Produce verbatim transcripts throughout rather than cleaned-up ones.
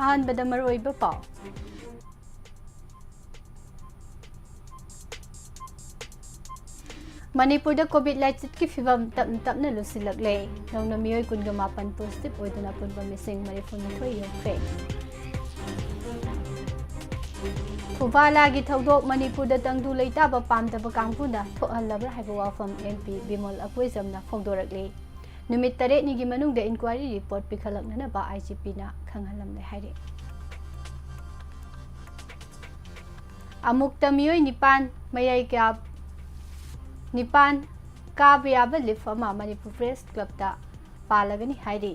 ꯑꯍꯥꯟꯕꯗ ꯃꯔꯨꯑꯣꯏꯕ ꯄꯥꯎ꯫ ꯃꯅꯤꯄꯨꯔꯗ ꯀꯣꯚꯤꯗ ꯂꯥꯏꯆꯠꯀꯤ ꯐꯤꯚꯝ ꯇꯞꯅ ꯇꯞꯅ ꯂꯨꯁꯤꯜꯂꯛꯂꯦ꯫ ꯅꯧꯅ ꯃꯤꯑꯣꯏ ꯀꯨꯟꯒ ꯃꯥꯄꯟ ꯄꯣꯖꯤꯇꯤꯚ ꯑꯣꯏꯗꯨꯅ ꯑꯄꯨꯟꯕ ꯃꯤꯁꯤꯡ ꯃꯔꯤꯐꯨꯅꯤꯊꯣꯏ ꯌꯧꯈ꯭ꯔꯦ꯫ ꯐꯨꯕꯥꯂꯥꯒꯤ ꯊꯧꯗꯣꯛ ꯃꯅꯤꯄꯨꯔꯗ ꯇꯪꯗꯨ ꯂꯩꯇꯥꯕ ꯄꯥꯝꯗꯕ ꯀꯥꯡꯕꯨꯅ ꯊꯣꯛꯍꯜꯂꯕ꯭ꯔꯥ ꯍꯥꯏꯕ ꯋꯥꯐꯝ ꯑꯦꯝ ꯄꯤ ꯕꯤꯃꯣꯜ ꯑꯀꯣꯏꯖꯝꯅ ꯐꯣꯡꯗꯣꯔꯛꯂꯤ꯫ ꯅꯨꯃꯤꯠ ꯇꯔꯦꯠꯅꯤꯒꯤ ꯃꯅꯨꯡꯗ ꯏꯟꯀ꯭ꯋꯥꯏꯔꯤ ꯔꯤꯄꯣꯔꯠ ꯄꯤꯈꯠꯂꯛꯅꯅꯕ ꯑꯥꯏ ꯖꯤ ꯄꯤꯅ ꯈꯪꯍꯜꯂꯝꯂꯦ ꯍꯥꯏꯔꯤ꯫ ꯑꯃꯨꯛꯇ ꯃꯤꯑꯣꯏ ꯅꯤꯄꯥꯟ ꯃꯌꯥꯏ ꯀꯌꯥ ꯅꯤꯄꯥꯟ ꯀꯥꯕ ꯌꯥꯕ ꯂꯤꯐ ꯑꯃ ꯃꯅꯤꯄꯨꯔ ꯄ꯭ꯔꯦꯁ ꯀ꯭ꯂꯕꯇ ꯄꯥꯜꯂꯒꯅꯤ ꯍꯥꯏꯔꯤ꯫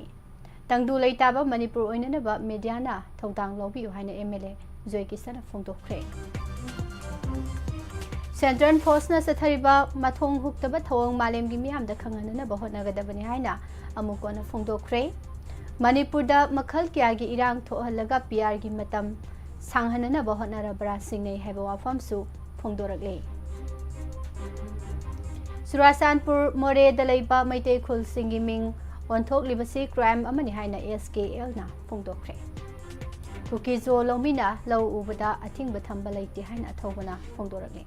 ꯇꯪꯗꯨ ꯂꯩꯇꯥꯕ ꯃꯅꯤꯄꯨꯔ ꯑꯣꯏꯅꯅꯕ ꯃꯦꯗꯤꯌꯥꯅ ꯊꯧꯗꯥꯡ ꯂꯧꯕꯤꯌꯨ ꯍꯥꯏꯅ ꯑꯦꯝ ꯑꯦꯜ ꯑꯦ ꯖꯣꯏ ꯀꯤꯁꯟꯅ ꯐꯣꯡꯗꯣꯛꯈ꯭ꯔꯦ꯫ ꯁꯦꯟꯇ꯭ꯔꯦꯜ ꯐꯣꯔꯁꯅ ꯆꯠꯊꯔꯤꯕ ꯃꯊꯣꯡ ꯍꯨꯛꯇꯕ ꯊꯧꯑꯣꯡ ꯃꯥꯂꯦꯝꯒꯤ ꯃꯤꯌꯥꯝꯗ ꯈꯪꯍꯟꯅꯅꯕ ꯍꯣꯠꯅꯒꯗꯕꯅꯤ ꯍꯥꯏꯅ ꯑꯃꯨꯛ ꯍꯟꯅ ꯐꯣꯡꯗꯣꯛꯈ꯭ꯔꯦ꯫ ꯃꯅꯤꯄꯨꯔꯗ ꯃꯈꯜ ꯀꯌꯥꯒꯤ ꯏꯔꯥꯡ ꯊꯣꯛꯍꯜꯂꯒ ꯄꯤ ꯑꯥꯔꯒꯤ ꯃꯇꯝ ꯁꯥꯡꯍꯟꯅꯅꯕ ꯍꯣꯠꯅꯔꯕ꯭ꯔꯥ ꯁꯤꯡꯅꯩ ꯍꯥꯏꯕ ꯋꯥꯐꯝꯁꯨ ꯐꯣꯡꯗꯣꯔꯛꯂꯤ꯫ ꯆꯨꯔꯥꯆꯥꯟꯄꯨꯔ ꯃꯣꯔꯦꯗ ꯂꯩꯕ ꯃꯩꯇꯩ ꯈꯨꯜꯁꯤꯡꯒꯤ ꯃꯤꯡ ꯑꯣꯟꯊꯣꯛꯂꯤꯕꯁꯤ ꯀ꯭ꯔꯥꯏꯝ ꯑꯃꯅꯤ ꯍꯥꯏꯅ ꯑꯦꯁ ꯀꯦ ꯑꯦꯜꯅ ꯐꯣꯡꯗꯣꯛꯈ꯭ꯔꯦ꯫ ꯀꯨꯀꯤꯖꯣ ꯂꯧꯃꯤꯅ ꯂꯧ ꯎꯕꯗ ꯑꯊꯤꯡꯕ ꯊꯝꯕ ꯂꯩꯇꯦ ꯍꯥꯏꯅ ꯑꯊꯧꯕꯅ ꯐꯣꯡꯗꯣꯔꯛꯂꯤ꯫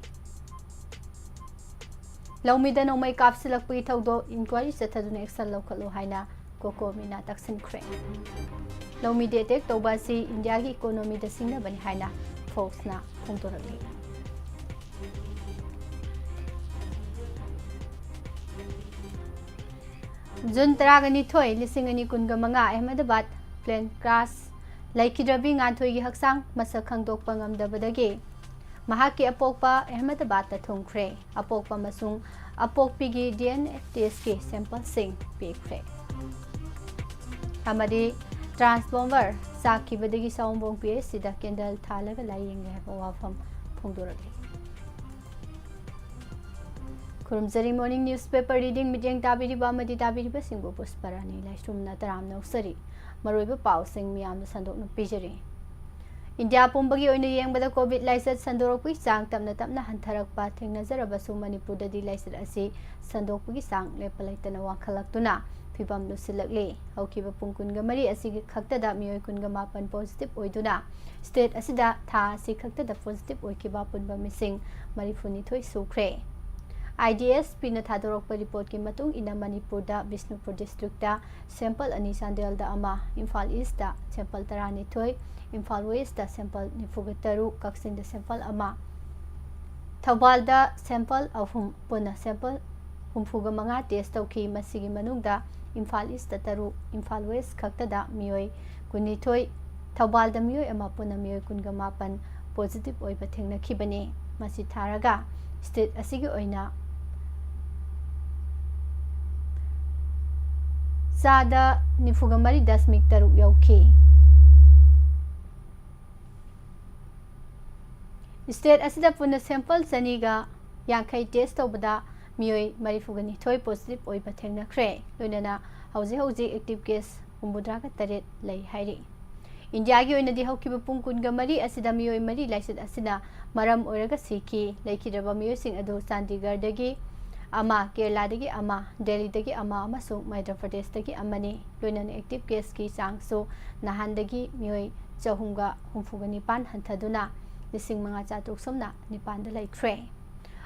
ꯂꯧꯃꯤꯗ ꯅꯣꯡꯃꯩ ꯀꯥꯞꯁꯤꯜꯂꯛꯄꯒꯤ ꯊꯧꯗꯣꯛ ꯏꯟꯀ꯭ꯋꯥꯏꯔꯤ ꯆꯠꯊꯗꯨꯅ ꯑꯦꯛꯁꯟ ꯂꯧꯈꯠꯂꯨ ꯍꯥꯏꯅ ꯀꯣꯀꯣꯃꯤꯅ ꯇꯛꯁꯤꯟꯈ꯭ꯔꯦ꯫ ꯂꯧꯃꯤꯗ ꯑꯦꯇꯦꯛ ꯇꯧꯕ ꯑꯁꯤ ꯏꯟꯗꯤꯌꯥꯒꯤ ꯏꯀꯣꯅꯣꯃꯤꯗ ꯁꯤꯡꯅꯕꯅꯤ ꯍꯥꯏꯅ ꯐꯣꯛꯁꯅ ꯐꯣꯡꯗꯣꯔꯛꯂꯤ꯫ ꯖꯨꯟ ꯇꯔꯥꯒ ꯅꯤꯊꯣꯏ, ꯂꯤꯁꯤꯡ ꯑꯅꯤ ꯀꯨꯟꯒ ꯃꯉꯥ, ꯑꯍꯃꯗꯕꯥꯗ ꯄ꯭ꯂꯦꯟ ꯀ꯭ꯔꯥꯁ ꯂꯩꯈꯤꯗ꯭ꯔꯕꯤ ꯉꯥꯟꯊꯣꯏꯒꯤ ꯍꯛꯆꯥꯡ ꯃꯁꯛ ꯈꯪꯗꯣꯛꯄ ꯉꯝꯗꯕꯗꯒꯤ ꯃꯍꯥꯛꯀꯤ ꯑꯄꯣꯛꯄ ꯑꯍꯃꯗꯕꯥꯗꯇ ꯊꯨꯡꯈ꯭ꯔꯦ꯫ ꯑꯄꯣꯛꯄ ꯑꯃꯁꯨꯡ ꯑꯄꯣꯛꯄꯤꯒꯤ ꯗꯤ ꯑꯦꯟ ꯑꯦ ꯇꯦꯁꯀꯤ ꯁꯦꯝꯄꯜꯁꯤꯡ ꯄꯤꯈ꯭ꯔꯦ꯫ ꯑꯃꯗꯤ ꯇ꯭ꯔꯥꯟꯁꯐꯣꯔꯃꯔ ꯆꯥꯛꯈꯤꯕꯗꯒꯤ ꯁꯑꯣꯝꯕꯣꯡ ꯄꯤ ꯑꯩꯆ ꯁꯤꯗ ꯀꯦꯟꯗꯜ ꯊꯥꯜꯂꯒ ꯂꯥꯏꯌꯦꯡꯂꯦ ꯍꯥꯏꯕ ꯋꯥꯐꯝ ꯐꯣꯡꯗꯣꯔꯛꯂꯤ꯫ ꯈꯨꯔꯨꯝꯖꯔꯤ ꯃꯣꯔꯅꯤꯡ ꯅ꯭ꯌꯨꯁꯄꯦꯄꯔ ꯔꯤꯗꯤꯡ ꯃꯤꯠꯌꯦꯡ ꯇꯥꯕꯤꯔꯤꯕ ꯑꯃꯗꯤ ꯇꯥꯕꯤꯔꯤꯕꯁꯤꯡꯕꯨ ꯄꯨꯁꯄꯔꯥꯅꯤ ꯂꯥꯏꯁ꯭ꯔꯝꯅ ꯇꯔꯥꯝꯅ ꯑꯣꯛꯆꯔꯤ꯫ ꯃꯔꯨꯑꯣꯏꯕ ꯄꯥꯎꯁꯤꯡ ꯃꯤꯌꯥꯝꯗ ꯁꯟꯗꯣꯛꯅ ꯄꯤꯖꯔꯤ꯫ ꯏꯟꯗꯤꯌꯥ ꯄꯨꯝꯕꯒꯤ ꯑꯣꯏꯅ ꯌꯦꯡꯕꯗ ꯀꯣꯚꯤꯗ ꯂꯥꯏꯆꯠ ꯁꯟꯗꯣꯔꯛꯄꯒꯤ ꯆꯥꯡ ꯇꯞꯅ ꯇꯞꯅ ꯍꯟꯊꯔꯛꯄ ꯊꯦꯡꯅꯖꯔꯕꯁꯨ, ꯃꯅꯤꯄꯨꯔꯗꯗꯤ ꯂꯥꯏꯆꯠ ꯑꯁꯤ ꯁꯟꯗꯣꯛꯄꯒꯤ ꯆꯥꯡ ꯂꯦꯞꯄ ꯂꯩꯇꯅ ꯋꯥꯡꯈꯠꯂꯛꯇꯨꯅ ꯐꯤꯕꯝ ꯂꯨꯁꯤꯜꯂꯛꯂꯤ꯫ ꯍꯧꯈꯤꯕ ꯄꯨꯡ ꯀꯨꯟꯒ ꯃꯔꯤ ꯑꯁꯤꯒꯤ ꯈꯛꯇꯗ ꯃꯤꯑꯣꯏ ꯀꯨꯟꯒ ꯃꯥꯄꯟ ꯄꯣꯖꯤꯇꯤꯚ ꯑꯣꯏꯗꯨꯅ, ꯁ꯭ꯇꯦꯠ ꯑꯁꯤꯗ ꯊꯥ ꯑꯁꯤ ꯈꯛꯇꯗ ꯄꯣꯖꯤꯇꯤꯚ ꯑꯣꯏꯈꯤꯕ ꯑꯄꯨꯟꯕ ꯃꯤꯁꯤꯡ ꯃꯔꯤꯐꯨ ꯅꯤꯊꯣꯏ ꯁꯨꯈ꯭ꯔꯦ꯫ ꯑꯥꯏ ꯗꯤ ꯑꯦꯁ ꯄꯤꯅ ꯊꯥꯗꯣꯔꯛꯄ ꯔꯤꯄꯣꯔꯠꯀꯤ ꯃꯇꯨꯡ ꯏꯟꯅ, ꯃꯅꯤꯄꯨꯔꯗ ꯕꯤꯁꯅꯨꯄꯨꯔ ꯗꯤꯁꯇ꯭ꯔꯤꯛꯇ ꯁꯦꯝꯄꯜ ꯑꯅꯤ, ꯆꯥꯟꯗꯦꯜꯗ ꯑꯃ, ꯏꯝꯐꯥꯜ ꯏꯁꯇ ꯁꯦꯝꯄꯜ ꯇꯔꯥꯅꯤꯊꯣꯏ, ꯏꯝꯐꯥꯜ ꯋꯦꯁꯇ ꯁꯦꯝꯄꯜ ꯅꯤꯐꯨꯒ ꯇꯔꯨꯛ, ꯀꯛꯆꯤꯡꯗ ꯁꯦꯝꯄꯜ ꯑꯃ, ꯊꯧꯕꯥꯜꯗ ꯁꯦꯝꯄꯜ ꯑꯍꯨꯝ, ꯄꯨꯟꯅ ꯁꯦꯝꯄꯜ ꯍꯨꯝꯐꯨꯒ ꯃꯉꯥ ꯇꯦꯁ ꯇꯧꯈꯤ꯫ ꯃꯁꯤꯒꯤ ꯃꯅꯨꯡꯗ ꯏꯝꯐꯥꯜ ꯏꯁꯇ ꯇꯔꯨꯛ, ꯏꯝꯐꯥꯜ ꯋꯦꯁ ꯈꯛꯇꯗ ꯃꯤꯑꯣꯏ ꯀꯨꯟꯅꯤꯊꯣꯏ, ꯊꯧꯕꯥꯜꯗ ꯃꯤꯑꯣꯏ ꯑꯃ, ꯄꯨꯟꯅ ꯃꯤꯑꯣꯏ ꯀꯨꯟꯒ ꯃꯥꯄꯟ ꯄꯣꯖꯤꯇꯤꯚ ꯑꯣꯏꯕ ꯊꯦꯡꯅꯈꯤꯕꯅꯤ꯫ ꯃꯁꯤ ꯊꯥꯔꯒ ꯁ꯭ꯇꯦꯠ ꯑꯁꯤꯒꯤ ꯑꯣꯏꯅ ꯆꯥꯗ ꯅꯤꯐꯨꯒ ꯃꯔꯤ ꯗꯁꯃꯤꯛ ꯇꯔꯨꯛ ꯌꯧꯈꯤ꯫ ꯁ꯭ꯇꯦꯠ ꯑꯁꯤꯗ ꯄꯨꯟꯅ ꯁꯦꯝꯄꯜ ꯆꯅꯤꯒ ꯌꯥꯡꯈꯩ ꯇꯦꯁ ꯇꯧꯕꯗ ꯃꯤꯑꯣꯏ ꯃꯔꯤꯐꯨꯒ ꯅꯤꯊꯣꯏ ꯄꯣꯖꯤꯇꯤꯚ ꯑꯣꯏꯕ ꯊꯦꯡꯅꯈ꯭ꯔꯦ꯫ ꯂꯣꯏꯅꯅ ꯍꯧꯖꯤꯛ ꯍꯧꯖꯤꯛ ꯑꯦꯛꯇꯤꯚ ꯀꯦꯁ ꯍꯨꯝꯐꯨꯇꯔꯥꯒ ꯇꯔꯦꯠ ꯂꯩ ꯍꯥꯏꯔꯤ꯫ ꯏꯟꯗꯤꯌꯥꯒꯤ ꯑꯣꯏꯅꯗꯤ ꯍꯧꯈꯤꯕ ꯄꯨꯡ ꯀꯨꯟꯒ ꯃꯔꯤ ꯑꯁꯤꯗ ꯃꯤꯑꯣꯏ ꯃꯔꯤ ꯂꯥꯏꯆꯠ ꯑꯁꯤꯅ ꯃꯔꯝ ꯑꯣꯏꯔꯒ ꯁꯤꯈꯤ꯫ ꯂꯩꯈꯤꯗ꯭ꯔꯕ ꯃꯤꯑꯣꯏꯁꯤꯡ ꯑꯗꯨ ꯆꯥꯟꯗꯤꯒꯔꯗꯒꯤ ꯑꯃ, ꯀꯦꯔꯂꯥꯗꯒꯤ ꯑꯃ, ꯗꯦꯜꯂꯤꯗꯒꯤ ꯑꯃ ꯑꯃꯁꯨꯡ ꯃꯙ꯭ꯌ ꯄ꯭ꯔꯗꯦꯁꯇꯒꯤ ꯑꯃꯅꯤ꯫ ꯂꯣꯏꯅꯅ ꯑꯦꯛꯇꯤꯚ ꯀꯦꯁꯀꯤ ꯆꯥꯡꯁꯨ ꯅꯍꯥꯟꯗꯒꯤ ꯃꯤꯑꯣꯏ ꯆꯍꯨꯝꯒ ꯍꯨꯝꯐꯨꯒ ꯅꯤꯄꯥꯟ ꯍꯟꯊꯗꯨꯅ ꯂꯤꯁꯤꯡ ꯃꯉꯥ ꯆꯥꯇ꯭ꯔꯨꯛ ꯁꯨꯞꯅ ꯅꯤꯄꯥꯟꯗ ꯂꯩꯈ꯭ꯔꯦ꯫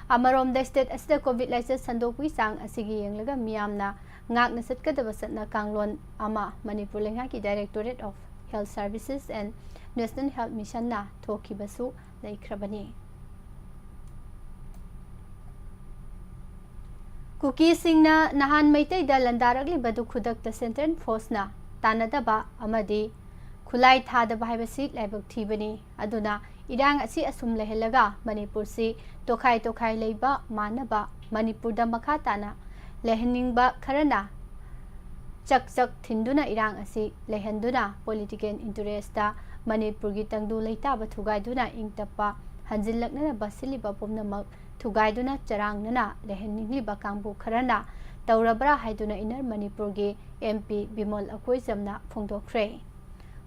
ꯑꯃꯔꯣꯝꯗ, ꯁ꯭ꯇꯦꯠ ꯑꯁꯤꯗ ꯀꯣꯚꯤꯗ ꯂꯥꯏꯆꯠ ꯁꯟꯗꯣꯛꯄꯒꯤ ꯆꯥꯡ ꯑꯁꯤꯒꯤ ꯌꯦꯡꯂꯒ ꯃꯤꯌꯥꯝꯅ ꯉꯥꯛꯅ ꯆꯠꯀꯗꯕ ꯆꯠꯅ ꯀꯥꯡꯂꯣꯟ ꯑꯃ ꯃꯅꯤꯄꯨꯔ ꯂꯩꯉꯥꯛꯀꯤ Directorate of Health Services and National Health Missionꯅ ꯊꯣꯛꯈꯤꯕꯁꯨ ꯂꯩꯈ꯭ꯔꯕꯅꯤ꯫ ꯀꯨꯀꯤꯁꯤꯡꯅ ꯅꯍꯥꯟ ꯃꯩꯇꯩꯗ ꯂꯥꯟꯗꯥꯔꯛꯂꯤꯕꯗꯨ ꯈꯨꯗꯛꯇ ꯁꯦꯟꯇ꯭ꯔꯦꯜ ꯐꯣꯔꯁꯅ ꯇꯥꯟꯅꯗꯕ ꯑꯃꯗꯤ ꯈꯨꯠꯂꯥꯏ ꯊꯥꯗꯕ ꯍꯥꯏꯕꯁꯤ ꯂꯥꯏꯕꯛ ꯊꯤꯕꯅꯤ꯫ ꯑꯗꯨꯅ ꯏꯔꯥꯡ ꯑꯁꯤ ꯑꯁꯨꯝ ꯂꯩꯍꯜꯂꯒ ꯃꯅꯤꯄꯨꯔꯁꯤ ꯇꯣꯈꯥꯏ ꯇꯣꯈꯥꯏ ꯂꯩꯕ ꯃꯥꯟꯅꯕ, ꯃꯅꯤꯄꯨꯔꯗ ꯃꯈꯥ ꯇꯥꯅ ꯂꯩꯍꯟꯅꯤꯡꯕ ꯈꯔꯅ ꯆꯛ ꯆꯛ ꯊꯤꯟꯗꯨꯅ ꯏꯔꯥꯡ ꯑꯁꯤ ꯂꯩꯍꯟꯗꯨꯅ ꯄꯣꯂꯤꯇꯤꯀꯦꯜ ꯏꯟꯇꯔꯦꯁꯇ ꯃꯅꯤꯄꯨꯔꯒꯤ ꯇꯪꯗꯨ ꯂꯩꯇꯥꯕ ꯊꯨꯒꯥꯏꯗꯨꯅ ꯏꯪ ꯇꯞꯄ ꯍꯟꯖꯤꯜꯂꯛꯅꯅꯕ ꯁꯤꯜꯂꯤꯕ ꯄꯨꯝꯅꯃꯛ ꯊꯨꯒꯥꯏꯗꯨꯅ ꯆꯔꯥꯡꯅꯅ ꯂꯩꯍꯟꯅꯤꯡꯂꯤꯕ ꯀꯥꯡꯕꯨ ꯈꯔꯅ ꯇꯧꯔꯕ꯭ꯔꯥ ꯍꯥꯏꯗꯨꯅ ꯏꯟꯅꯔ ꯃꯅꯤꯄꯨꯔꯒꯤ ꯑꯦꯝ ꯄꯤ ꯕꯤꯃꯣꯜ ꯑꯀꯣꯏꯖꯝꯅ ꯐꯣꯡꯗꯣꯛꯈ꯭ꯔꯦ꯫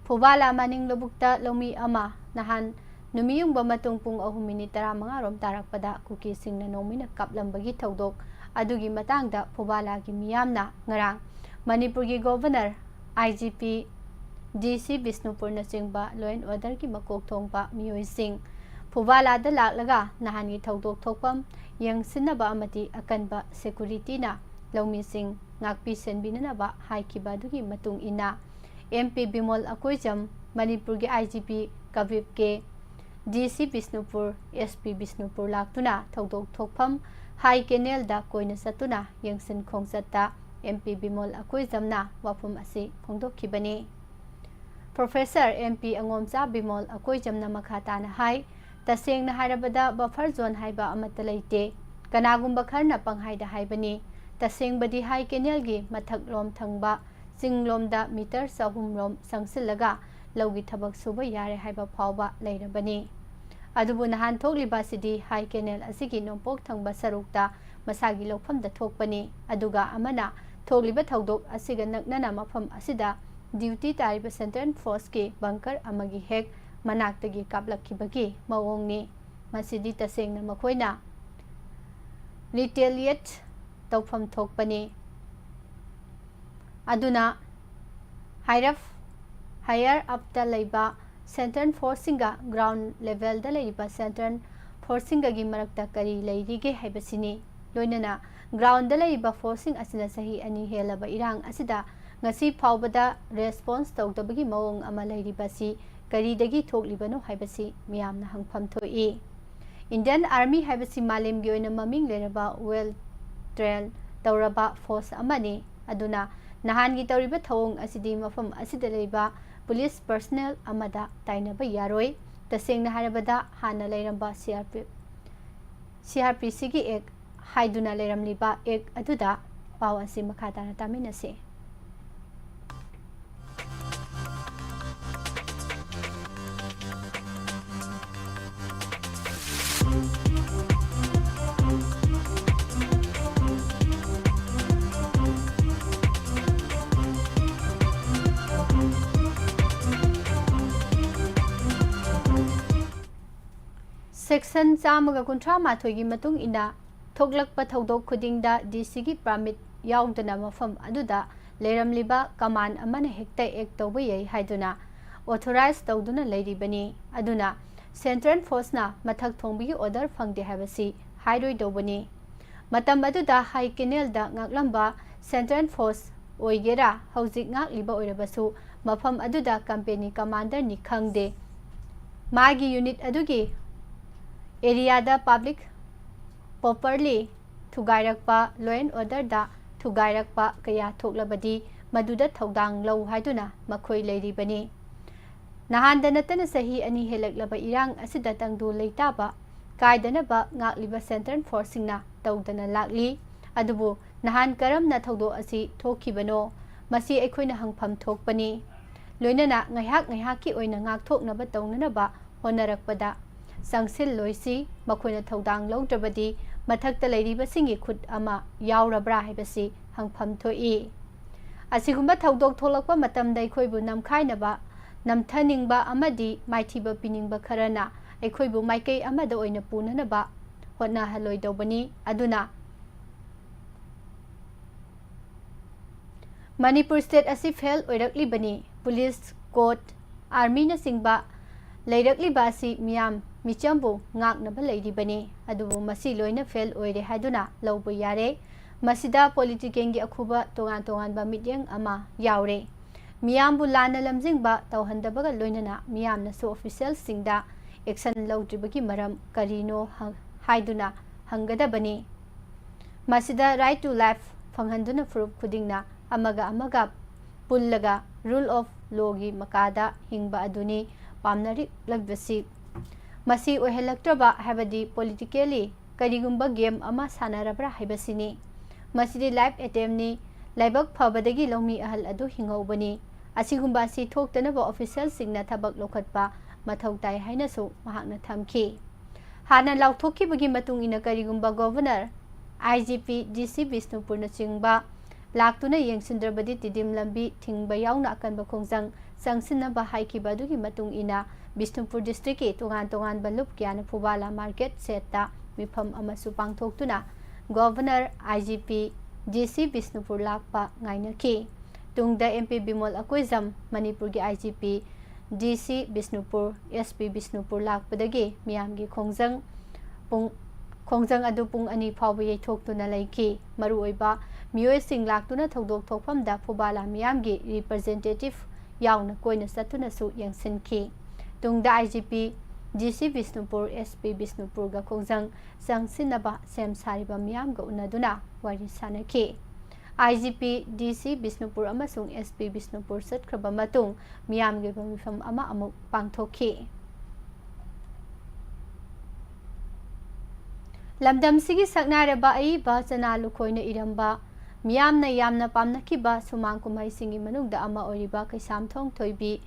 ꯐꯨꯕꯥꯂꯥ ꯃꯅꯤꯡ ꯂꯧꯕꯨꯛꯇ ꯂꯧꯃꯤ ꯑꯃ ꯅꯍꯥꯟ ꯅꯨꯃꯤꯠꯌꯨꯡꯕ ꯃꯇꯨꯡ ꯄꯨꯡ ꯑꯍꯨꯝ ꯃꯤꯅꯤꯠ ꯇꯔꯥꯃꯉꯥ ꯔꯣꯝ ꯇꯥꯔꯛꯄꯗ ꯀꯨꯀꯤꯁꯤꯡꯅ ꯅꯣꯡꯃꯩꯅ ꯀꯥꯞꯂꯝꯕꯒꯤ ꯊꯧꯗꯣꯛ ꯑꯗꯨꯒꯤ ꯃꯇꯥꯡꯗ ꯐꯨꯕꯥꯂꯥꯒꯤ ꯃꯤꯌꯥꯝꯅ ꯉꯔꯥꯡ ꯃꯅꯤꯄꯨꯔꯒꯤ ꯒꯣꯚꯔꯅꯔ, ꯑꯥꯏ ꯖꯤ ꯄꯤ, ꯗꯤ ꯁꯤ ꯕꯤꯁꯅꯨꯄꯨꯔꯅꯆꯤꯡꯕ law and orderꯒꯤ ꯃꯀꯣꯛ ꯊꯣꯡꯕ ꯃꯤꯑꯣꯏꯁꯤꯡ ꯐꯨꯕꯥꯂꯥꯗ ꯂꯥꯛꯂꯒ ꯅꯍꯥꯟꯒꯤ ꯊꯧꯗꯣꯛ ꯊꯣꯛꯐꯝ ꯌꯦꯡꯁꯤꯟꯅꯕ ꯑꯃꯗꯤ ꯑꯀꯟꯕ securityꯅ ꯂꯧꯃꯤꯁꯤꯡ ꯉꯥꯛꯄꯤ ꯁꯦꯟꯕꯤꯅꯅꯕ ꯍꯥꯏꯈꯤꯕ ꯑꯗꯨꯒꯤ ꯃꯇꯨꯡ ꯏꯟꯅ, ꯑꯦꯝ ꯄꯤ ꯕꯤꯃꯣꯜ ꯑꯀꯣꯏꯖꯝ, ꯃꯅꯤꯄꯨꯔꯒꯤ ꯑꯥꯏ ꯖꯤ ꯄꯤ ꯀꯕꯤꯞ ꯀꯦ, ꯗꯤ ꯁꯤ ꯕꯤꯁꯅꯨꯄꯨꯔ, ꯑꯦꯁ ꯄꯤ ꯕꯤꯁꯅꯨꯄꯨꯔ ꯂꯥꯛꯇꯨꯅ ꯊꯧꯗꯣꯛ ꯊꯣꯛꯐꯝ ꯍꯥꯏ ꯀꯦꯅꯦꯜꯗ ꯀꯣꯏꯅ ꯆꯠꯇꯨꯅ ꯌꯦꯡꯁꯤꯟ ꯈꯣꯡꯆꯠꯇ ꯑꯦꯝ ꯄꯤ ꯕꯤꯃꯣꯜ ꯑꯀꯣꯏꯖꯝꯅ ꯋꯥꯐꯝ ꯑꯁꯤ ꯐꯣꯡꯗꯣꯛꯈꯤꯕꯅꯤ꯫ ꯄ꯭ꯔꯣꯐꯦꯁꯔ ꯑꯦꯝ ꯄꯤ ꯑꯉꯣꯝꯆꯥ ꯕꯤꯃꯣꯜ ꯑꯀꯣꯏꯖꯝꯅ ꯃꯈꯥ ꯇꯥꯅ ꯍꯥꯏ, ꯇꯁꯦꯡꯅ ꯍꯥꯏꯔꯕꯗ buffer zone ꯍꯥꯏꯕ ꯑꯃꯠꯇ ꯂꯩꯇꯦ꯫ ꯀꯅꯥꯒꯨꯝꯕ ꯈꯔꯅ ꯄꯪꯍꯥꯏꯗ ꯍꯥꯏꯕꯅꯤ꯫ ꯇꯁꯦꯡꯕꯗꯤ ꯍꯥꯏ ꯀꯦꯅꯦꯜꯒꯤ ꯃꯊꯛꯂꯣꯝ ꯊꯪꯕ ꯆꯤꯡꯂꯣꯝꯗ ꯃꯤꯇꯔ ꯆꯍꯨꯝ ꯔꯣꯝ ꯆꯪꯁꯤꯜꯂꯒ ꯂꯧꯒꯤ ꯊꯕꯛ ꯁꯨꯕ ꯌꯥꯔꯦ ꯍꯥꯏꯕ ꯐꯥꯎꯕ ꯂꯩꯔꯕꯅꯤ꯫ ꯑꯗꯨꯕꯨ ꯅꯍꯥꯟ ꯊꯣꯛꯂꯤꯕ ꯑꯁꯤꯗꯤ ꯍꯥꯏ ꯀꯦꯅꯦꯜ ꯑꯁꯤꯒꯤ ꯅꯣꯡꯄꯣꯛ ꯊꯪꯕ ꯁꯔꯨꯛꯇ ꯃꯁꯥꯒꯤ ꯂꯧꯐꯝꯗ ꯊꯣꯛꯄꯅꯤ꯫ ꯑꯗꯨꯒ ꯑꯃꯅ, ꯊꯣꯛꯂꯤꯕ ꯊꯧꯗꯣꯛ ꯑꯁꯤꯒ ꯅꯛꯅꯅ ꯃꯐꯝ ꯑꯁꯤꯗ duty ꯇꯥꯔꯤꯕ central forceꯀꯤ bunker ꯑꯃꯒꯤ ꯍꯦꯛ ꯃꯅꯥꯛꯇꯒꯤ ꯀꯥꯞꯂꯛꯈꯤꯕꯒꯤ ꯃꯑꯣꯡꯅꯤ꯫ ꯃꯁꯤꯗꯤ ꯇꯁꯦꯡꯅ ꯃꯈꯣꯏꯅ retaliate ꯇꯧꯐꯝ ꯊꯣꯛꯄꯅꯤ꯫ ꯑꯗꯨꯅ ꯍꯥꯏꯔꯞ higher upꯇ ꯂꯩꯕ central forceꯁꯤꯡꯒ ground levelꯗ ꯂꯩꯔꯤꯕ central forceꯁꯤꯡꯒꯒꯤ ꯃꯔꯛꯇ ꯀꯔꯤ ꯂꯩꯔꯤꯒꯦ ꯍꯥꯏꯕꯁꯤꯅꯤ꯫ ꯂꯣꯏꯅꯅ groundꯗ ꯂꯩꯔꯤꯕ forceꯁꯤꯡ ꯑꯁꯤꯅ ꯆꯍꯤ ꯑꯅꯤ ꯍꯦꯜꯂꯕ ꯏꯔꯥꯡ ꯑꯁꯤꯗ ꯉꯁꯤ ꯐꯥꯎꯕꯗ response ꯇꯧꯗꯕꯒꯤ ꯃꯑꯣꯡ ꯑꯃ ꯂꯩꯔꯤꯕꯁꯤ ꯀꯔꯤꯗꯒꯤ ꯊꯣꯛꯂꯤꯕꯅꯣ ꯍꯥꯏꯕꯁꯤ ꯃꯤꯌꯥꯝꯅ ꯍꯪꯐꯝ ꯊꯣꯛꯏ꯫ Indian Army ꯍꯥꯏꯕꯁꯤ ꯃꯥꯂꯦꯝꯒꯤ ꯑꯣꯏꯅ ꯃꯃꯤꯡ ꯂꯩꯔꯕ, well train ꯇꯧꯔꯕ force ꯑꯃꯅꯤ꯫ ꯑꯗꯨꯅ ꯅꯍꯥꯟꯒꯤ ꯇꯧꯔꯤꯕ ꯊꯧꯑꯣꯡ ꯑꯁꯤꯗꯤ ꯃꯐꯝ ꯑꯁꯤꯗ ꯂꯩꯕ police personnel ꯑꯃꯗ ꯇꯥꯏꯅꯕ ꯌꯥꯔꯣꯏ꯫ ꯇꯁꯦꯡꯅ ꯍꯥꯏꯔꯕꯗ ꯍꯥꯟꯅ ꯂꯩꯔꯝꯕ C R P, C R P Cꯒꯤ act ꯍꯥꯏꯗꯨꯅ ꯂꯩꯔꯝꯂꯤꯕ act ꯑꯗꯨꯗ ꯄꯥꯎ ꯑꯁꯤ ꯃꯈꯥ ꯇꯥꯅ ꯇꯥꯃꯤꯟꯅꯁꯤ꯫ Section ꯆꯥꯝꯃꯒ ꯀꯨꯟꯊ꯭ꯔꯥ ꯃꯥꯊꯣꯏꯒꯤ ꯃꯇꯨꯡ ꯏꯟꯅ ꯊꯣꯛꯂꯛꯄ ꯊꯧꯗꯣꯛ ꯈꯨꯗꯤꯡꯗ D Cꯒꯤ permit ꯌꯥꯎꯗꯅ ꯃꯐꯝ ꯑꯗꯨꯗ ꯂꯩꯔꯝꯂꯤꯕ command ꯑꯃꯅ ꯍꯦꯛꯇ act ꯇꯧꯕ ꯌꯥꯏ ꯍꯥꯏꯗꯨꯅ authorize ꯇꯧꯗꯨꯅ ꯂꯩꯔꯤꯕꯅꯤ꯫ ꯑꯗꯨꯅ central forceꯅ ꯃꯊꯛ ꯊꯣꯡꯕꯒꯤ order ꯐꯪꯗꯦ ꯍꯥꯏꯕꯁꯤ ꯍꯥꯏꯔꯣꯏꯗꯧꯕꯅꯤ꯫ ꯃꯇꯝ ꯑꯗꯨꯗ ꯍꯥꯏ ꯀꯦꯅꯦꯜꯗ ꯉꯥꯛꯂꯝꯕ central force ꯑꯣꯏꯒꯦꯔꯥ, ꯍꯧꯖꯤꯛ ꯉꯥꯛꯂꯤꯕ ꯑꯣꯏꯔꯕꯁꯨ ꯃꯐꯝ ꯑꯗꯨꯗ company commanderꯅꯤ ꯈꯪꯗꯦ, ꯃꯥꯒꯤ unit ꯑꯗꯨꯒꯤ areaꯗ public property ꯊꯨꯒꯥꯏꯔꯛꯄ, law and orderꯗ ꯊꯨꯒꯥꯏꯔꯛꯄ ꯀꯌꯥ ꯊꯣꯛꯂꯕꯗꯤ ꯃꯗꯨꯗ ꯊꯧꯗꯥꯡ ꯂꯧ ꯍꯥꯏꯗꯨꯅ ꯃꯈꯣꯏ ꯂꯩꯔꯤꯕꯅꯤ꯫ ꯅꯍꯥꯟꯗ ꯅꯠꯇꯅ ꯆꯍꯤ ꯑꯅꯤ ꯍꯦꯜꯂꯛꯂꯕ ꯏꯔꯥꯡ ꯑꯁꯤꯗ ꯇꯪꯗꯨ ꯂꯩꯇꯥꯕ ꯀꯥꯏꯗꯅꯕ ꯉꯥꯛꯂꯤꯕ central forceꯁꯤꯡꯅ ꯇꯧꯗꯅ ꯂꯥꯛꯂꯤ꯫ ꯑꯗꯨꯕꯨ ꯅꯍꯥꯟ ꯀꯔꯝꯅ ꯊꯧꯗꯣꯛ ꯑꯁꯤ ꯊꯣꯛꯈꯤꯕꯅꯣ? ꯃꯁꯤ ꯑꯩꯈꯣꯏꯅ ꯍꯪꯐꯝ ꯊꯣꯛꯄꯅꯤ꯫ ꯂꯣꯏꯅꯅ ꯉꯥꯏꯍꯥꯛ ꯉꯥꯏꯍꯥꯛꯀꯤ ꯑꯣꯏꯅ ꯉꯥꯛꯊꯣꯛꯅꯕ ꯇꯧꯅꯅꯕ ꯍꯣꯠꯅꯔꯛꯄꯗ ꯆꯪꯁꯤꯜꯂꯣꯏꯁꯤ꯫ ꯃꯈꯣꯏꯅ ꯊꯧꯗꯥꯡ ꯂꯧꯗ꯭ꯔꯕꯗꯤ ꯃꯊꯛꯇ ꯂꯩꯔꯤꯕꯁꯤꯡꯒꯤ ꯈꯨꯠ ꯑꯃ ꯌꯥꯎꯔꯕ꯭ꯔꯥ ꯍꯥꯏꯕꯁꯤ ꯍꯪꯐꯝ ꯊꯣꯛꯏ꯫ ꯑꯁꯤꯒꯨꯝꯕ ꯊꯧꯗꯣꯛ ꯊꯣꯛꯂꯛꯄ ꯃꯇꯝꯗ ꯑꯩꯈꯣꯏꯕꯨ ꯅꯝꯈꯥꯏꯅꯕ, ꯅꯝꯊꯅꯤꯡꯕ ꯑꯃꯗꯤ ꯃꯥꯏꯊꯤꯕ ꯄꯤꯅꯤꯡꯕ ꯈꯔꯅ ꯑꯩꯈꯣꯏꯕꯨ ꯃꯥꯏꯀꯩ ꯑꯃꯗ ꯑꯣꯏꯅ ꯄꯨꯅꯅꯕ ꯍꯣꯠꯅꯍꯜꯂꯣꯏꯗꯧꯕꯅꯤ꯫ ꯑꯗꯨꯅ ꯃꯅꯤꯄꯨꯔ state ꯑꯁꯤ fail ꯑꯣꯏꯔꯛꯂꯤꯕꯅꯤ꯫ Police, court, armyꯅꯆꯤꯡꯕ ꯂꯩꯔꯛꯂꯤꯕ ꯑꯁꯤ ꯃꯤꯌꯥꯝ ꯃꯤꯆꯝꯕꯨ ꯉꯥꯛꯅꯕ ꯂꯩꯔꯤꯕꯅꯤ꯫ ꯑꯗꯨꯕꯨ ꯃꯁꯤ ꯂꯣꯏꯅ fail ꯑꯣꯏꯔꯦ ꯍꯥꯏꯗꯨꯅ ꯂꯧꯕ ꯌꯥꯔꯦ꯫ ꯃꯁꯤꯗ politicalꯒꯤ ꯑꯈꯨꯕ ꯇꯣꯉꯥꯟ ꯇꯣꯉꯥꯟꯕ ꯃꯤꯠꯌꯦꯡ ꯑꯃ ꯌꯥꯎꯔꯦ꯫ ꯃꯤꯌꯥꯝꯕꯨ ꯂꯥꯟꯅ ꯂꯝꯖꯤꯡꯕ ꯇꯧꯍꯟꯗꯕꯒ ꯂꯣꯏꯅꯅ ꯃꯤꯌꯥꯝꯅꯁꯨ officialꯁꯤꯡꯗ action ꯂꯧꯗ꯭ꯔꯤꯕꯒꯤ ꯃꯔꯝ ꯀꯔꯤꯅꯣ ꯍ-, ꯍꯥꯏꯗꯨꯅ ꯍꯪꯒꯗꯕꯅꯤ꯫ ꯃꯁꯤꯗ right to life ꯐꯪꯍꯟꯗꯨꯅ ꯐꯨꯔꯨꯞ ꯈꯨꯗꯤꯡꯅ ꯑꯃꯒ ꯑꯃꯒ ꯄꯨꯜꯂꯒ rule of lawꯒꯤ ꯃꯈꯥꯗ ꯍꯤꯡꯕ ꯑꯗꯨꯅꯤ ꯄꯥꯝꯅꯔꯤꯕꯁꯤ꯫ ꯃꯁꯤ ꯑꯣꯏꯍꯜꯂꯛꯇ꯭ꯔꯕ ꯍꯥꯏꯕꯗꯤ politically ꯀꯔꯤꯒꯨꯝꯕ game ꯑꯃ ꯁꯥꯟꯅꯔꯕ꯭ꯔꯥ ꯍꯥꯏꯕꯁꯤꯅꯤ꯫ ꯃꯁꯤꯗꯤ life attemptꯅꯤ꯫ ꯂꯥꯏꯕꯛ ꯐꯕꯗꯒꯤ ꯂꯧꯃꯤ ꯑꯍꯜ ꯑꯗꯨ ꯍꯤꯡꯍꯧꯕꯅꯤ꯫ ꯑꯁꯤꯒꯨꯝꯕ ꯑꯁꯤ ꯊꯣꯛꯇꯅꯕ officialꯁꯤꯡꯅ ꯊꯕꯛ ꯂꯧꯈꯠꯄ ꯃꯊꯧ ꯇꯥꯏ ꯍꯥꯏꯅꯁꯨ ꯃꯍꯥꯛꯅ ꯊꯝꯈꯤ꯫ ꯍꯥꯟꯅ ꯂꯥꯎꯊꯣꯛꯈꯤꯕꯒꯤ ꯃꯇꯨꯡ ꯏꯟꯅ ꯀꯔꯤꯒꯨꯝꯕ Governor, IGP, DC ꯕꯤꯁꯅꯨꯄꯨꯔꯅꯆꯤꯡꯕ ꯂꯥꯛꯇꯨꯅ ꯌꯦꯡꯁꯤꯟꯗ꯭ꯔꯕꯗꯤ ꯇꯤꯗꯤꯝ ꯂꯝꯕꯤ ꯊꯤꯡꯕ ꯌꯥꯎꯅ ꯑꯀꯟꯕ ꯈꯣꯡꯖꯪ ꯆꯪꯁꯤꯟꯅꯕ ꯍꯥꯏꯈꯤꯕ ꯑꯗꯨꯒꯤ ꯃꯇꯨꯡ ꯏꯟꯅ ꯕꯤꯁꯅꯨꯄꯨꯔ ꯗꯤꯁꯇ꯭ꯔꯤꯛꯀꯤ ꯇꯣꯉꯥꯟ ꯇꯣꯉꯥꯟꯕ ꯂꯨꯞ ꯀꯌꯥꯅ ꯐꯨꯕꯥꯂꯥ ꯃꯥꯔꯀꯦꯠ ꯁꯦꯠꯇ ꯃꯤꯐꯝ ꯑꯃꯁꯨ ꯄꯥꯡꯊꯣꯛꯇꯨꯅ ꯒꯣꯚꯔꯅꯔ, ꯑꯥꯏ ꯖꯤ ꯄꯤ, ꯗꯤ ꯁꯤ ꯕꯤꯁꯅꯨꯄꯨꯔ ꯂꯥꯛꯄ ꯉꯥꯏꯅꯈꯤ꯫ ꯇꯨꯡꯗ ꯑꯦꯝ ꯄꯤ ꯕꯤꯃꯣꯜ ꯑꯀꯣꯏꯖꯝ, ꯃꯅꯤꯄꯨꯔꯒꯤ ꯑꯥꯏ ꯖꯤ ꯄꯤ, ꯗꯤ ꯁꯤ ꯕꯤꯁꯅꯨꯄꯨꯔ, ꯑꯦꯁ ꯄꯤ ꯕꯤꯁꯅꯨꯄꯨꯔ ꯂꯥꯛꯄꯗꯒꯤ ꯃꯤꯌꯥꯝꯒꯤ ꯈꯣꯡꯖꯪ ꯄꯨꯡ, ꯈꯣꯡꯖꯪ ꯑꯗꯨ ꯄꯨꯡ ꯑꯅꯤ ꯐꯥꯎꯕ ꯌꯩꯊꯣꯛꯇꯨꯅ ꯂꯩꯈꯤ꯫ ꯃꯔꯨꯑꯣꯏꯕ ꯃꯤꯑꯣꯏꯁꯤꯡ ꯂꯥꯛꯇꯨꯅ ꯊꯧꯗꯣꯛ ꯊꯣꯛꯐꯝꯗ ꯐꯨꯕꯥꯂꯥ ꯃꯤꯌꯥꯝꯒꯤ ꯔꯤꯄ꯭ꯔꯖꯦꯟꯇꯦꯇꯤꯚ ꯌꯥꯎꯅ ꯀꯣꯏꯅ ꯆꯠꯇꯨꯅꯁꯨ ꯌꯦꯡꯁꯤꯟꯈꯤ꯫ ꯇꯨꯡꯗ ꯑꯥꯏ ꯖꯤ ꯄꯤ, ꯗꯤ ꯁꯤ ꯕꯤꯁꯅꯨꯄꯨꯔ, ꯑꯦꯁ ꯄꯤ ꯕꯤꯁꯅꯨꯄꯨꯔꯒ ꯈꯣꯡꯖꯪ ꯆꯪꯁꯤꯟꯅꯕ ꯁꯦꯝ ꯁꯥꯔꯤꯕ ꯃꯤꯌꯥꯝꯒ ꯎꯅꯗꯨꯅ ꯋꯥꯔꯤ ꯁꯥꯅꯈꯤ꯫ ꯑꯥꯏ ꯖꯤ ꯄꯤ, ꯗꯤ ꯁꯤ ꯕꯤꯁꯅꯨꯄꯨꯔ ꯑꯃꯁꯨꯡ ꯑꯦꯁ ꯄꯤ ꯕꯤꯁꯅꯨꯄꯨꯔ ꯆꯠꯈ꯭ꯔꯕ ꯃꯇꯨꯡ ꯃꯤꯌꯥꯝꯒꯤ ꯑꯣꯏꯕ ꯃꯤꯐꯝ ꯑꯃ ꯑꯃꯨꯛ ꯄꯥꯡꯊꯣꯛꯈꯤ꯫ ꯂꯝꯗꯝꯁꯤꯒꯤ ꯁꯛꯅꯥꯏꯔꯕ ꯑꯏꯕ ꯆꯅꯥ ꯂꯨꯈꯣꯏꯅ ꯏꯔꯝꯕ ꯃꯤꯌꯥꯝꯅ ꯌꯥꯝꯅ ꯄꯥꯝꯅꯈꯤꯕ ꯁꯨꯃꯥꯡ ꯀꯨꯝꯍꯩꯁꯤꯡꯒꯤ ꯃꯅꯨꯡꯗ ꯑꯃ ꯑꯣꯏꯔꯤꯕ ꯀꯩꯁꯥꯝꯊꯣꯡ ꯊꯣꯏꯕꯤ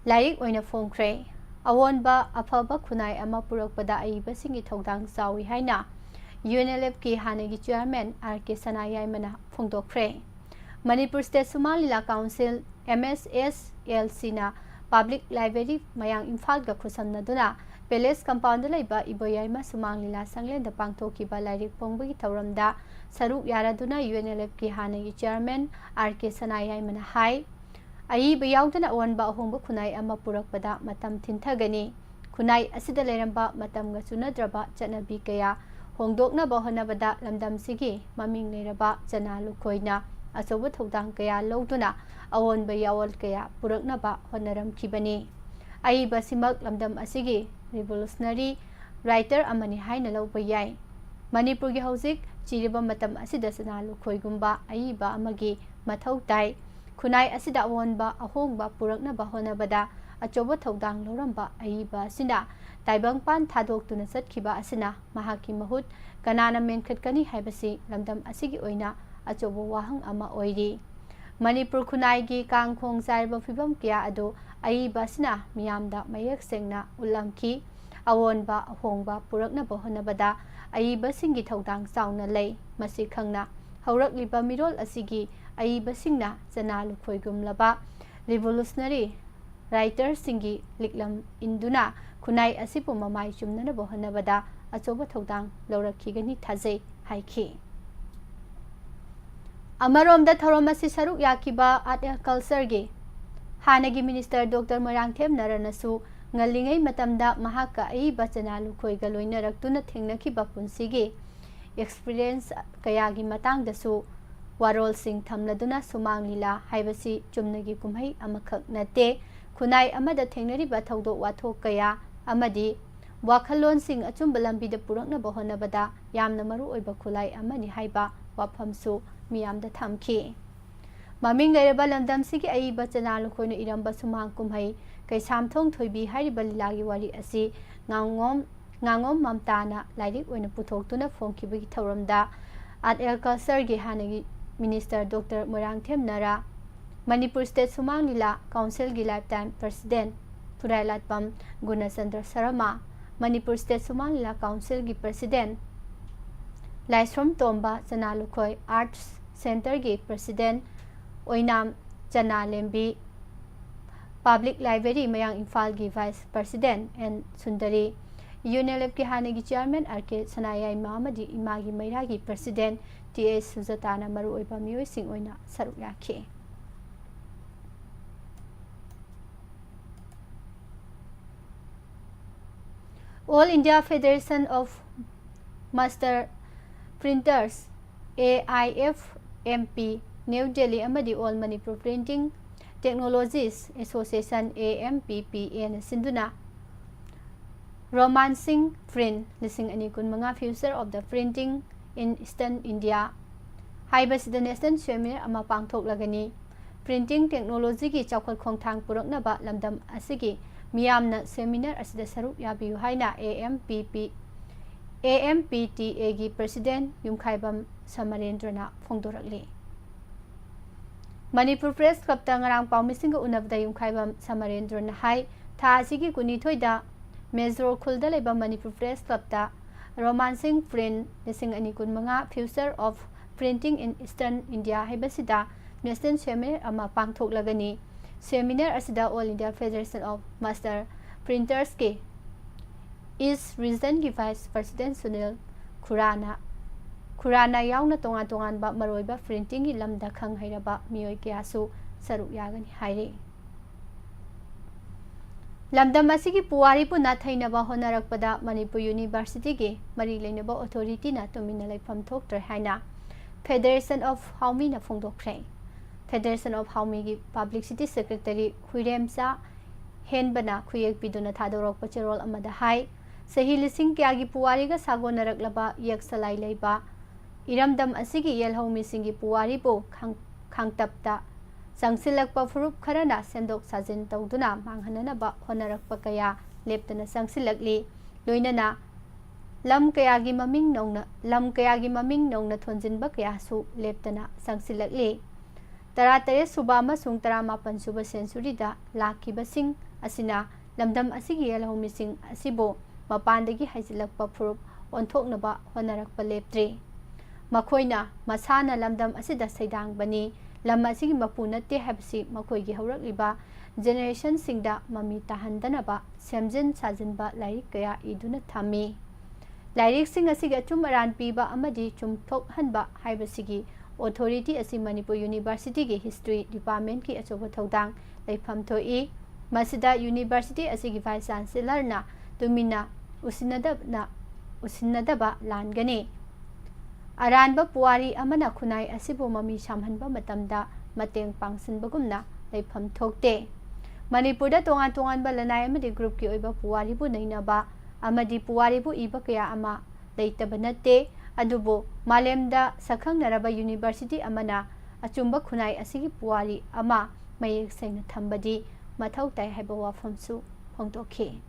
ꯂꯥꯏꯔꯤꯛ ꯑꯣꯏꯅ ꯐꯣꯡꯈ꯭ꯔꯦ꯫ ꯑꯑꯣꯟꯕ ꯑꯐꯕ ꯈꯨꯟꯅꯥꯏ ꯑꯃ ꯄꯨꯔꯛꯄꯗ ꯑꯏꯕꯁꯤꯡꯒꯤ ꯊꯧꯗꯥꯡ ꯆꯥꯎꯏ ꯍꯥꯏꯅ ꯌꯨ ꯑꯦꯟ ꯑꯦꯜ ꯑꯦꯐꯀꯤ ꯍꯥꯟꯅꯒꯤ ꯆꯤꯌꯔꯃꯦꯟ ꯑꯥꯔ ꯀꯦ ꯁꯅꯥꯌꯥꯏꯃꯅ ꯐꯣꯡꯗꯣꯛꯈ꯭ꯔꯦ꯫ ꯃꯅꯤꯄꯨꯔ ꯁ꯭ꯇꯦꯠ ꯁꯨꯃꯥꯡ ꯂꯤꯂꯥ ꯀꯥꯎꯟꯁꯤꯜ, ꯑꯦꯝ ꯑꯦꯁ ꯑꯦꯁ ꯑꯦꯜ ꯁꯤꯅ ꯄꯕ꯭ꯂꯤꯛ ꯂꯥꯏꯕ꯭ꯔꯦꯔꯤ ꯃꯌꯥꯡ ꯏꯝꯐꯥꯜꯒ ꯈꯨꯠꯁꯝꯅꯗꯨꯅ ꯄꯦꯂꯦꯁ ꯀꯝꯄꯥꯎꯟꯗ ꯂꯩꯕ ꯏꯕꯣꯌꯥꯏꯃ ꯁꯨꯃꯥꯡ ꯂꯤꯂꯥ ꯁꯪꯂꯦꯟꯗ ꯄꯥꯡꯊꯣꯛꯈꯤꯕ ꯂꯥꯏꯔꯤꯛ ꯐꯣꯡꯕꯒꯤ ꯊꯧꯔꯝꯗ ꯁꯔꯨꯛ ꯌꯥꯔꯗꯨꯅ ꯌꯨ ꯑꯦꯟ ꯑꯦꯜ ꯑꯦꯐꯀꯤ ꯍꯥꯟꯅꯒꯤ ꯆꯤꯌꯔꯃꯦꯟ ꯑꯥꯔ ꯀꯦ ꯁꯅꯥꯌꯥꯏꯃꯅ ꯍꯥꯏ, ꯑꯏꯕ ꯌꯥꯎꯗꯅ ꯑꯑꯣꯟꯕ ꯑꯍꯣꯡꯕ ꯈꯨꯟꯅꯥꯏ ꯑꯃ ꯄꯨꯔꯛꯄꯗ ꯃꯇꯝ ꯊꯤꯟꯊꯒꯅꯤ꯫ ꯈꯨꯟꯅꯥꯏ ꯑꯁꯤꯗ ꯂꯩꯔꯝꯕ ꯃꯇꯝꯒ ꯆꯨꯅꯗ꯭ꯔꯕ ꯆꯠꯅꯕꯤ ꯀꯌꯥ ꯍꯣꯡꯗꯣꯛꯅꯕ ꯍꯣꯠꯅꯕꯗ ꯂꯝꯗꯝꯁꯤꯒꯤ ꯃꯃꯤꯡ ꯂꯩꯔꯕ ꯆꯅꯥ ꯂꯨꯈꯣꯏꯅ ꯑꯆꯧꯕ ꯊꯧꯗꯥꯡ ꯀꯌꯥ ꯂꯧꯗꯨꯅ ꯑꯑꯣꯟꯕ ꯌꯥꯑꯣꯜ ꯀꯌꯥ ꯄꯨꯔꯛꯅꯕ ꯍꯣꯠꯅꯔꯝꯈꯤꯕꯅꯤ꯫ ꯑꯏꯕꯁꯤꯃꯛ ꯂꯝꯗꯝ ꯑꯁꯤꯒꯤ ꯔꯤꯚꯣꯂꯨꯁꯅꯔꯤ ꯔꯥꯏꯇꯔ ꯑꯃꯅꯤ ꯍꯥꯏꯅ ꯂꯧꯕ ꯌꯥꯏ꯫ ꯃꯅꯤꯄꯨꯔꯒꯤ ꯍꯧꯖꯤꯛ ꯆꯤꯔꯤꯕ ꯃꯇꯝ ꯑꯁꯤꯗ ꯆꯅꯥ ꯂꯨꯈꯣꯏꯒꯨꯝꯕ ꯑꯏꯕ ꯑꯃꯒꯤ ꯃꯊꯧ ꯇꯥꯏ꯫ ꯈꯨꯟꯅꯥꯏ ꯑꯁꯤꯗ ꯑꯑꯣꯟꯕ ꯑꯍꯣꯡꯕ ꯄꯨꯔꯛꯅꯕ ꯍꯣꯠꯅꯕꯗ ꯑꯆꯧꯕ ꯊꯧꯗꯥꯡ ꯂꯧꯔꯝꯕ ꯑꯏꯕ ꯑꯁꯤꯅ ꯇꯥꯏꯕꯪꯄꯥꯟ ꯊꯥꯗꯣꯛꯇꯨꯅ ꯆꯠꯈꯤꯕ ꯑꯁꯤꯅ ꯃꯍꯥꯛꯀꯤ ꯃꯍꯨꯠ ꯀꯅꯥꯅ ꯃꯦꯟꯈꯠꯀꯅꯤ ꯍꯥꯏꯕꯁꯤ ꯂꯝꯗꯝ ꯑꯁꯤꯒꯤ ꯑꯣꯏꯅ ꯑꯆꯧꯕ ꯋꯥꯍꯪ ꯑꯃ ꯑꯣꯏꯔꯤ꯫ ꯃꯅꯤꯄꯨꯔ ꯈꯨꯟꯅꯥꯏꯒꯤ ꯀꯥꯡ ꯈꯣꯡ ꯆꯥꯏꯔꯕ ꯐꯤꯕꯝ ꯀꯌꯥ ꯑꯗꯨ ꯑꯏꯕ ꯑꯁꯤꯅ ꯃꯤꯌꯥꯝꯗ ꯃꯌꯦꯛ ꯁꯦꯡꯅ ꯎꯠꯂꯝꯈꯤ꯫ ꯑꯑꯣꯟꯕ ꯑꯍꯣꯡꯕ ꯄꯨꯔꯛꯅꯕ ꯍꯣꯠꯅꯕꯗ ꯑꯏꯕꯁꯤꯡꯒꯤ ꯊꯧꯗꯥꯡ ꯆꯥꯎꯅ ꯂꯩ꯫ ꯃꯁꯤ ꯈꯪꯅ ꯍꯧꯔꯛꯂꯤꯕ ꯃꯤꯔꯣꯜ ꯑꯁꯤꯒꯤ ꯑꯏꯕꯁꯤꯡꯅ ꯆꯅꯥ ꯂꯨꯈꯣꯏꯒꯨꯝꯂꯕ revolutionary writerꯁꯤꯡꯒꯤ ꯂꯤꯛꯂꯝ ꯏꯟꯗꯨꯅ ꯈꯨꯟꯅꯥꯏ ꯑꯁꯤꯕꯨ ꯃꯃꯥꯏ ꯆꯨꯝꯅꯅꯕ ꯍꯣꯠꯅꯕꯗ ꯑꯆꯧꯕ ꯊꯧꯗꯥꯡ ꯂꯧꯔꯛꯈꯤꯒꯅꯤ ꯊꯥꯖꯩ ꯍꯥꯏꯈꯤ꯫ ꯑꯃꯔꯣꯝꯗ ꯊꯧꯔꯝ ꯑꯁꯤ ꯁꯔꯨꯛ ꯌꯥꯈꯤꯕ Art and Cultureꯒꯤ ꯍꯥꯟꯅꯒꯤ Minister Doctor ꯃꯣꯏꯔꯥꯡꯊꯦꯝ ꯅꯔꯥꯅꯁꯨ ꯉꯜꯂꯤꯉꯩ ꯃꯇꯝꯗ ꯃꯍꯥꯛꯀ ꯑꯏꯕ ꯆꯅꯥ ꯂꯨꯈꯣꯏꯒ ꯂꯣꯏꯅꯔꯛꯇꯨꯅ ꯊꯦꯡꯅꯈꯤꯕ ꯄꯨꯟꯁꯤꯒꯤ experience ꯀꯌꯥꯒꯤ ꯃꯇꯥꯡꯗꯁꯨ ꯋꯥꯔꯣꯜꯁꯤꯡ ꯊꯝꯂꯗꯨꯅ ꯁꯨꯃꯥꯡ ꯂꯤꯂꯥ ꯍꯥꯏꯕꯁꯤ ꯆꯨꯝꯅꯒꯤ ꯀꯨꯝꯍꯩ ꯑꯃꯈꯛ ꯅꯠꯇꯦ, ꯈꯨꯟꯅꯥꯏ ꯑꯃꯗ ꯊꯦꯡꯅꯔꯤꯕ ꯊꯧꯗꯣꯛ ꯋꯥꯊꯣꯛ ꯀꯌꯥ ꯑꯃꯗꯤ ꯋꯥꯈꯜꯂꯣꯟꯁꯤꯡ ꯑꯆꯨꯝꯕ ꯂꯝꯕꯤꯗ ꯄꯨꯔꯛꯅꯕ ꯍꯣꯠꯅꯕꯗ ꯌꯥꯝꯅ ꯃꯔꯨ ꯑꯣꯏꯕ ꯈꯨꯠꯂꯥꯏ ꯑꯃꯅꯤ ꯍꯥꯏꯕ ꯋꯥꯐꯝꯁꯨ ꯃꯤꯌꯥꯝꯗ ꯊꯝꯈꯤ꯫ ꯃꯃꯤꯡ ꯂꯩꯔꯕ ꯂꯝꯗꯝꯁꯤꯒꯤ ꯑꯏꯕ ꯆꯅꯥ ꯂꯨꯈꯣꯏꯅ ꯏꯔꯝꯕ ꯁꯨꯃꯥꯡ ꯀꯨꯝꯍꯩ ꯀꯩꯁꯥꯝꯊꯣꯡ ꯊꯣꯏꯕꯤ ꯍꯥꯏꯔꯤꯕ ꯂꯤꯂꯥꯒꯤ ꯋꯥꯔꯤ ꯑꯁꯤ ꯉꯥꯉꯣꯝ ꯉꯥꯉꯣꯝ ꯃꯝꯇꯥꯅ ꯂꯥꯏꯔꯤꯛ ꯑꯣꯏꯅ ꯄꯨꯊꯣꯛꯇꯨꯅ ꯐꯣꯡꯈꯤꯕꯒꯤ ꯊꯧꯔꯝꯗ Art and Cultureꯒꯤ ꯍꯥꯟꯅꯒꯤ Minister Doctor Moirangthem ꯅꯔꯥ, Manipur State ꯁꯨꯃꯥꯡ ꯂꯤꯂꯥ Councilꯒꯤ lifetime President ꯈꯨꯔꯥꯏꯂꯥꯠꯄꯝ ꯒꯨꯅꯆꯟꯗ꯭ꯔ Sharma, Manipur State ꯁꯨꯃꯥꯡ ꯂꯤꯂꯥ Councilꯒꯤ President ꯂꯥꯏꯁ꯭ꯔꯝ ꯇꯣꯝꯕ, ꯆꯅꯥ ꯂꯨꯈꯣꯏ Arts Centreꯒꯤ President ꯑꯣꯏꯅꯥꯝ ꯆꯅꯥ ꯂꯦꯝꯕꯤ, Public Library ꯃꯌꯥꯡ ꯏꯝꯐꯥꯜꯒꯤ Vice President ꯑꯦꯟ ꯁꯨꯟꯗꯔꯤ, UNLFꯀꯤ ꯍꯥꯟꯅꯒꯤ Chairman ꯑꯥꯔ ꯀꯦ ꯁꯅꯥꯌꯥꯏꯃ ꯑꯃꯗꯤ ꯏꯃꯥꯒꯤ ꯃꯩꯔꯥꯒꯤ President ꯇꯤ ꯑꯦꯁ ꯁꯨꯖꯇꯥꯅ ꯃꯔꯨꯑꯣꯏꯕ ꯃꯤꯑꯣꯏꯁꯤꯡ ꯑꯣꯏꯅ ꯁꯔꯨꯛ ꯌꯥꯈꯤ꯫ All India Federation of Master Printers, AIFMP, New Delhi ꯑꯃꯗꯤ All Manipur Printing Technologies Association, AMPPAꯅ ꯁꯤꯟꯗꯨꯅ Romancing Print ꯂꯤꯁꯤꯡ ꯑꯅꯤ ꯀꯨꯟꯃꯉꯥ Future of the Printing in Eastern India ꯍꯥꯏꯕꯁꯤꯗ national seminar ꯑꯃ ꯄꯥꯡꯊꯣꯛꯂꯒꯅꯤ꯫ Printing technologyꯒꯤ ꯆꯥꯎꯈꯠ ꯈꯣꯡꯊꯥꯡ ꯄꯨꯔꯛꯅꯕ ꯂꯝꯗꯝ ꯑꯁꯤꯒꯤ ꯃꯤꯌꯥꯝꯅ seminar ꯑꯁꯤꯗ ꯁꯔꯨꯛ ꯌꯥꯕꯤꯌꯨ ꯍꯥꯏꯅ AMPP, AMPTAꯒꯤ President ꯌꯨꯝꯈꯥꯏꯕꯝ ꯁꯃꯔꯦꯟꯗ꯭ꯔꯅ ꯐꯣꯡꯗꯣꯔꯛꯂꯤ꯫ ꯃꯅꯤꯄꯨꯔ Press Clubꯇ ꯉꯔꯥꯡ ꯄꯥꯎꯃꯤꯁꯤꯡꯒ ꯎꯅꯕꯗ ꯌꯨꯝꯈꯥꯏꯕꯝ ꯁꯃꯔꯦꯟꯗ꯭ꯔꯅ ꯍꯥꯏ, ꯊꯥ ꯑꯁꯤꯒꯤ ꯀꯨꯟꯅꯤꯊꯣꯏꯗ ꯃꯦꯖꯣꯔ ꯈꯨꯜꯗ ꯂꯩꯕ ꯃꯅꯤꯄꯨꯔ Press Clubꯇ Romancing Print ꯂꯤꯁꯤꯡ ꯑꯅꯤ ꯀꯨꯟꯃꯉꯥ Future of Printing in Eastern India ꯍꯥꯏꯕꯁꯤꯗ national seminar ꯑꯃ ꯄꯥꯡꯊꯣꯛꯂꯒꯅꯤ꯫ Seminar ꯑꯁꯤꯗ All India Federation of Master Printersꯀꯤ East Regionꯒꯤ Vice President Sunil ꯈꯨꯔꯥꯅ, ꯈꯨꯔꯥꯅ ꯌꯥꯎꯅ ꯇꯣꯉꯥꯟ ꯇꯣꯉꯥꯟꯕ ꯃꯔꯨꯑꯣꯏꯕ printingꯒꯤ ꯂꯝꯗ ꯈꯪ ꯍꯩꯔꯕ ꯃꯤꯑꯣꯏ ꯀꯌꯥꯁꯨ ꯁꯔꯨꯛ ꯌꯥꯒꯅꯤ ꯍꯥꯏꯔꯤ꯫ ꯂꯝꯗꯝ ꯑꯁꯤꯒꯤ ꯄꯨꯋꯥꯔꯤꯕꯨ ꯅꯥꯊꯩꯅꯕ ꯍꯣꯠꯅꯔꯛꯄꯗ ꯃꯅꯤꯄꯨꯔ Universityꯒꯤ ꯃꯔꯤ ꯂꯩꯅꯕ authorityꯅ ꯇꯨꯃꯤꯟꯅ ꯂꯩꯐꯝ ꯊꯣꯛꯇ꯭ꯔꯦ ꯍꯥꯏꯅ Federation of ꯍꯥꯎꯃꯤꯅ ꯐꯣꯡꯗꯣꯛꯈ꯭ꯔꯦ꯫ Federation of ꯍꯥꯎꯃꯤꯒꯤ Publicity Secretary ꯍꯨꯏꯔꯦꯝꯆꯥ ꯍꯦꯟꯕꯅ ꯈꯨꯌꯦꯛ ꯄꯤꯗꯨꯅ ꯊꯥꯗꯣꯔꯛꯄ ꯆꯦꯔꯣꯜ ꯑꯃꯗ ꯍꯥꯏ, ꯆꯍꯤ ꯂꯤꯁꯤꯡ ꯀꯌꯥꯒꯤ ꯄꯨꯋꯥꯔꯤꯒ ꯁꯥꯒꯣꯟꯅꯔꯛꯂꯕ ꯌꯦꯛ ꯁꯂꯥꯏ ꯂꯩꯕ ꯏꯔꯝꯗꯝ ꯑꯁꯤꯒꯤ ꯌꯦꯜꯍꯧꯃꯤꯁꯤꯡꯒꯤ ꯄꯨꯋꯥꯔꯤꯕꯨ ꯈꯥꯡ-, ꯈꯥꯡꯇꯞꯇ ꯆꯪꯁꯤꯜꯂꯛꯄ ꯐꯨꯔꯨꯞ ꯈꯔꯅ ꯁꯦꯝꯗꯣꯛ ꯁꯥꯖꯤꯟ ꯇꯧꯗꯨꯅ ꯃꯥꯡꯍꯟꯅꯅꯕ ꯍꯣꯠꯅꯔꯛꯄ ꯀꯌꯥ ꯂꯦꯞꯇꯅ ꯆꯪꯁꯤꯜꯂꯛꯂꯤ꯫ ꯂꯣꯏꯅꯅ ꯂꯝ ꯀꯌꯥꯒꯤ ꯃꯃꯤꯡ ꯅꯧꯅ, ꯂꯝ ꯀꯌꯥꯒꯤ ꯃꯃꯤꯡ ꯅꯧꯅ ꯊꯣꯟꯖꯤꯟꯕ ꯀꯌꯥꯁꯨ ꯂꯦꯞꯇꯅ ꯆꯪꯁꯤꯜꯂꯛꯂꯤ꯫ ꯇꯔꯥꯇꯔꯦꯠ ꯁꯨꯕ ꯑꯃꯁꯨꯡ ꯇꯔꯥꯃꯥꯄꯟ ꯁꯨꯕ centuryꯗ ꯂꯥꯛꯈꯤꯕꯁꯤꯡ ꯑꯁꯤꯅ ꯂꯝꯗꯝ ꯑꯁꯤꯒꯤ ꯌꯦꯜꯍꯧꯃꯤꯁꯤꯡ ꯑꯁꯤꯕꯨ ꯃꯄꯥꯟꯗꯒꯤ ꯍꯩꯖꯤꯜꯂꯛꯄ ꯐꯨꯔꯨꯞ ꯑꯣꯟꯊꯣꯛꯅꯕ ꯍꯣꯠꯅꯔꯛꯄ ꯂꯦꯞꯇ꯭ꯔꯤ꯫ ꯃꯈꯣꯏꯅ ꯃꯁꯥꯅ ꯂꯝꯗꯝ ꯑꯁꯤꯗ ꯁꯩꯗꯥꯡꯕꯅꯤ, ꯂꯝ ꯑꯁꯤꯒꯤ ꯃꯄꯨ ꯅꯠꯇꯦ ꯍꯥꯏꯕꯁꯤ ꯃꯈꯣꯏꯒꯤ ꯍꯧꯔꯛꯂꯤꯕ generationꯁꯤꯡꯗ ꯃꯃꯤ ꯇꯥꯍꯟꯗꯅꯕ ꯁꯦꯝꯖꯤꯟ ꯁꯥꯖꯤꯟꯕ ꯂꯥꯏꯔꯤꯛ ꯀꯌꯥ ꯏꯗꯨꯅ ꯊꯝꯃꯤ꯫ ꯂꯥꯏꯔꯤꯛꯁꯤꯡ ꯑꯁꯤꯒꯤ ꯑꯆꯨꯝ ꯑꯔꯥꯟ ꯄꯤꯕ ꯑꯃꯗꯤ ꯆꯨꯝꯊꯣꯛꯍꯟꯕ ꯍꯥꯏꯕꯁꯤꯒꯤ authority ꯑꯁꯤ ꯃꯅꯤꯄꯨꯔ Universityꯒꯤ History Departmentꯀꯤ ꯑꯆꯧꯕ ꯊꯧꯗꯥꯡ ꯂꯩꯐꯝ ꯊꯣꯛꯏ꯫ ꯃꯁꯤꯗ University ꯑꯁꯤꯒꯤ Vice Chancellorꯅ ꯇꯨꯃꯤꯟꯅ ꯎꯁꯤꯟꯅꯗꯕꯅ, ꯎꯁꯤꯟꯅꯗꯕ ꯂꯥꯟꯒꯅꯤ꯫ ꯑꯔꯥꯟꯕ ꯄꯨꯋꯥꯔꯤ ꯑꯃꯅ ꯈꯨꯟꯅꯥꯏ ꯑꯁꯤꯕꯨ ꯃꯃꯤ ꯁꯥꯝꯍꯟꯕ ꯃꯇꯝꯗ ꯃꯇꯦꯡ ꯄꯥꯡꯁꯤꯟꯕꯒꯨꯝꯅ ꯂꯩꯐꯝ ꯊꯣꯛꯇꯦ꯫ ꯃꯅꯤꯄꯨꯔꯗ ꯇꯣꯉꯥꯟ ꯇꯣꯉꯥꯟꯕ ꯂꯅꯥꯏ ꯑꯃꯗꯤ groupꯀꯤ ꯑꯣꯏꯕ ꯄꯨꯋꯥꯔꯤꯕꯨ ꯅꯩꯅꯕ ꯑꯃꯗꯤ ꯄꯨꯋꯥꯔꯤꯕꯨ ꯏꯕ ꯀꯌꯥ ꯑꯃ ꯂꯩꯇꯕ ꯅꯠꯇꯦ, ꯑꯗꯨꯕꯨ ꯃꯥꯂꯦꯝꯗ ꯁꯛꯈꯪꯅꯔꯕ University ꯑꯃꯅ ꯑꯆꯨꯝꯕ ꯈꯨꯟꯅꯥꯏ ꯑꯁꯤꯒꯤ ꯄꯨꯋꯥꯔꯤ ꯑꯃ ꯃꯌꯦꯛ ꯁꯦꯡꯅ ꯊꯝꯕꯗꯤ ꯃꯊꯧ ꯇꯥꯏ ꯍꯥꯏꯕ ꯋꯥꯐꯝꯁꯨ ꯐꯣꯡꯗꯣꯛꯈꯤ꯫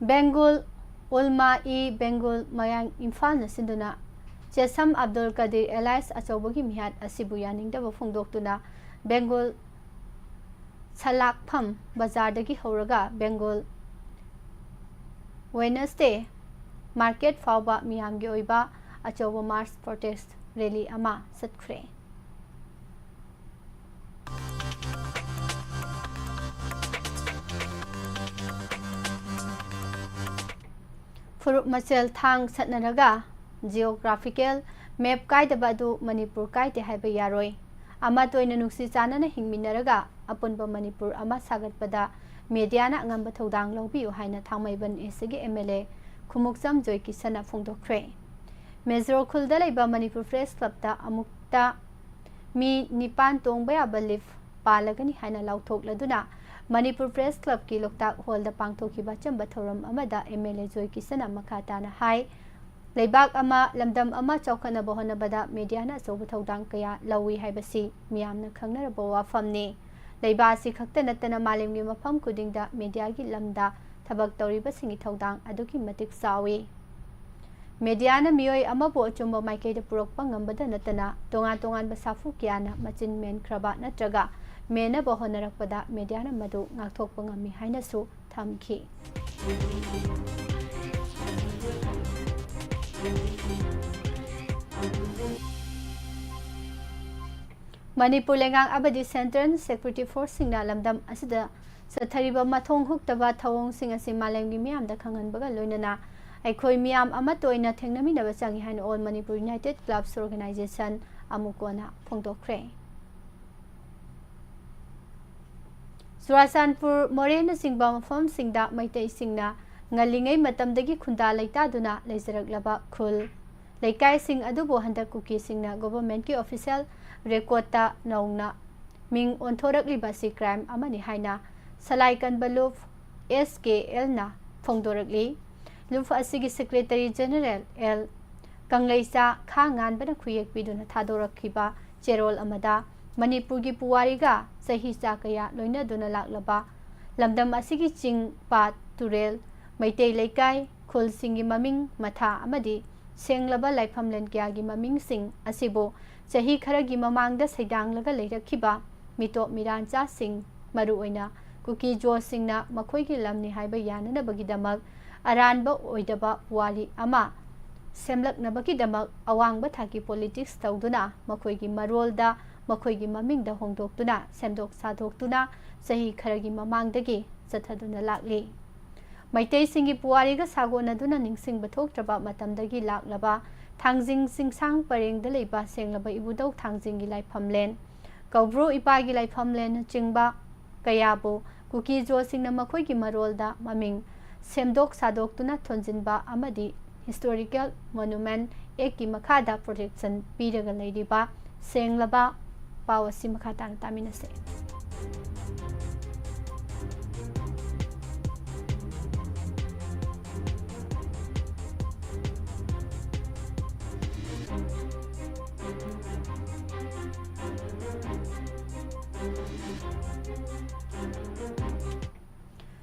ꯕꯦꯡꯒꯨꯜ ꯎꯜꯃꯥ-ꯏ ꯕꯦꯡꯒꯨꯜ ꯃꯌꯥꯡ ꯏꯝꯐꯥꯜꯅ ꯁꯤꯟꯗꯨꯅ ꯆꯦꯁꯝ ꯑꯕꯗꯨꯜ ꯀꯗꯤꯔ alias ꯑꯆꯧꯕꯒꯤ ꯃꯤꯍꯥꯠ ꯑꯁꯤꯕꯨ ꯌꯥꯅꯤꯡꯗꯕ ꯐꯣꯡꯗꯣꯛꯇꯨꯅ ꯕꯦꯡꯒꯨꯜ ꯁꯂꯥꯛꯐꯝ ꯕꯖꯥꯔꯗꯒꯤ ꯍꯧꯔꯒ ꯕꯦꯡꯒꯨꯜ Wednesday market ꯐꯥꯎꯕ ꯃꯤꯌꯥꯝꯒꯤ ꯑꯣꯏꯕ ꯑꯆꯧꯕ mass protest ꯔꯦꯂꯤ ꯑꯃ ꯆꯠꯈ꯭ꯔꯦ꯫ ꯐꯨꯔꯨꯞ ꯃꯁꯦꯜ ꯊꯥꯡ ꯁꯠꯅꯔꯒ geographical map ꯀꯥꯏꯗꯕ ꯑꯗꯨ ꯃꯅꯤꯄꯨꯔ ꯀꯥꯏꯗꯦ ꯍꯥꯏꯕ ꯌꯥꯔꯣꯏ꯫ ꯑꯃꯠꯇ ꯑꯣꯏꯅ ꯅꯨꯡꯁꯤ ꯆꯥꯟꯅꯅ ꯍꯤꯡꯃꯤꯟꯅꯔꯒ ꯑꯄꯨꯟꯕ ꯃꯅꯤꯄꯨꯔ ꯑꯃ ꯁꯥꯒꯠꯄꯗ mediaꯅ ꯑꯉꯝꯕ ꯊꯧꯗꯥꯡ ꯂꯧꯕꯤꯌꯨ ꯍꯥꯏꯅ ꯊꯥꯡꯃꯩꯕꯟ Eastꯀꯤ MLA ꯈꯨꯃꯨꯛꯆꯝ ꯖꯣꯏꯀꯤꯁꯟꯅ ꯐꯣꯡꯗꯣꯛꯈ꯭ꯔꯦ꯫ ꯃꯦꯖꯣꯔ ꯈꯨꯜꯗ ꯂꯩꯕ ꯃꯅꯤꯄꯨꯔ Press Clubꯇ ꯑꯃꯨꯛꯇ ꯃꯤ ꯅꯤꯄꯥꯟ ꯇꯣꯡꯕ ꯌꯥꯕ lift ꯄꯥꯜꯂꯒꯅꯤ ꯍꯥꯏꯅ ꯂꯥꯎꯊꯣꯛꯂꯗꯨꯅ ꯃꯅꯤꯄꯨꯔ Press Clubꯀꯤ ꯂꯣꯛꯇꯥꯛ ꯍꯣꯜꯗ ꯄꯥꯡꯊꯣꯛꯈꯤꯕ ꯑꯆꯝꯕ ꯊꯧꯔꯝ ꯑꯃꯗ MLA ꯖꯣꯏꯀꯤꯁꯟꯅ ꯃꯈꯥ ꯇꯥꯅ ꯍꯥꯏ, ꯂꯩꯕꯥꯛ ꯑꯃ, ꯂꯝꯗꯝ ꯑꯃ ꯆꯥꯎꯈꯠꯅꯕ ꯍꯣꯠꯅꯕꯗ mediaꯅ ꯑꯆꯧꯕ ꯊꯧꯗꯥꯡ ꯀꯌꯥ ꯂꯧꯏ ꯍꯥꯏꯕꯁꯤ ꯃꯤꯌꯥꯝꯅ ꯈꯪꯅꯔꯕ ꯋꯥꯐꯝꯅꯤ꯫ ꯂꯩꯕꯥꯛ ꯑꯁꯤ ꯈꯛꯇ ꯅꯠꯇꯅ ꯃꯥꯂꯦꯝꯒꯤ ꯃꯐꯝ ꯈꯨꯗꯤꯡꯗ mediaꯒꯤ ꯂꯝꯗ ꯊꯕꯛ ꯇꯧꯔꯤꯕꯁꯤꯡꯒꯤ ꯊꯧꯗꯥꯡ ꯑꯗꯨꯛꯀꯤ ꯃꯇꯤꯛ ꯆꯥꯎꯏ꯫ Mediaꯅ ꯃꯤꯑꯣꯏ ꯑꯃꯕꯨ ꯑꯆꯨꯝꯕ ꯃꯥꯏꯀꯩꯗ ꯄꯨꯔꯛꯄ ꯉꯝꯕꯗ ꯅꯠꯇꯅ ꯇꯣꯉꯥꯟ ꯇꯣꯉꯥꯟꯕ ꯁꯥꯐꯨ ꯀꯌꯥꯅ ꯃꯆꯤꯟ ꯃꯦꯟꯈ꯭ꯔꯕ ꯅꯠꯇ꯭ꯔꯒ ꯃꯦꯟꯅꯕ ꯍꯣꯠꯅꯔꯛꯄꯗ mediaꯅ ꯃꯗꯨ ꯉꯥꯛꯊꯣꯛꯄ ꯉꯝꯃꯤ ꯍꯥꯏꯅꯁꯨ ꯊꯝꯈꯤ꯫ ꯃꯅꯤꯄꯨꯔ ꯂꯩꯉꯥꯛ ꯑꯃꯗꯤ Central Security Forceꯁꯤꯡꯅ ꯂꯝꯗꯝ ꯑꯁꯤꯗ ꯆꯠꯊꯔꯤꯕ ꯃꯊꯣꯡ ꯍꯨꯛꯇꯕ ꯊꯧꯑꯣꯡꯁꯤꯡ ꯑꯁꯤ ꯃꯥꯂꯦꯝꯒꯤ ꯃꯤꯌꯥꯝꯗ ꯈꯪꯍꯟꯕꯒ ꯂꯣꯏꯅꯅ ꯑꯩꯈꯣꯏ ꯃꯤꯌꯥꯝ ꯑꯃꯠꯇ ꯑꯣꯏꯅ ꯊꯦꯡꯅꯃꯤꯟꯅꯕ ꯆꯪꯏ ꯍꯥꯏꯅ All Manipur United Clubs Organization, ꯑꯃꯨꯀꯣꯅ ꯐꯣꯡꯗꯣꯛꯈ꯭ꯔꯦ꯫ Churachandpur, ꯃꯣꯔꯦꯅꯆꯤꯡꯕ ꯃꯐꯝꯁꯤꯡꯗ ꯃꯩꯇꯩꯁꯤꯡꯅ ꯉꯜꯂꯤꯉꯩ ꯃꯇꯝꯗꯒꯤ ꯈꯨꯟꯗꯥ ꯂꯩꯇꯥꯗꯨꯅ ꯂꯩꯖꯔꯛꯂꯕ ꯈꯨꯜ, ꯂꯩꯀꯥꯏꯁꯤꯡ ꯑꯗꯨꯕꯨ ꯍꯟꯗꯛ ꯀꯨꯀꯤꯁꯤꯡꯅ governmentꯀꯤ official recordꯇ ꯅꯧꯅ ꯃꯤꯡ ꯑꯣꯟꯊꯣꯔꯛꯂꯤꯕ ꯑꯁꯤ crime ꯑꯃꯅꯤ ꯍꯥꯏꯅ ꯁꯂꯥꯏ ꯀꯟꯕ ꯂꯨꯞ, S K Lꯅ ꯐꯣꯡꯗꯣꯔꯛꯂꯤ꯫ ꯂꯨꯞ ꯑꯁꯤꯒꯤ Secretary General L ꯀꯪꯂꯩꯆꯥ ꯈꯥ ꯉꯥꯟꯕꯅ ꯈꯨꯌꯦꯛ ꯄꯤꯗꯨꯅ ꯊꯥꯗꯣꯔꯛꯈꯤꯕ ꯆꯦꯔꯣꯜ ꯑꯃꯗ ꯃꯅꯤꯄꯨꯔꯒꯤ ꯄꯨꯋꯥꯔꯤꯒ ꯆꯍꯤꯆꯥ ꯀꯌꯥ ꯂꯣꯏꯅꯗꯨꯅ ꯂꯥꯛꯂꯕ ꯂꯝꯗꯝ ꯑꯁꯤꯒꯤ ꯆꯤꯡ, ꯄꯥꯠ, ꯇꯨꯔꯦꯜ, ꯃꯩꯇꯩ ꯂꯩꯀꯥꯏ, ꯈꯨꯜꯁꯤꯡꯒꯤ ꯃꯃꯤꯡ ꯃꯊꯥ ꯑꯃꯗꯤ ꯁꯦꯡꯂꯕ ꯂꯥꯏꯐꯝꯂꯦꯟ ꯀꯌꯥꯒꯤ ꯃꯃꯤꯡꯁꯤꯡ ꯑꯁꯤꯕꯨ ꯆꯍꯤ ꯈꯔꯒꯤ ꯃꯃꯥꯡꯗ ꯁꯩꯗꯥꯡꯂꯒ ꯂꯩꯔꯛꯈꯤꯕ ꯃꯤꯇꯣꯞ ꯃꯤꯔꯥꯟꯆꯥꯁꯤꯡ, ꯃꯔꯨꯑꯣꯏꯅ ꯀꯨꯀꯤ ꯖꯣꯁꯁꯤꯡꯅ ꯃꯈꯣꯏꯒꯤ ꯂꯝꯅꯤ ꯍꯥꯏꯕ ꯌꯥꯅꯅꯕꯒꯤꯗꯃꯛ ꯑꯔꯥꯟꯕ ꯑꯣꯏꯗꯕ ꯄꯨꯋꯥꯔꯤ ꯑꯃ ꯁꯦꯝꯂꯛꯅꯕꯒꯤꯗꯃꯛ ꯑꯋꯥꯡꯕ ꯊꯥꯛꯀꯤ ꯄꯣꯂꯤꯇꯤꯛꯁ ꯇꯧꯗꯨꯅ ꯃꯈꯣꯏꯒꯤ ꯃꯔꯣꯜꯗ ꯃꯈꯣꯏꯒꯤ ꯃꯃꯤꯡꯗ ꯍꯣꯡꯗꯣꯛꯇꯨꯅ ꯁꯦꯝꯗꯣꯛ ꯁꯥꯗꯣꯛꯇꯨꯅ ꯆꯍꯤ ꯈꯔꯒꯤ ꯃꯃꯥꯡꯗꯒꯤ ꯆꯠꯊꯗꯨꯅ ꯂꯥꯛꯂꯤ꯫ ꯃꯩꯇꯩꯁꯤꯡꯒꯤ ꯄꯨꯋꯥꯔꯤꯒ ꯁꯥꯒꯣꯟꯅꯗꯨꯅ ꯅꯤꯡꯁꯤꯡꯕ ꯊꯣꯛꯇ꯭ꯔꯕ ꯃꯇꯝꯗꯒꯤ ꯂꯥꯛꯂꯕ ꯊꯥꯡꯖꯤꯡ ꯆꯤꯡꯁꯥꯡ ꯄꯔꯦꯡꯗ ꯂꯩꯕ ꯁꯦꯡꯂꯕ ꯏꯕꯨꯙꯧ ꯊꯥꯡꯖꯤꯡꯒꯤ ꯂꯥꯏꯐꯝꯂꯦꯟ, ꯀꯧꯕ꯭ꯔꯨ ꯏꯄꯥꯒꯤ ꯂꯥꯏꯐꯝꯂꯦꯟꯅꯆꯤꯡꯕ ꯀꯌꯥꯕꯨ ꯀꯨꯀꯤ-ꯖꯣꯁꯤꯡꯅ ꯃꯈꯣꯏꯒꯤ ꯃꯔꯣꯜꯗ ꯃꯃꯤꯡ ꯁꯦꯝꯗꯣꯛ ꯁꯥꯗꯣꯛꯇꯨꯅ ꯊꯣꯟꯖꯤꯟꯕ ꯑꯃꯗꯤ ꯍꯤꯁꯇꯣꯔꯤꯀꯦꯜ ꯃꯣꯅꯨꯃꯦꯟꯠ ꯑꯦꯛꯀꯤ ꯃꯈꯥꯗ ꯄ꯭ꯔꯣꯇꯦꯛꯁꯟ ꯄꯤꯔꯒ ꯂꯩꯔꯤꯕ ꯁꯦꯡꯂꯕ ꯄꯥꯎ ꯑꯁꯤ ꯃꯈꯥ ꯇꯥꯅ ꯇꯥꯃꯤꯟꯅꯁꯤ꯫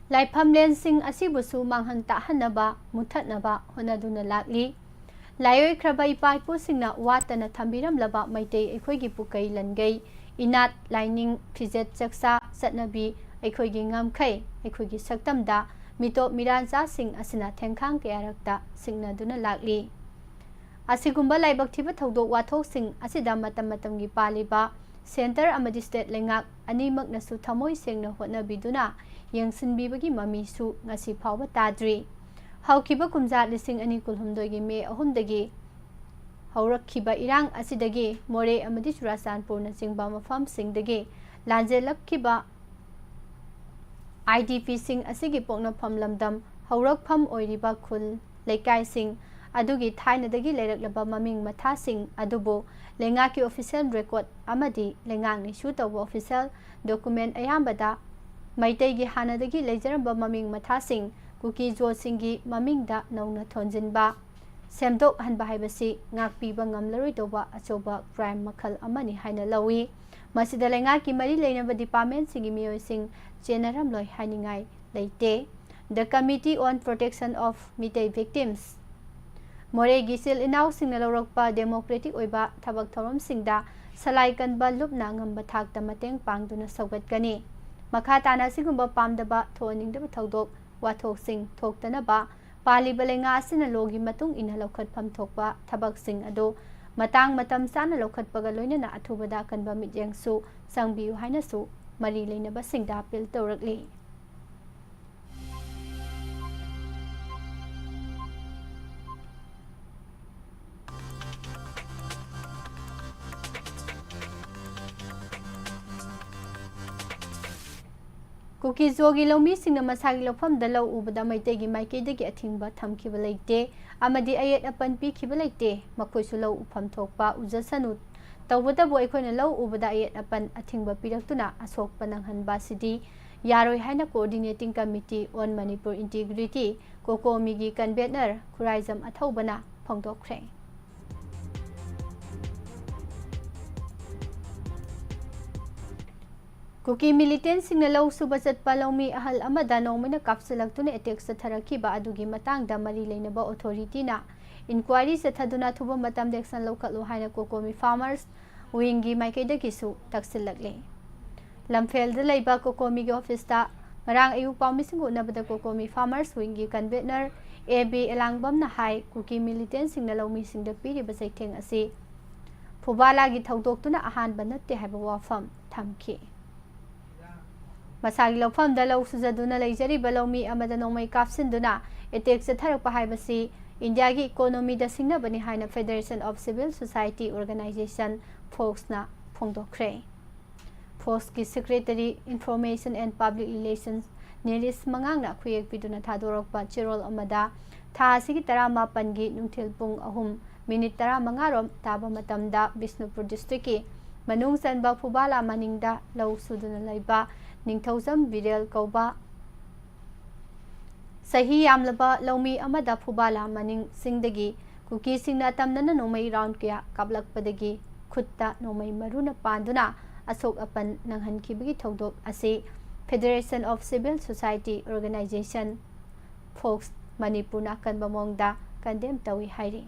ꯂꯥꯏꯐꯝꯂꯦꯟꯁꯤꯡ ꯑꯁꯤꯕꯨꯁꯨ ꯃꯥꯡꯍꯟ ꯇꯥꯛꯍꯟꯅꯕ, ꯃꯨꯊꯠꯅꯕ ꯍꯣꯠꯅꯗꯨꯅ ꯂꯥꯛꯂꯤ꯫ ꯂꯥꯏꯑꯣꯏꯈ꯭ꯔꯕ ꯏꯄꯥ ꯏꯄꯨꯁꯤꯡꯅ ꯋꯥꯠꯇꯅ ꯊꯝꯕꯤꯔꯝꯂꯕ ꯃꯩꯇꯩ ꯑꯩꯈꯣꯏꯒꯤ ꯄꯨꯀꯩ ꯂꯟꯒꯩ, ꯏꯅꯥꯠ, ꯂꯥꯏꯅꯤꯡ, ꯐꯤꯖꯦꯠ ꯆꯛꯆꯥ, ꯆꯠꯅꯕꯤ, ꯑꯩꯈꯣꯏꯒꯤ ꯉꯝꯈꯩ, ꯑꯩꯈꯣꯏꯒꯤ ꯁꯛꯇꯝꯗ ꯃꯤꯇꯣꯞ ꯃꯤꯔꯥꯟꯆꯥꯁꯤꯡ ꯑꯁꯤꯅ ꯊꯦꯡꯈꯥꯡ ꯀꯌꯥꯔꯛꯇ ꯁꯤꯡꯅꯗꯨꯅ ꯂꯥꯛꯂꯤ꯫ ꯑꯁꯤꯒꯨꯝꯕ ꯂꯥꯏꯕꯛ ꯊꯤꯕ ꯊꯧꯗꯣꯛ ꯋꯥꯊꯣꯛꯁꯤꯡ ꯑꯁꯤꯗ ꯃꯇꯝ ꯃꯇꯝꯒꯤ ꯄꯥꯜꯂꯤꯕ ꯁꯦꯟꯇꯔ ꯑꯃꯗꯤ ꯁ꯭ꯇꯦꯠ ꯂꯩꯉꯥꯛ ꯑꯅꯤꯃꯛꯅꯁꯨ ꯊꯃꯣꯏ ꯁꯦꯡꯅ ꯍꯣꯠꯅꯕꯤꯗꯨꯅ ꯌꯦꯡꯁꯤꯟꯕꯤꯕꯒꯤ ꯃꯃꯤꯁꯨ ꯉꯁꯤ ꯐꯥꯎꯕ ꯇꯥꯗ꯭ꯔꯤ꯫ ꯍꯧꯈꯤꯕ ꯀꯨꯝꯖꯥ ꯂꯤꯁꯤꯡ ꯑꯅꯤ ꯀꯨꯟꯍꯨꯝꯗꯣꯏꯒꯤ ꯃꯦ ꯑꯍꯨꯝꯗꯒꯤ ꯍꯧꯔꯛꯈꯤꯕ ꯏꯔꯥꯡ ꯑꯁꯤꯗꯒꯤ ꯃꯣꯔꯦ ꯑꯃꯗꯤ ꯆꯨꯔꯥꯆꯥꯟꯄꯨꯔꯅꯆꯤꯡꯕ ꯃꯐꯝꯁꯤꯡꯗꯒꯤ ꯂꯥꯟꯖꯦꯜꯂꯛꯈꯤꯕ IDPꯁꯤꯡ ꯑꯁꯤꯒꯤ ꯄꯣꯛꯅꯐꯝ ꯂꯝꯗꯝ ꯍꯧꯔꯛꯐꯝ ꯑꯣꯏꯔꯤꯕ ꯈꯨꯜ, ꯂꯩꯀꯥꯏꯁꯤꯡ ꯑꯗꯨꯒꯤ ꯊꯥꯏꯅꯗꯒꯤ ꯂꯩꯔꯛꯂꯕ ꯃꯃꯤꯡ ꯃꯊꯥꯁꯤꯡ ꯑꯗꯨꯕꯨ ꯂꯩꯉꯥꯛꯀꯤ ꯑꯣꯐꯤꯁꯤꯌꯦꯜ ꯔꯦꯀꯣꯔꯗ ꯑꯃꯗꯤ ꯂꯩꯉꯥꯛꯅ ꯏꯁꯨ ꯇꯧꯕ ꯑꯣꯐꯤꯁꯤꯌꯦꯜ ꯗꯣꯀꯨꯃꯦꯟꯠ ꯑꯌꯥꯝꯕꯗ ꯃꯩꯇꯩꯒꯤ ꯍꯥꯟꯅꯗꯒꯤ ꯂꯩꯖꯔꯝꯕ ꯃꯃꯤꯡ ꯃꯊꯥꯁꯤꯡ ꯀꯨꯀꯤ-ꯖꯣꯁꯤꯡꯒꯤ ꯃꯃꯤꯡꯗ ꯅꯧꯅ ꯊꯣꯟꯖꯤꯟꯕ, ꯁꯦꯝꯗꯣꯛꯍꯟꯕ ꯍꯥꯏꯕꯁꯤ ꯉꯥꯛꯄꯤꯕ ꯉꯝꯂꯔꯣꯏꯗꯧꯕ ꯑꯆꯧꯕ ꯀ꯭ꯔꯥꯏꯝ ꯃꯈꯜ ꯑꯃꯅꯤ ꯍꯥꯏꯅ ꯂꯧꯏ꯫ ꯃꯁꯤꯗ ꯂꯩꯉꯥꯛꯀꯤ ꯃꯔꯤ ꯂꯩꯅꯕ ꯗꯤꯄꯥꯔꯠꯃꯦꯟꯠꯁꯤꯡꯒꯤ ꯃꯤꯑꯣꯏꯁꯤꯡ ꯆꯦꯟꯅꯔꯝꯂꯣꯏ ꯍꯥꯏꯅꯤꯡꯉꯥꯏ ꯂꯩꯇꯦ꯫ The Committee on Protection of Meitei Victims, ꯃꯣꯔꯦꯒꯤ ꯏꯆꯤꯜ ꯏꯅꯥꯎꯁꯤꯡꯅ ꯂꯧꯔꯛꯄ ꯗꯦꯃꯣꯀ꯭ꯔꯦꯇꯤꯛ ꯑꯣꯏꯕ ꯊꯕꯛ ꯊꯧꯔꯝꯁꯤꯡꯗ ꯁꯂꯥꯏ ꯀꯟꯕ ꯂꯨꯞꯅ ꯉꯝꯕ ꯊꯥꯛꯇ ꯃꯇꯦꯡ ꯄꯥꯡꯗꯨꯅ ꯁꯧꯒꯠꯀꯅꯤ꯫ ꯃꯈꯥ ꯇꯥꯅ ꯑꯁꯤꯒꯨꯝꯕ ꯄꯥꯝꯗꯕ, ꯊꯣꯛꯍꯟꯅꯤꯡꯗꯕ ꯊꯧꯗꯣꯛ ꯋꯥꯊꯣꯛꯁꯤꯡ ꯊꯣꯛꯇꯅꯕ ꯄꯥꯜꯂꯤꯕ ꯂꯩꯉꯥꯛ ꯑꯁꯤꯅ ꯂꯣꯒꯤ ꯃꯇꯨꯡ ꯏꯟꯅ ꯂꯧꯈꯠꯐꯝ ꯊꯣꯛꯄ ꯊꯕꯛꯁꯤꯡ ꯑꯗꯨ ꯃꯇꯥꯡ ꯃꯇꯝ ꯆꯥꯅ ꯂꯧꯈꯠꯄꯒ ꯂꯣꯏꯅꯅ ꯑꯊꯨꯕꯗ ꯑꯀꯟꯕ ꯃꯤꯠꯌꯦꯡꯁꯨ ꯆꯪꯕꯤꯌꯨ ꯍꯥꯏꯅꯁꯨ ꯃꯔꯤ ꯂꯩꯅꯕꯁꯤꯡꯗ ꯑꯥꯄꯤꯜ ꯇꯧꯔꯛꯂꯤ꯫ ꯀꯨꯀꯤ-ꯖꯣꯒꯤ ꯂꯧꯃꯤꯁꯤꯡꯅ ꯃꯁꯥꯒꯤ ꯂꯧꯐꯝꯗ ꯂꯧ ꯎꯕꯗ ꯃꯩꯇꯩꯒꯤ ꯃꯥꯏꯀꯩꯗꯒꯤ ꯑꯊꯤꯡꯕ ꯊꯝꯈꯤꯕ ꯂꯩꯇꯦ ꯑꯃꯗꯤ ꯑꯌꯦꯠ ꯑꯄꯟ ꯄꯤꯈꯤꯕ ꯂꯩꯇꯦ꯫ ꯃꯈꯣꯏꯁꯨ ꯂꯧ ꯎꯐꯝ ꯊꯣꯛꯄ ꯎꯖꯁꯅꯨ꯫ ꯇꯧꯕꯇꯕꯨ ꯑꯩꯈꯣꯏꯅ ꯂꯧ ꯎꯕꯗ ꯑꯌꯦꯠ ꯑꯄꯟ ꯑꯊꯤꯡꯕ ꯄꯤꯔꯛꯇꯨꯅ ꯑꯁꯣꯛꯄ ꯅꯪꯍꯟꯕ ꯑꯁꯤꯗꯤ ꯌꯥꯔꯣꯏ ꯍꯥꯏꯅ Coordinating Committee on Manipur Integrity, ꯀꯣꯀꯣꯃꯤꯒꯤ convener Khuraijam ꯑꯊꯧꯕꯅ ꯐꯣꯡꯗꯣꯛꯈ꯭ꯔꯦ꯫ ꯀꯨꯀꯤ militantꯁꯤꯡꯅ ꯂꯧ ꯁꯨꯕ ꯆꯠꯄ ꯂꯧꯃꯤ ꯑꯍꯜ ꯑꯃꯗ ꯅꯣꯡꯃꯩꯅ ꯀꯥꯞꯁꯤꯜꯂꯛꯇꯨꯅ attack ꯆꯠꯊꯔꯛꯈꯤꯕ ꯑꯗꯨꯒꯤ ꯃꯇꯥꯡꯗ ꯃꯔꯤ ꯂꯩꯅꯕ authorityꯅ inquiry ꯆꯠꯊꯗꯨꯅ ꯑꯊꯨꯕ ꯃꯇꯝꯗ action ꯂꯧꯈꯠꯂꯨ ꯍꯥꯏꯅ ꯀꯣꯀꯣꯃꯤ farmers wingꯒꯤ ꯃꯥꯏꯀꯩꯗꯒꯤꯁꯨ ꯇꯛꯁꯤꯜꯂꯛꯂꯤ꯫ ꯂꯝꯐꯦꯜꯗ ꯂꯩꯕ ꯀꯣꯀꯣꯃꯤꯒꯤ officeꯇ ꯉꯔꯥꯡ ꯑꯌꯨꯛ ꯄꯥꯎꯃꯤꯁꯤꯡꯒ ꯎꯅꯕꯗ ꯀꯣꯀꯣꯃꯤ farmers wingꯒꯤ convener ꯑꯦ ꯕꯤ ꯑꯦꯂꯥꯡꯕꯝꯅ ꯍꯥꯏ, ꯀꯨꯀꯤ militantꯁꯤꯡꯅ ꯂꯧꯃꯤꯁꯤꯡꯗ ꯄꯤꯔꯤꯕ ꯆꯩꯊꯦꯡ ꯑꯁꯤ ꯐꯨꯕꯥꯂꯥꯒꯤ ꯊꯧꯗꯣꯛꯇꯨꯅ ꯑꯍꯥꯟꯕ ꯅꯠꯇꯦ ꯍꯥꯏꯕ ꯋꯥꯐꯝ ꯊꯝꯈꯤ꯫ ꯃꯁꯥꯒꯤ ꯂꯧꯐꯝꯗ ꯂꯧ ꯁꯨꯖꯗꯨꯅ ꯂꯩꯖꯔꯤꯕ ꯂꯧꯃꯤ ꯑꯃꯗ ꯅꯣꯡꯃꯩ ꯀꯥꯞꯁꯤꯟꯗꯨꯅ attack ꯆꯠꯊꯔꯛꯄ ꯍꯥꯏꯕꯁꯤ ꯏꯟꯗꯤꯌꯥꯒꯤ economyꯗ ꯁꯤꯡꯅꯕꯅꯤ ꯍꯥꯏꯅ Federation of Civil Society Organisation, ꯐꯣꯛꯁꯅ ꯐꯣꯡꯗꯣꯛꯈ꯭ꯔꯦ꯫ ꯐꯣꯛꯁꯀꯤ Secretary Information and Public Relations ꯅꯤꯔꯤꯁ ꯃꯉꯥꯡꯅ ꯈꯨꯌꯦꯛ ꯄꯤꯗꯨꯅ ꯊꯥꯗꯣꯔꯛꯄ ꯆꯦꯔꯣꯜ ꯑꯃꯗ, ꯊꯥ ꯑꯁꯤꯒꯤ ꯇꯔꯥꯃꯥꯄꯟꯒꯤ ꯅꯨꯡꯊꯤꯜ ꯄꯨꯡ ꯑꯍꯨꯝ minute ꯇꯔꯥꯃꯉꯥ ꯔꯣꯝ ꯇꯥꯕ ꯃꯇꯝꯗ ꯕꯤꯁꯅꯨꯄꯨꯔ districtꯀꯤ ꯃꯅꯨꯡ ꯆꯟꯕ ꯐꯨꯕꯥꯂꯥ ꯃꯅꯤꯡꯗ ꯂꯧ ꯁꯨꯗꯨꯅ ꯂꯩꯕ ꯅꯤꯡꯊꯧꯖꯝ ꯕꯤꯔꯦꯜ ꯀꯧꯕ ꯆꯍꯤ ꯌꯥꯝꯂꯕ ꯂꯧꯃꯤ ꯑꯃꯗ ꯐꯨꯕꯥꯂꯥ ꯃꯅꯤꯡ ꯆꯤꯡꯗꯒꯤ ꯀꯨꯀꯤꯁꯤꯡꯅ ꯑꯇꯝꯅꯅ ꯅꯣꯡꯃꯩ round ꯀꯌꯥ ꯀꯥꯞꯂꯛꯄꯗꯒꯤ ꯈꯨꯠꯇ ꯅꯣꯡꯃꯩ ꯃꯔꯨꯅ ꯄꯥꯟꯗꯨꯅ ꯑꯁꯣꯛ ꯑꯄꯟ ꯅꯪꯍꯟꯈꯤꯕꯒꯤ ꯊꯧꯗꯣꯛ ꯑꯁꯤ Federation of Civil Society Organisation, fox, ꯃꯅꯤꯄꯨꯔꯅ ꯑꯀꯟꯕ ꯃꯑꯣꯡꯗ condemn ꯇꯧꯏ ꯍꯥꯏꯔꯤ꯫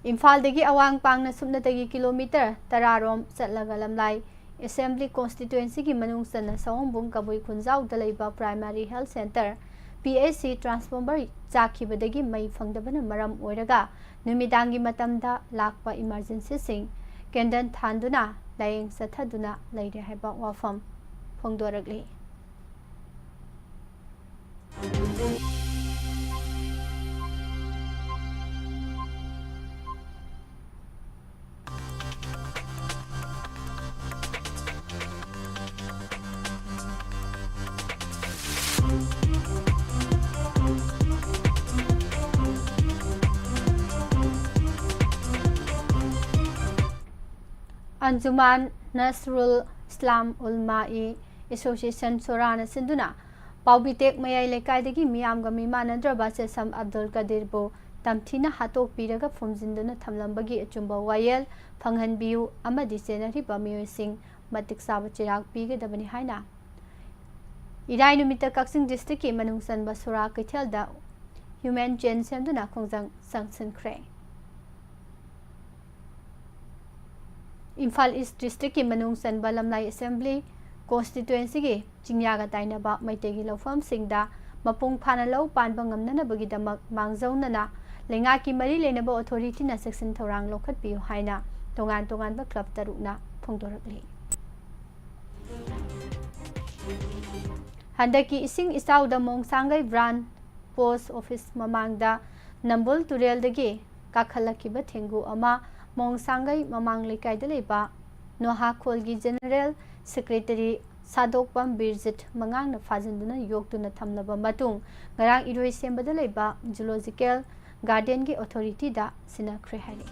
ꯏꯝꯐꯥꯜꯗꯒꯤ ꯑꯋꯥꯡ ꯄꯥꯡꯅ ꯁꯨꯞꯅꯇꯒꯤ kilometre ꯇꯔꯥ ꯔꯣꯝ ꯆꯠꯂꯒ ꯂꯝꯂꯥꯏ Assembly Constituency ꯒꯤ ꯃꯅꯨꯡ ꯆꯟꯅ ꯁꯑꯣꯝꯕꯨꯡ ꯀꯕꯨꯏ ꯈꯨꯟꯖꯥꯎꯗ ꯂꯩꯕ Primary Health Centre, P H C transformer ꯆꯥꯛꯈꯤꯕꯗꯒꯤ ꯃꯩ ꯐꯪꯗꯕꯅ ꯃꯔꯝ ꯑꯣꯏꯔꯒ ꯅꯨꯃꯤꯗꯥꯡꯒꯤ ꯃꯇꯝꯗ ꯂꯥꯛꯄ emergency ꯁꯤꯡ candle ꯊꯥꯟꯗꯨꯅ ꯂꯥꯌꯦꯡ ꯆꯠꯊꯗꯨꯅ ꯂꯩꯔꯦ ꯍꯥꯏꯕ ꯋꯥꯐꯝ ꯐꯣꯡꯗꯣꯔꯛꯂꯤ꯫ ꯑꯟꯖꯨꯃꯥꯟ ꯅꯁꯔꯨꯜ ꯏꯁꯂꯥꯝ ꯎꯜꯃꯥ-ꯏ ꯑꯦꯁꯣꯁꯤꯌꯦꯁꯟ ꯁꯣꯔꯥꯅ ꯁꯤꯟꯗꯨꯅ ꯄꯥꯎꯕꯤꯇꯦꯛ ꯃꯌꯥꯏ ꯂꯩꯀꯥꯏꯗꯒꯤ ꯃꯤꯌꯥꯝꯒ ꯃꯤꯃꯥꯟꯅꯗ꯭ꯔꯕ ꯁꯦꯁꯝ ꯑꯕꯗꯨꯜ ꯀꯗꯤꯔꯕꯨ ꯇꯝꯊꯤꯅ ꯍꯥꯠꯇꯣꯛꯄꯤꯔꯒ ꯐꯨꯝꯖꯤꯟꯗꯨꯅ ꯊꯝꯂꯝꯕꯒꯤ ꯑꯆꯨꯝꯕ ꯋꯥꯌꯦꯜ ꯐꯪꯍꯟꯕꯤꯌꯨ ꯑꯃꯗꯤ ꯆꯦꯟꯅꯔꯤꯕ ꯃꯤꯑꯣꯏꯁꯤꯡ ꯃꯇꯤꯛ ꯆꯥꯕ ꯆꯩꯔꯥꯛ ꯄꯤꯒꯗꯕꯅꯤ ꯍꯥꯏꯅ ꯏꯔꯥꯏ ꯅꯨꯃꯤꯠꯇ ꯀꯛꯆꯤꯡ district ꯀꯤ ꯃꯅꯨꯡ ꯆꯟꯕ ꯁꯣꯔꯥ ꯀꯩꯊꯦꯜꯗ human chain ꯁꯦꯝꯗꯨꯅ ꯈꯣꯡꯖꯪ ꯆꯪꯁꯤꯟꯈ꯭ꯔꯦ꯫ ꯏꯝꯐꯥꯜ East district ꯀꯤ ꯃꯅꯨꯡ ꯆꯟꯕ ꯂꯝꯂꯥꯏ Assembly Constituency ꯒꯤ ꯆꯤꯡꯌꯥꯒ ꯇꯥꯏꯅꯕ ꯃꯩꯇꯩꯒꯤ ꯂꯧꯐꯝꯁꯤꯡꯗ ꯃꯄꯨꯡ ꯐꯥꯅ ꯂꯧ ꯄꯥꯟꯕ ꯉꯝꯅꯅꯕꯒꯤꯗꯃꯛ ꯃꯥꯡꯖꯧꯅꯅ ꯂꯩꯉꯥꯛꯀꯤ ꯃꯔꯤ ꯂꯩꯅꯕ authority ꯅ ꯆꯦꯛꯁꯤꯟ ꯊꯧꯔꯥꯡ ꯂꯧꯈꯠꯄꯤꯌꯨ ꯍꯥꯏꯅ ꯇꯣꯉꯥꯟ ꯇꯣꯉꯥꯟꯕ club ꯇꯔꯨꯛꯅ ꯐꯣꯡꯗꯣꯔꯛꯂꯤ꯫ ꯍꯟꯗꯛꯀꯤ ꯏꯁꯤꯡ ꯏꯆꯥꯎꯗ ꯃꯣꯡꯁꯥꯡꯒꯩ branch post office ꯃꯃꯥꯡꯗ ꯅꯝꯕꯨꯜ ꯇꯨꯔꯦꯜꯗꯒꯤ ꯀꯥꯈꯠꯂꯛꯈꯤꯕ ꯊꯦꯡꯒꯨ ꯑꯃ ꯃꯣꯡꯁꯥꯡꯒꯩ ꯃꯃꯥꯡ ꯂꯩꯀꯥꯏꯗ ꯂꯩꯕ ꯅꯣꯍꯥꯈꯣꯜꯒꯤ General Secretary ꯁꯥꯗꯣꯛꯄꯝ ꯕꯤꯔꯖꯤꯠ ꯃꯉꯥꯡꯅ ꯐꯥꯖꯤꯟꯗꯨꯅ ꯌꯣꯛꯇꯨꯅ ꯊꯝꯂꯕ ꯃꯇꯨꯡ, ꯉꯔꯥꯡ ꯏꯔꯣꯏꯁꯦꯝꯕꯗ ꯂꯩꯕ Zoological Garden ꯒꯤ authority ꯗ ꯁꯤꯟꯅꯈ꯭ꯔꯦ ꯍꯥꯏꯔꯤ꯫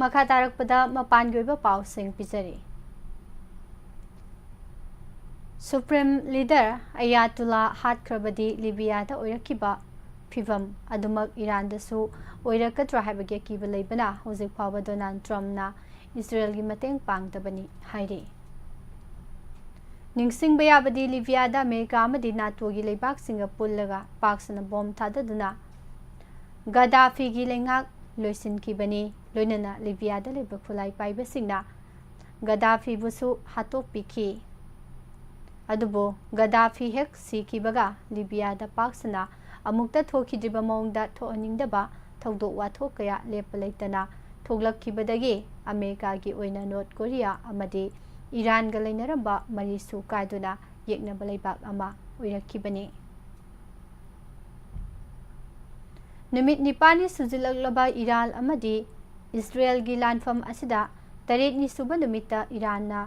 ꯃꯈꯥ ꯇꯥꯔꯛꯄꯗ ꯃꯄꯥꯟꯒꯤ ꯑꯣꯏꯕ ꯄꯥꯎꯁꯤꯡ ꯄꯤꯖꯔꯤ꯫ Supreme Leader Ayatollah ꯍꯥꯠꯈ꯭ꯔꯕꯗꯤ ꯂꯤꯕꯤꯌꯥꯗ ꯑꯣꯏꯔꯛꯈꯤꯕ ꯐꯤꯚꯝ ꯑꯗꯨꯃꯛ ꯏꯔꯥꯟꯗꯁꯨ ꯑꯣꯏꯔꯛꯀꯗ꯭ꯔꯥ ꯍꯥꯏꯕꯒꯤ ꯑꯀꯤꯕ ꯂꯩꯕꯅ ꯍꯧꯖꯤꯛ ꯐꯥꯎꯕ ꯗꯣꯅꯥꯜꯗ ꯇ꯭ꯔꯝꯞꯅ ꯏꯁꯔꯦꯜꯒꯤ ꯃꯇꯦꯡ ꯄꯥꯡꯗꯕꯅꯤ ꯍꯥꯏꯔꯤ꯫ ꯅꯤꯡꯁꯤꯡꯕ ꯌꯥꯕꯗꯤ ꯂꯤꯕꯤꯌꯥꯗ ꯑꯃꯦꯔꯤꯀꯥ ꯑꯃꯗꯤ ꯅꯥꯇꯣꯒꯤ ꯂꯩꯕꯥꯛꯁꯤꯡꯒ ꯄꯨꯜꯂꯒ ꯄꯥꯛ ꯁꯟꯅ ꯕꯣꯝ ꯊꯥꯗꯗꯨꯅ ꯒꯗꯥꯐꯤꯒꯤ ꯂꯩꯉꯥꯛ ꯂꯣꯏꯁꯤꯟꯈꯤꯕꯅꯤ꯫ ꯂꯣꯏꯅꯅ ꯂꯤꯕꯤꯌꯥꯗ ꯂꯩꯕ ꯈꯨꯠꯂꯥꯏ ꯄꯥꯏꯕꯁꯤꯡꯅ ꯒꯗꯥꯐꯤꯕꯨꯁꯨ ꯍꯥꯠꯇꯣꯛꯄꯤꯈꯤ꯫ ꯑꯗꯨꯕꯨ ꯒꯗꯥꯐꯤ ꯍꯦꯛ ꯁꯤꯈꯤꯕꯒ ꯂꯤꯕꯤꯌꯥꯗ ꯄꯥꯛ ꯁꯟꯅ ꯑꯃꯨꯛꯇ ꯊꯣꯛꯈꯤꯗ꯭ꯔꯤꯕ ꯃꯑꯣꯡꯗ ꯊꯣꯛꯍꯟꯅꯤꯡꯗꯕ ꯊꯧꯗꯣꯛ ꯋꯥꯊꯣꯛ ꯀꯌꯥ ꯂꯦꯞꯄ ꯂꯩꯇꯅ ꯊꯣꯛꯂꯛꯈꯤꯕꯗꯒꯤ ꯑꯃꯦꯔꯤꯀꯥꯒꯤ ꯑꯣꯏꯅ ꯅꯣꯔꯠ ꯀꯣꯔꯤꯌꯥ ꯑꯃꯗꯤ ꯏꯔꯥꯟꯒ ꯂꯩꯅꯔꯝꯕ ꯃꯔꯤꯁꯨ ꯀꯥꯏꯗꯨꯅ ꯌꯦꯛꯅꯕ ꯂꯩꯕꯥꯛ ꯑꯃ ꯑꯣꯏꯔꯛꯈꯤꯕꯅꯤ꯫ ꯅꯨꯃꯤꯠ ꯅꯤꯄꯥꯜꯅꯤ ꯁꯨꯖꯤꯜꯂꯛꯂꯕ ꯏꯔꯥꯟ ꯑꯃꯗꯤ ꯏꯁꯔꯦꯜꯒꯤ ꯂꯥꯟꯐꯝ ꯑꯁꯤꯗ ꯇꯔꯦꯠꯅꯤ ꯁꯨꯕ ꯅꯨꯃꯤꯠꯇ ꯏꯔꯥꯟꯅ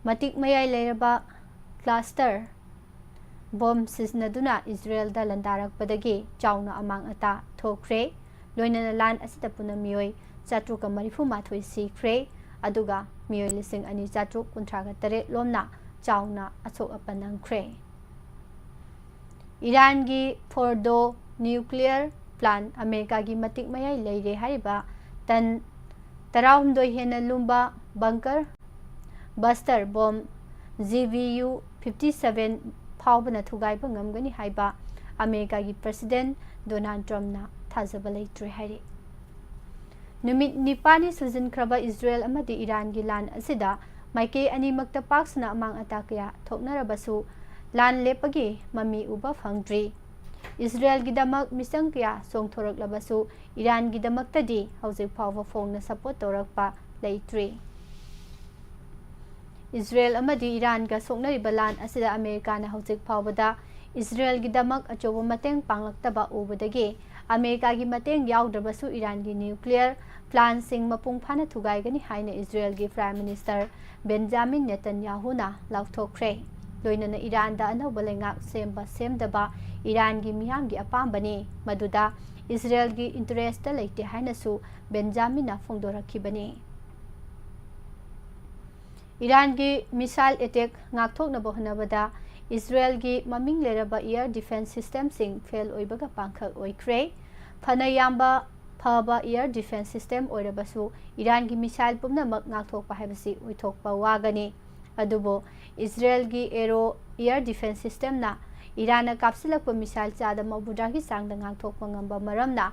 ꯃꯇꯤꯛ ꯃꯌꯥꯏ ꯂꯩꯔꯕ cluster ꯕꯣꯝ ꯁꯤꯖꯤꯟꯅꯗꯨꯅ ꯏꯁꯔꯦꯜꯗ ꯂꯥꯟꯗꯥꯔꯛꯄꯗꯒꯤ ꯆꯥꯎꯅ ꯑꯃꯥꯡ ꯑꯇꯥ ꯊꯣꯛꯈ꯭ꯔꯦ꯫ ꯂꯣꯏꯅꯅ ꯂꯥꯟ ꯑꯁꯤꯗ ꯄꯨꯟꯅ ꯃꯤꯑꯣꯏ ꯆꯥꯇ꯭ꯔꯨꯛꯀ ꯃꯔꯤꯐꯨ ꯃꯥꯊꯣꯏ ꯁꯤꯈ꯭ꯔꯦ, ꯑꯗꯨꯒ ꯃꯤꯑꯣꯏ ꯂꯤꯁꯤꯡ ꯑꯅꯤ ꯆꯥꯇ꯭ꯔꯨꯛ ꯀꯨꯟꯊ꯭ꯔꯥꯒ ꯇꯔꯦꯠ ꯂꯣꯝꯅ ꯆꯥꯎꯅ ꯑꯁꯣꯛ ꯑꯄꯟ ꯅꯪꯈ꯭ꯔꯦ꯫ ꯏꯔꯥꯟꯒꯤ ꯐꯣꯔꯗꯣ nuclear plant ꯑꯃꯦꯔꯤꯀꯥꯒꯤ ꯃꯇꯤꯛ ꯃꯌꯥꯏ ꯂꯩꯔꯦ ꯍꯥꯏꯔꯤꯕ ꯇꯟ ꯇꯔꯥꯍꯨꯝꯗꯣꯏ ꯍꯦꯟꯅ ꯂꯨꯝꯕ bunker buster bomb G B U fifty seven ꯐꯥꯎꯕꯅ ꯊꯨꯒꯥꯏꯕ ꯉꯝꯒꯅꯤ ꯍꯥꯏꯕ ꯑꯃꯦꯔꯤꯀꯥꯒꯤ President ꯗꯣꯅꯥꯜꯗ ꯇ꯭ꯔꯝꯞꯅ ꯊꯥꯖꯕ ꯂꯩꯇ꯭ꯔꯦ ꯍꯥꯏꯔꯤ꯫ ꯅꯨꯃꯤꯠ ꯅꯤꯄꯥꯜꯅꯤ ꯁꯨꯖꯤꯟꯈ꯭ꯔꯕ ꯏꯁꯔꯦꯜ ꯑꯃꯗꯤ ꯏꯔꯥꯟꯒꯤ ꯂꯥꯟ ꯑꯁꯤꯗ ꯃꯥꯏꯀꯩ ꯑꯅꯤꯃꯛꯇ ꯄꯥꯛ ꯁꯟꯅ ꯑꯃꯥꯡ ꯑꯇꯥ ꯀꯌꯥ ꯊꯣꯛꯅꯔꯕꯁꯨ ꯂꯥꯟ ꯂꯦꯞꯄꯒꯤ ꯃꯃꯤ ꯎꯕ ꯐꯪꯗ꯭ꯔꯤ꯫ ꯏꯁꯔꯦꯜꯒꯤꯗꯃꯛ ꯃꯤꯆꯪ ꯀꯌꯥ ꯆꯣꯡꯊꯣꯔꯛꯂꯕꯁꯨ ꯏꯔꯥꯟꯒꯤꯗꯃꯛꯇꯗꯤ ꯍꯧꯖꯤꯛ ꯐꯥꯎꯕ ꯐꯣꯡꯅ support ꯇꯧꯔꯛꯄ ꯂꯩꯇ꯭ꯔꯤ꯫ ꯏꯁꯔꯦꯜ ꯑꯃꯗꯤ ꯏꯔꯥꯟꯒ ꯁꯣꯛꯅꯔꯤꯕ ꯂꯥꯟ ꯑꯁꯤꯗ ꯑꯃꯦꯔꯤꯀꯥꯅ ꯍꯧꯖꯤꯛ ꯐꯥꯎꯕꯗ ꯏꯁꯔꯦꯜꯒꯤꯗꯃꯛ ꯑꯆꯧꯕ ꯃꯇꯦꯡ ꯄꯥꯡꯂꯛꯇꯕ ꯎꯕꯗꯒꯤ ꯑꯃꯦꯔꯤꯀꯥꯒꯤ ꯃꯇꯦꯡ ꯌꯥꯎꯗ꯭ꯔꯕꯁꯨ ꯏꯔꯥꯟꯒꯤ nuclear plantꯁꯤꯡ ꯃꯄꯨꯡ ꯐꯥꯅ ꯊꯨꯒꯥꯏꯒꯅꯤ ꯍꯥꯏꯅ ꯏꯁꯔꯦꯜꯒꯤ Prime Minister ꯕꯦꯟꯖꯥꯃꯤꯟ ꯅꯦꯇꯟꯌꯥꯍꯨꯅ ꯂꯥꯎꯊꯣꯛꯈ꯭ꯔꯦ꯫ ꯂꯣꯏꯅꯅ ꯏꯔꯥꯟꯗ ꯑꯅꯧꯕ ꯂꯩꯉꯥꯛ ꯁꯦꯝꯕ ꯁꯦꯝꯗꯕ ꯏꯔꯥꯟꯒꯤ ꯃꯤꯌꯥꯝꯒꯤ ꯑꯄꯥꯝꯕꯅꯤ, ꯃꯗꯨꯗ ꯏꯖꯔꯦꯜꯒꯤ ꯏꯟꯇꯔꯦꯁꯇ ꯂꯩꯇꯦ ꯍꯥꯏꯅꯁꯨ ꯕꯦꯟꯖꯥꯃꯤꯟꯅ ꯐꯣꯡꯗꯣꯔꯛꯈꯤꯕꯅꯤ꯫ ꯏꯔꯥꯟꯒꯤ ꯃꯤꯁꯥꯏꯜ ꯑꯦꯇꯦꯛ ꯉꯥꯛꯊꯣꯛꯅꯕ ꯍꯣꯠꯅꯕꯗ ꯏꯖꯔꯦꯜꯒꯤ ꯃꯃꯤꯡ ꯂꯩꯔꯕ ꯏꯌꯔ ꯗꯤꯐꯦꯟꯁ ꯁꯤꯁꯇꯦꯝꯁꯤꯡ ꯐꯦꯜ ꯑꯣꯏꯕꯒ ꯄꯥꯡꯈꯛ ꯑꯣꯏꯈ꯭ꯔꯦ꯫ ꯐꯅ ꯌꯥꯝꯕ ꯐꯕ ꯏꯌꯔ ꯗꯤꯐꯦꯟꯁ ꯁꯤꯁꯇꯦꯝ ꯑꯣꯏꯔꯕꯁꯨ ꯏꯔꯥꯟꯒꯤ ꯃꯤꯁꯥꯏꯜ ꯄꯨꯝꯅꯃꯛ ꯉꯥꯛꯊꯣꯛꯄ ꯍꯥꯏꯕꯁꯤ ꯑꯣꯏꯊꯣꯛꯄ ꯋꯥꯒꯅꯤ꯫ ꯑꯗꯨꯕꯨ ꯏꯖꯔꯦꯜꯒꯤ ꯑꯦꯔꯣ ꯏꯌꯔ ꯗꯤꯐꯦꯟꯁ ꯁꯤꯁꯇꯦꯝꯅ ꯏꯔꯥꯟꯅ ꯀꯥꯞꯁꯤꯜꯂꯛꯄ ꯃꯤꯁꯥꯏꯜ ꯆꯥꯗ ꯃꯧꯗ꯭ꯔꯥꯒꯤ ꯆꯥꯡꯗ ꯉꯥꯛꯊꯣꯛꯄ ꯉꯝꯕ ꯃꯔꯝꯅ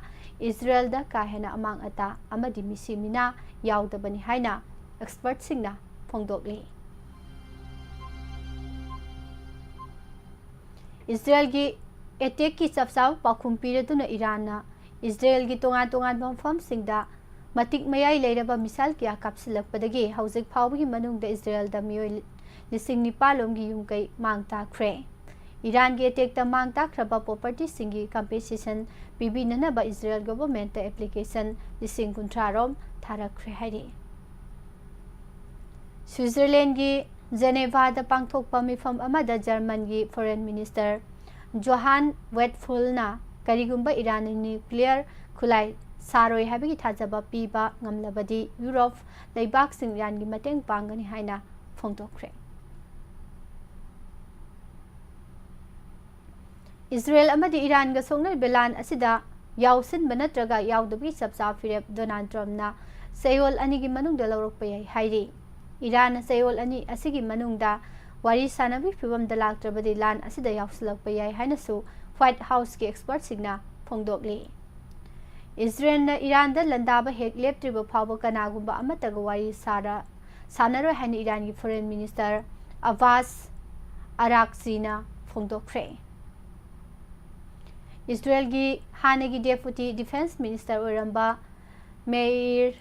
ꯏꯖꯔꯦꯜꯗ ꯀꯥ ꯍꯦꯟꯅ ꯑꯃꯥꯡ ꯑꯇꯥ ꯑꯃꯗꯤ ꯃꯤꯁꯤ ꯃꯤꯅꯥ ꯌꯥꯎꯗꯕꯅꯤ ꯍꯥꯏꯅ ꯑꯦꯛꯁꯄꯔꯠꯁꯤꯡꯅ ꯐꯣꯡꯗꯣꯛꯂꯤ꯫ ꯏꯖꯔꯦꯜꯒꯤ ꯑꯦꯇꯦꯛꯀꯤ ꯆꯞ ꯆꯥꯕ ꯄꯥꯎꯈꯨꯝ ꯄꯤꯔꯗꯨꯅ ꯏꯔꯥꯟꯅ ꯏꯖꯔꯦꯜꯒꯤ ꯇꯣꯉꯥꯟ ꯇꯣꯉꯥꯟꯕ ꯃꯐꯝꯁꯤꯡꯗ ꯃꯇꯤꯛ ꯃꯌꯥꯏ ꯂꯩꯔꯕ ꯃꯤꯁꯥꯏꯜ ꯀꯌꯥ ꯀꯥꯞꯁꯤꯜꯂꯛꯄꯗꯒꯤ ꯍꯧꯖꯤꯛ ꯐꯥꯎꯕꯒꯤ ꯃꯅꯨꯡꯗ ꯏꯖꯔꯦꯜꯗ ꯃꯤꯑꯣꯏ ꯂꯤꯁꯤꯡ ꯅꯤꯄꯥꯟ ꯂꯣꯝꯒꯤ ꯌꯨꯝ ꯀꯩ ꯃꯥꯡ ꯇꯥꯛꯈ꯭ꯔꯦ꯫ ꯏꯔꯥꯟꯒꯤ ꯑꯦꯇꯦꯛꯇ ꯃꯥꯡ ꯇꯥꯛꯈ꯭ꯔꯕ ꯄ꯭ꯔꯣꯄꯔꯇꯤꯁꯤꯡꯒꯤ ꯀꯝꯄꯦꯟꯁꯦꯁꯟ ꯄꯤꯕꯤꯅꯅꯕ ꯏꯖꯔꯦꯜ ꯒꯣꯚꯔꯟꯃꯦꯟꯠꯇ ꯑꯦꯄ꯭ꯂꯤꯀꯦꯁꯟ ꯂꯤꯁꯤꯡ ꯀꯨꯟꯊ꯭ꯔꯥ ꯔꯣꯝ ꯊꯥꯔꯛꯈ꯭ꯔꯦ ꯍꯥꯏꯔꯤ꯫ ꯁ꯭ꯋꯤꯖꯔꯂꯦꯟꯒꯤ ꯖꯦꯅꯦꯚꯥꯗ ꯄꯥꯡꯊꯣꯛꯄ ꯃꯤꯐꯝ ꯑꯃꯗ ꯖꯔꯃꯟꯒꯤ ꯐꯣꯔꯦꯟ ꯃꯤꯅꯤꯁꯇꯔ ꯖꯣꯍꯥꯟ ꯋꯦꯠꯐꯨꯜꯅ ꯀꯔꯤꯒꯨꯝꯕ ꯏꯔꯥꯟꯅ ꯅ꯭ꯌꯨꯀ꯭ꯂꯤꯌꯔ ꯈꯨꯠꯂꯥꯏ ꯁꯥꯔꯣꯏ ꯍꯥꯏꯕꯒꯤ ꯊꯥꯖꯕ ꯄꯤꯕ ꯉꯝꯂꯕꯗꯤ ꯌꯨꯔꯣꯞ ꯂꯩꯕꯥꯛꯁꯤꯡ ꯏꯔꯥꯟꯒꯤ ꯃꯇꯦꯡ ꯄꯥꯡꯒꯅꯤ ꯍꯥꯏꯅ ꯐꯣꯡꯗꯣꯛꯈ꯭ꯔꯦ꯫ ꯏꯖꯔꯦꯜ ꯑꯃꯗꯤ ꯏꯔꯥꯟꯒ ꯁꯣꯛꯅꯔꯤꯕ ꯂꯥꯟ ꯑꯁꯤꯗ ꯌꯥꯎꯁꯤꯟꯕ ꯅꯠꯇ꯭ꯔꯒ ꯌꯥꯎꯗꯕꯒꯤ ꯆꯞ ꯆꯥꯕ ꯐꯤꯔꯦꯞ ꯗꯣꯅꯥꯜꯗ ꯇ꯭ꯔꯝꯞꯅ ꯆꯌꯣꯜ ꯑꯅꯤꯒꯤ ꯃꯅꯨꯡꯗ ꯂꯧꯔꯛꯄ ꯌꯥꯏ ꯍꯥꯏꯔꯤ꯫ ꯏꯔꯥꯟꯅ ꯆꯌꯣꯜ ꯑꯅꯤ ꯑꯁꯤꯒꯤ ꯃꯅꯨꯡꯗ ꯋꯥꯔꯤ ꯁꯥꯟꯅꯕꯒꯤ ꯐꯤꯕꯝꯗ ꯂꯥꯛꯇ꯭ꯔꯕꯗꯤ ꯂꯥꯟ ꯑꯁꯤꯗ ꯌꯥꯎꯁꯤꯜꯂꯛꯄ ꯌꯥꯏ ꯍꯥꯏꯅꯁꯨ ꯋꯥꯏꯠ ꯍꯥꯎꯁꯀꯤ ꯑꯦꯛꯁꯄꯔꯠꯁꯤꯡꯅ ꯐꯣꯡꯗꯣꯛꯂꯤ꯫ ꯏꯖꯔꯦꯜꯅ ꯏꯔꯥꯟꯗ ꯂꯥꯟꯗꯥꯕ ꯍꯦꯛ ꯂꯦꯞꯇ꯭ꯔꯤꯕ ꯐꯥꯎꯕ ꯀꯅꯥꯒꯨꯝꯕ ꯑꯃꯠꯇꯒ ꯋꯥꯔꯤ ꯁꯥꯔ-, ꯁꯥꯟꯅꯔꯣꯏ ꯍꯥꯏꯅ ꯏꯔꯥꯟꯒꯤ ꯐꯣꯔꯦꯟ ꯃꯤꯅꯤꯁꯇꯔ ꯑꯕꯥꯁ ꯑꯔꯥꯛꯆꯤꯅ ꯐꯣꯡꯗꯣꯛꯈ꯭ꯔꯦ꯫ ꯏꯖꯔꯦꯜꯒꯤ ꯍꯥꯟꯅꯒꯤ ꯗꯦꯄꯨꯇꯤ ꯗꯤꯐꯦꯟꯁ ꯃꯤꯅꯤꯁꯇꯔ ꯑꯣꯏꯔꯝꯕ ꯃꯦꯏꯔ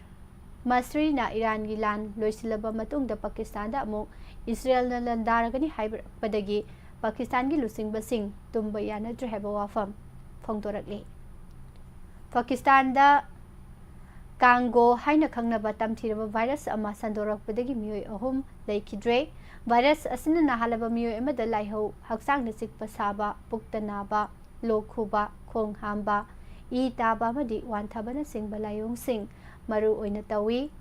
ꯃꯁ꯭ꯔꯤꯅ ꯏꯔꯥꯟꯒꯤ ꯂꯥꯟ ꯂꯣꯏꯁꯤꯜꯂꯕ ꯃꯇꯨꯡꯗ ꯄꯥꯀꯤꯁꯇꯥꯟꯗ ꯑꯃꯨꯛ ꯏꯖꯔꯦꯜꯅ ꯂꯥꯟꯗꯥꯔꯒꯅꯤ ꯍꯥꯏꯔꯛꯄꯗꯒꯤ ꯄꯥꯀꯤꯁꯇꯥꯟꯒꯤ ꯂꯨꯆꯤꯡꯕꯁꯤꯡ ꯇꯨꯝꯕ ꯌꯥꯅꯗ꯭ꯔꯦ ꯍꯥꯏꯕ ꯋꯥꯐꯝ ꯐꯣꯡꯗꯣꯔꯛꯂꯤ꯫ ꯄꯥꯀꯤꯁꯇꯥꯟꯗ ꯀꯥꯡꯒꯣ ꯍꯥꯏꯅ ꯈꯪꯅꯕ ꯇꯝꯊꯤꯔꯕ ꯚꯥꯏꯔꯁ ꯑꯃ ꯁꯟꯗꯣꯔꯛꯄꯗꯒꯤ ꯃꯤꯑꯣꯏ ꯑꯍꯨꯝ ꯂꯩꯈꯤꯗ꯭ꯔꯦ꯫ ꯚꯥꯏꯔꯁ ꯑꯁꯤꯅ ꯅꯥꯍꯜꯂꯕ ꯃꯤꯑꯣꯏ ꯑꯃꯗ ꯂꯥꯏꯍꯧ, ꯍꯛꯆꯥꯡꯗ ꯆꯤꯛꯄ ꯁꯥꯕ, ꯄꯨꯛꯇ ꯅꯥꯕ, ꯂꯣꯛ ꯈꯨꯕ, ꯈꯣꯡ ꯍꯥꯝꯕ, ꯏ ꯇꯥꯕ ꯑꯃꯗꯤ ꯋꯥꯟꯊꯕꯅꯆꯤꯡꯕ ꯂꯥꯏꯑꯣꯡꯁꯤꯡ ꯃꯔꯨ ꯑꯣꯏꯅ ꯇꯧꯏ꯫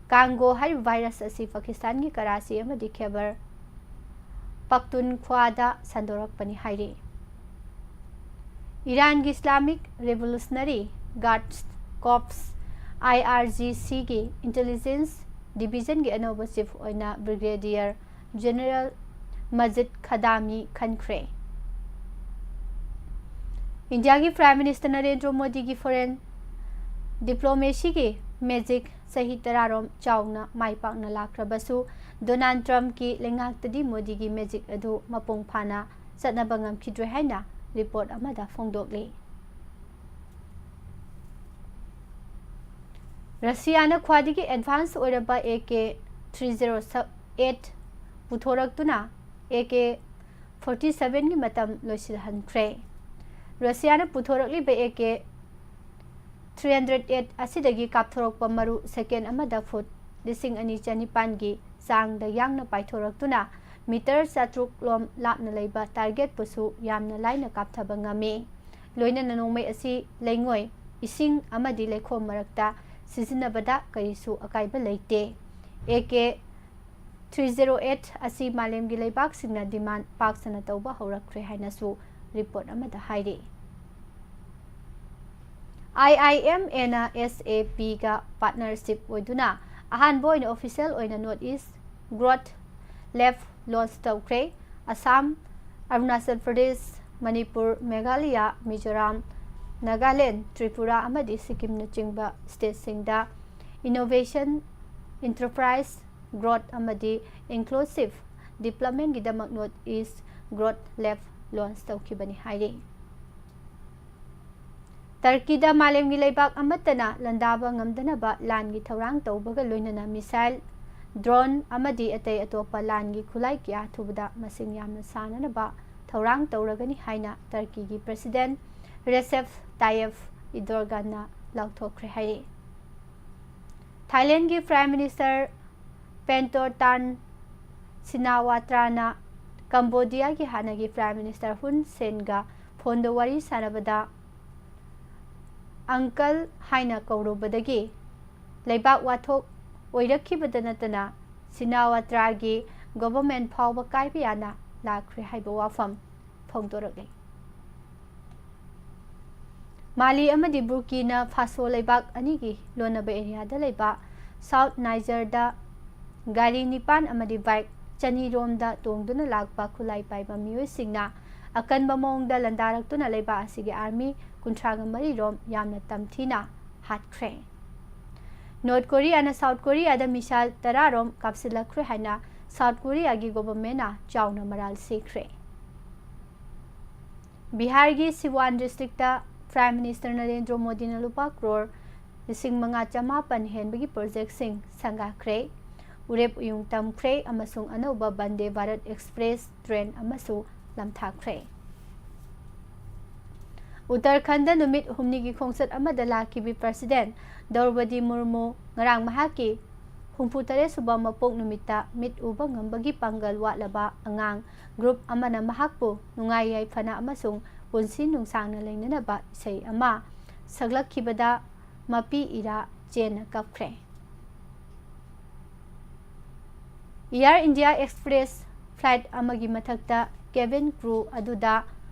ꯀꯥꯡꯒꯣ ꯍꯥꯏꯔꯤꯕ ꯚꯥꯏꯔꯁ ꯑꯁꯤ ꯄꯥꯀꯤꯁꯇꯥꯟꯒꯤ ꯀꯔꯥꯆꯤ ꯑꯃꯗꯤ ꯈꯦꯕꯔ ꯄꯛꯇꯨꯟꯈ꯭ꯋꯥꯗ ꯁꯟꯗꯣꯔꯛꯄꯅꯤ ꯍꯥꯏꯔꯤ꯫ ꯏꯔꯥꯟꯒꯤ ꯏꯁꯂꯥꯃꯤꯛ ꯔꯦꯚꯣꯂꯨꯁꯅꯔꯤ ꯒꯥꯔꯗꯁ ꯀꯣꯔꯞꯁ, ꯑꯥꯏ ꯑꯥꯔ ꯖꯤ ꯁꯤꯒꯤ ꯏꯟꯇꯦꯂꯤꯖꯦꯟꯁ ꯗꯤꯕꯤꯖꯟꯒꯤ ꯑꯅꯧꯕ ꯆꯤꯐ ꯑꯣꯏꯅ ꯕ꯭ꯔꯤꯒꯦꯗꯤꯌꯔ ꯖꯦꯅꯔꯦꯜ ꯃꯖꯤꯗ ꯈꯗꯥꯃꯤ ꯈꯟꯈ꯭ꯔꯦ꯫ ꯏꯟꯗꯤꯌꯥꯒꯤ ꯄ꯭ꯔꯥꯏꯝ ꯃꯤꯅꯤꯁꯇꯔ ꯅꯔꯦꯟꯗ꯭ꯔ ꯃꯣꯗꯤꯒꯤ ꯐꯣꯔꯦꯟ ꯗꯤꯄ꯭ꯂꯣꯃꯦꯁꯤꯒꯤ ꯃꯦꯖꯤꯛ ꯆꯍꯤ ꯇꯔꯥꯔꯣꯝ ꯆꯥꯎꯅ ꯃꯥꯏ ꯄꯥꯛꯅ ꯂꯥꯛꯈ꯭ꯔꯕꯁꯨ, ꯗꯣꯅꯥꯜꯗ ꯇ꯭ꯔꯝꯞꯀꯤ ꯂꯩꯉꯥꯛꯇꯗꯤ ꯃꯣꯗꯤꯒꯤ ꯃꯦꯖꯤꯛ ꯑꯗꯨ ꯃꯄꯨꯡ ꯐꯥꯅ ꯆꯠꯅꯕ ꯉꯝꯈꯤꯗ꯭ꯔꯦ ꯍꯥꯏꯅ ꯔꯤꯄꯣꯔꯠ ꯑꯃꯗ ꯐꯣꯡꯗꯣꯛꯂꯤ꯫ ꯔꯁꯤꯌꯥꯅ ꯈ꯭ꯋꯥꯏꯗꯒꯤ ꯑꯦꯗꯚꯥꯟꯁ ꯑꯣꯏꯔꯕ A K three zero eight ꯄꯨꯊꯣꯔꯛꯇꯨꯅ ꯑꯦ ꯀꯦ ꯐꯣꯔꯇꯤ ꯁꯚꯦꯟꯒꯤ ꯃꯇꯝ ꯂꯣꯏꯁꯤꯜꯍꯟꯈ꯭ꯔꯦ꯫ ꯔꯁꯤꯌꯥꯅ ꯄꯨꯊꯣꯔꯛꯂꯤꯕ A K three hundred eight ꯑꯁꯤꯗꯒꯤ ꯀꯥꯞꯊꯣꯔꯛꯄ ꯃꯔꯨ ꯁꯦꯀꯦꯟ ꯑꯃꯗ ꯐꯨꯠ ꯂꯤꯁꯤꯡ ꯑꯅꯤ ꯆꯅꯤꯄꯥꯟꯒꯤ ꯆꯥꯡꯗ ꯌꯥꯡꯅ ꯄꯥꯏꯊꯣꯔꯛꯇꯨꯅ ꯃꯤꯇꯔ ꯆꯥꯇ꯭ꯔꯨꯛ ꯂꯣꯝ ꯂꯥꯞꯅ ꯂꯩꯕ ꯇꯥꯔꯒꯦꯠꯄꯨꯁꯨ ꯌꯥꯝꯅ ꯂꯥꯏꯅ ꯀꯥꯞꯊꯕ ꯉꯝꯃꯤ꯫ ꯂꯣꯏꯅꯅ ꯅꯣꯡꯃꯩ ꯑꯁꯤ ꯂꯩꯉꯣꯏ, ꯏꯁꯤꯡ ꯑꯃꯗꯤ ꯂꯩꯈꯣꯝ ꯃꯔꯛꯇ ꯁꯤꯖꯤꯟꯅꯕꯗ ꯀꯔꯤꯁꯨ ꯑꯀꯥꯏꯕ ꯂꯩꯇꯦ꯫ A K three zero eight ꯑꯁꯤ ꯃꯥꯂꯦꯝꯒꯤ ꯂꯩꯕꯥꯛꯁꯤꯡꯅ ꯗꯤꯃꯥꯟ ꯄꯥꯛ ꯁꯟꯅ ꯇꯧꯕ ꯍꯧꯔꯛꯈ꯭ꯔꯦ ꯍꯥꯏꯅꯁꯨ ꯔꯤꯄꯣꯔꯠ ꯑꯃꯗ ꯍꯥꯏꯔꯤ꯫ ꯑꯥꯏ ꯑꯥꯏ ꯑꯦꯝ ꯑꯦꯅ ꯑꯦꯁ ꯑꯦ ꯄꯤꯒ ꯄꯥꯔꯠꯅꯔꯁꯤꯞ ꯑꯣꯏꯗꯨꯅ ꯑꯍꯥꯟꯕ ꯑꯣꯏꯅ ꯑꯣꯐꯤꯁꯤꯌꯦꯜ ꯑꯣꯏꯅ north east growth lab launch ꯇꯧꯈ꯭ꯔꯦ꯫ ꯑꯁꯥꯝ, ꯑꯔꯨꯅꯥꯆꯜ ꯄ꯭ꯔꯗꯦꯁ, ꯃꯅꯤꯄꯨꯔ, ꯃꯦꯘꯥꯂꯌꯥ, ꯃꯤꯖꯣꯔꯥꯝ, ꯅꯥꯒꯥꯂꯦꯟ, ꯇ꯭ꯔꯤꯄꯨꯔꯥ ꯑꯃꯗꯤ ꯁꯤꯛꯀꯤꯝꯅꯆꯤꯡꯕ ꯁ꯭ꯇꯦꯠꯁꯤꯡꯗ ꯏꯅꯣꯚꯦꯁꯟ, ꯏꯟꯇꯔꯄ꯭ꯔꯥꯏꯖ ꯒ꯭ꯔꯣꯠ ꯑꯃꯗꯤ ꯏꯟꯀ꯭ꯂꯨꯁꯤꯚ ꯗꯤꯕ꯭ꯂꯞꯃꯦꯟꯒꯤꯗꯃꯛ north east growth lab launch ꯇꯧꯈꯤꯕꯅꯤ ꯍꯥꯏꯔꯤ꯫ ꯇꯔꯀꯤꯗ ꯃꯥꯂꯦꯝꯒꯤ ꯂꯩꯕꯥꯛ ꯑꯃꯠꯇꯅ ꯂꯥꯟꯗꯥꯕ ꯉꯝꯗꯅꯕ ꯂꯥꯟꯒꯤ ꯊꯧꯔꯥꯡ ꯇꯧꯕꯒ ꯂꯣꯏꯅꯅ ꯃꯤꯁꯥꯏꯜ, ꯗ꯭ꯔꯣꯟ ꯑꯃꯗꯤ ꯑꯇꯩ ꯑꯇꯣꯞꯄ ꯂꯥꯟꯒꯤ ꯈꯨꯠꯂꯥꯏ ꯀꯌꯥ ꯑꯊꯨꯕꯗ ꯃꯁꯤꯡ ꯌꯥꯝꯅ ꯁꯥꯅꯅꯕ ꯊꯧꯔꯥꯡ ꯇꯧꯔꯒꯅꯤ ꯍꯥꯏꯅ ꯇꯔꯀꯤꯒꯤ ꯄ꯭ꯔꯦꯁꯤꯗꯦꯟ ꯔꯦꯁꯦꯞ ꯇꯥꯌꯦꯞ ꯏꯗꯣꯔꯒꯥꯟꯅ ꯂꯥꯎꯊꯣꯛꯈ꯭ꯔꯦ ꯍꯥꯏꯔꯤ꯫ ꯊꯥꯏꯂꯦꯟꯒꯤ ꯄ꯭ꯔꯥꯏꯝ ꯃꯤꯅꯤꯁꯇꯔ ꯄꯦꯟꯇꯣ ꯇꯥꯟ ꯁꯤꯅꯥꯋꯥꯇ꯭ꯔꯥꯅ ꯀꯝꯕꯣꯗꯤꯌꯥꯒꯤ ꯍꯥꯟꯅꯒꯤ ꯄ꯭ꯔꯥꯏꯝ ꯃꯤꯅꯤꯁꯇꯔ ꯍꯨꯟ ꯁꯦꯟꯒ ꯐꯣꯟꯗ ꯋꯥꯔꯤ ꯁꯥꯟꯅꯕꯗ uncle ꯍꯥꯏꯅ ꯀꯧꯔꯨꯕꯗꯒꯤ ꯂꯩꯕꯥꯛ ꯋꯥꯊꯣꯛ ꯑꯣꯏꯔꯛꯈꯤꯕꯗ ꯅꯠꯇꯅ ꯁꯤꯅꯥꯋꯥꯇ꯭ꯔꯥꯒꯤ government ꯐꯥꯎꯕ ꯀꯥꯏꯕ ꯌꯥꯅ ꯂꯥꯛꯈ꯭ꯔꯦ ꯍꯥꯏꯕ ꯋꯥꯐꯝ ꯐꯣꯡꯗꯣꯔꯛꯂꯤ꯫ ꯃꯥꯂꯤ ꯑꯃꯗꯤ ꯕꯨꯔꯀꯤꯅ ꯐꯥꯁꯣ ꯂꯩꯕꯥꯛ ꯑꯅꯤꯒꯤ ꯂꯣꯟꯅꯕ areaꯗ ꯂꯩꯕ South Nigerꯗ ꯒꯥꯔꯤ ꯅꯤꯄꯥꯟ ꯑꯃꯗꯤ bike ꯆꯅꯤꯔꯣꯝꯗ ꯇꯣꯡꯗꯨꯅ ꯂꯥꯛꯄ ꯈꯨꯠꯂꯥꯏ ꯄꯥꯏꯕ ꯃꯤꯑꯣꯏꯁꯤꯡꯅ ꯑꯀꯟꯕ ꯃꯑꯣꯡꯗ ꯂꯥꯟꯗꯥꯔꯛꯇꯨꯅ ꯂꯩꯕꯥꯛ ꯑꯁꯤꯒꯤ army ꯀꯨꯟꯊ꯭ꯔꯥꯒ ꯃꯔꯤꯔꯣꯝ ꯌꯥꯝꯅ ꯇꯝꯊꯤꯅ ꯍꯥꯠꯈ꯭ꯔꯦ꯫ North Koreaꯅ South Koreaꯗ missile ꯇꯔꯥꯔꯣꯝ ꯀꯥꯞꯁꯤꯜꯂꯛꯈ꯭ꯔꯦ ꯍꯥꯏꯅ South Koreaꯒꯤ governmentꯅ ꯆꯥꯎꯅ ꯃꯔꯥꯜ ꯁꯤꯈ꯭ꯔꯦ꯫ ꯕꯤꯍꯥꯔꯒꯤ ꯁꯤꯋꯥꯟ districtꯇ Prime Minister ꯅꯔꯦꯟꯗ꯭ꯔ ꯃꯣꯗꯤꯅ ꯂꯨꯄꯥ ꯀ꯭ꯔꯣꯔ ꯂꯤꯁꯤꯡ ꯃꯉꯥ ꯆꯃꯥꯄꯟ ꯍꯦꯟꯕꯒꯤ projectꯁꯤꯡ ꯁꯪꯒꯥꯈ꯭ꯔꯦ, ꯎꯔꯦꯞ ꯎꯌꯨꯡ ꯇꯝꯈ꯭ꯔꯦ ꯑꯃꯁꯨꯡ ꯑꯅꯧꯕ ꯕꯟꯗꯦ ꯚꯥꯔꯠ Express train ꯑꯃꯁꯨ ꯂꯝꯊꯥꯈ꯭ꯔꯦ꯫ ꯎꯠꯇꯔꯈꯟꯗ ꯅꯨꯃꯤꯠ ꯍꯨꯝꯅꯤꯒꯤ ꯈꯣꯡꯆꯠ ꯑꯃꯗ ꯂꯥꯛꯈꯤꯕꯤ President ꯗ꯭ꯔꯧꯄꯗꯤ ꯃꯨꯔꯃꯨ ꯉꯔꯥꯡ ꯃꯍꯥꯛꯀꯤ ꯍꯨꯝꯐꯨꯇꯔꯦꯠ ꯁꯨꯕ ꯃꯄꯣꯛ ꯅꯨꯃꯤꯠꯇ ꯃꯤꯠ ꯎꯕ ꯉꯝꯕꯒꯤ ꯄꯥꯡꯒꯜ ꯋꯥꯠꯂꯕ ꯑꯉꯥꯡ group ꯑꯃꯅ ꯃꯍꯥꯛꯄꯨ ꯅꯨꯡꯉꯥꯏ ꯌꯥꯏꯐꯅ ꯑꯃꯁꯨꯡ ꯄꯨꯟꯁꯤ ꯅꯨꯡꯁꯥꯡꯅ ꯂꯩꯅꯅꯕ ꯏꯁꯩ ꯑꯃ ꯁꯛꯂꯛꯈꯤꯕꯗ ꯃꯄꯤ era ꯆꯦꯟꯅ ꯀꯞꯈ꯭ꯔꯦ꯫ Air India Express flight ꯑꯃꯒꯤ ꯃꯊꯛꯇ cabin crew ꯑꯗꯨꯗ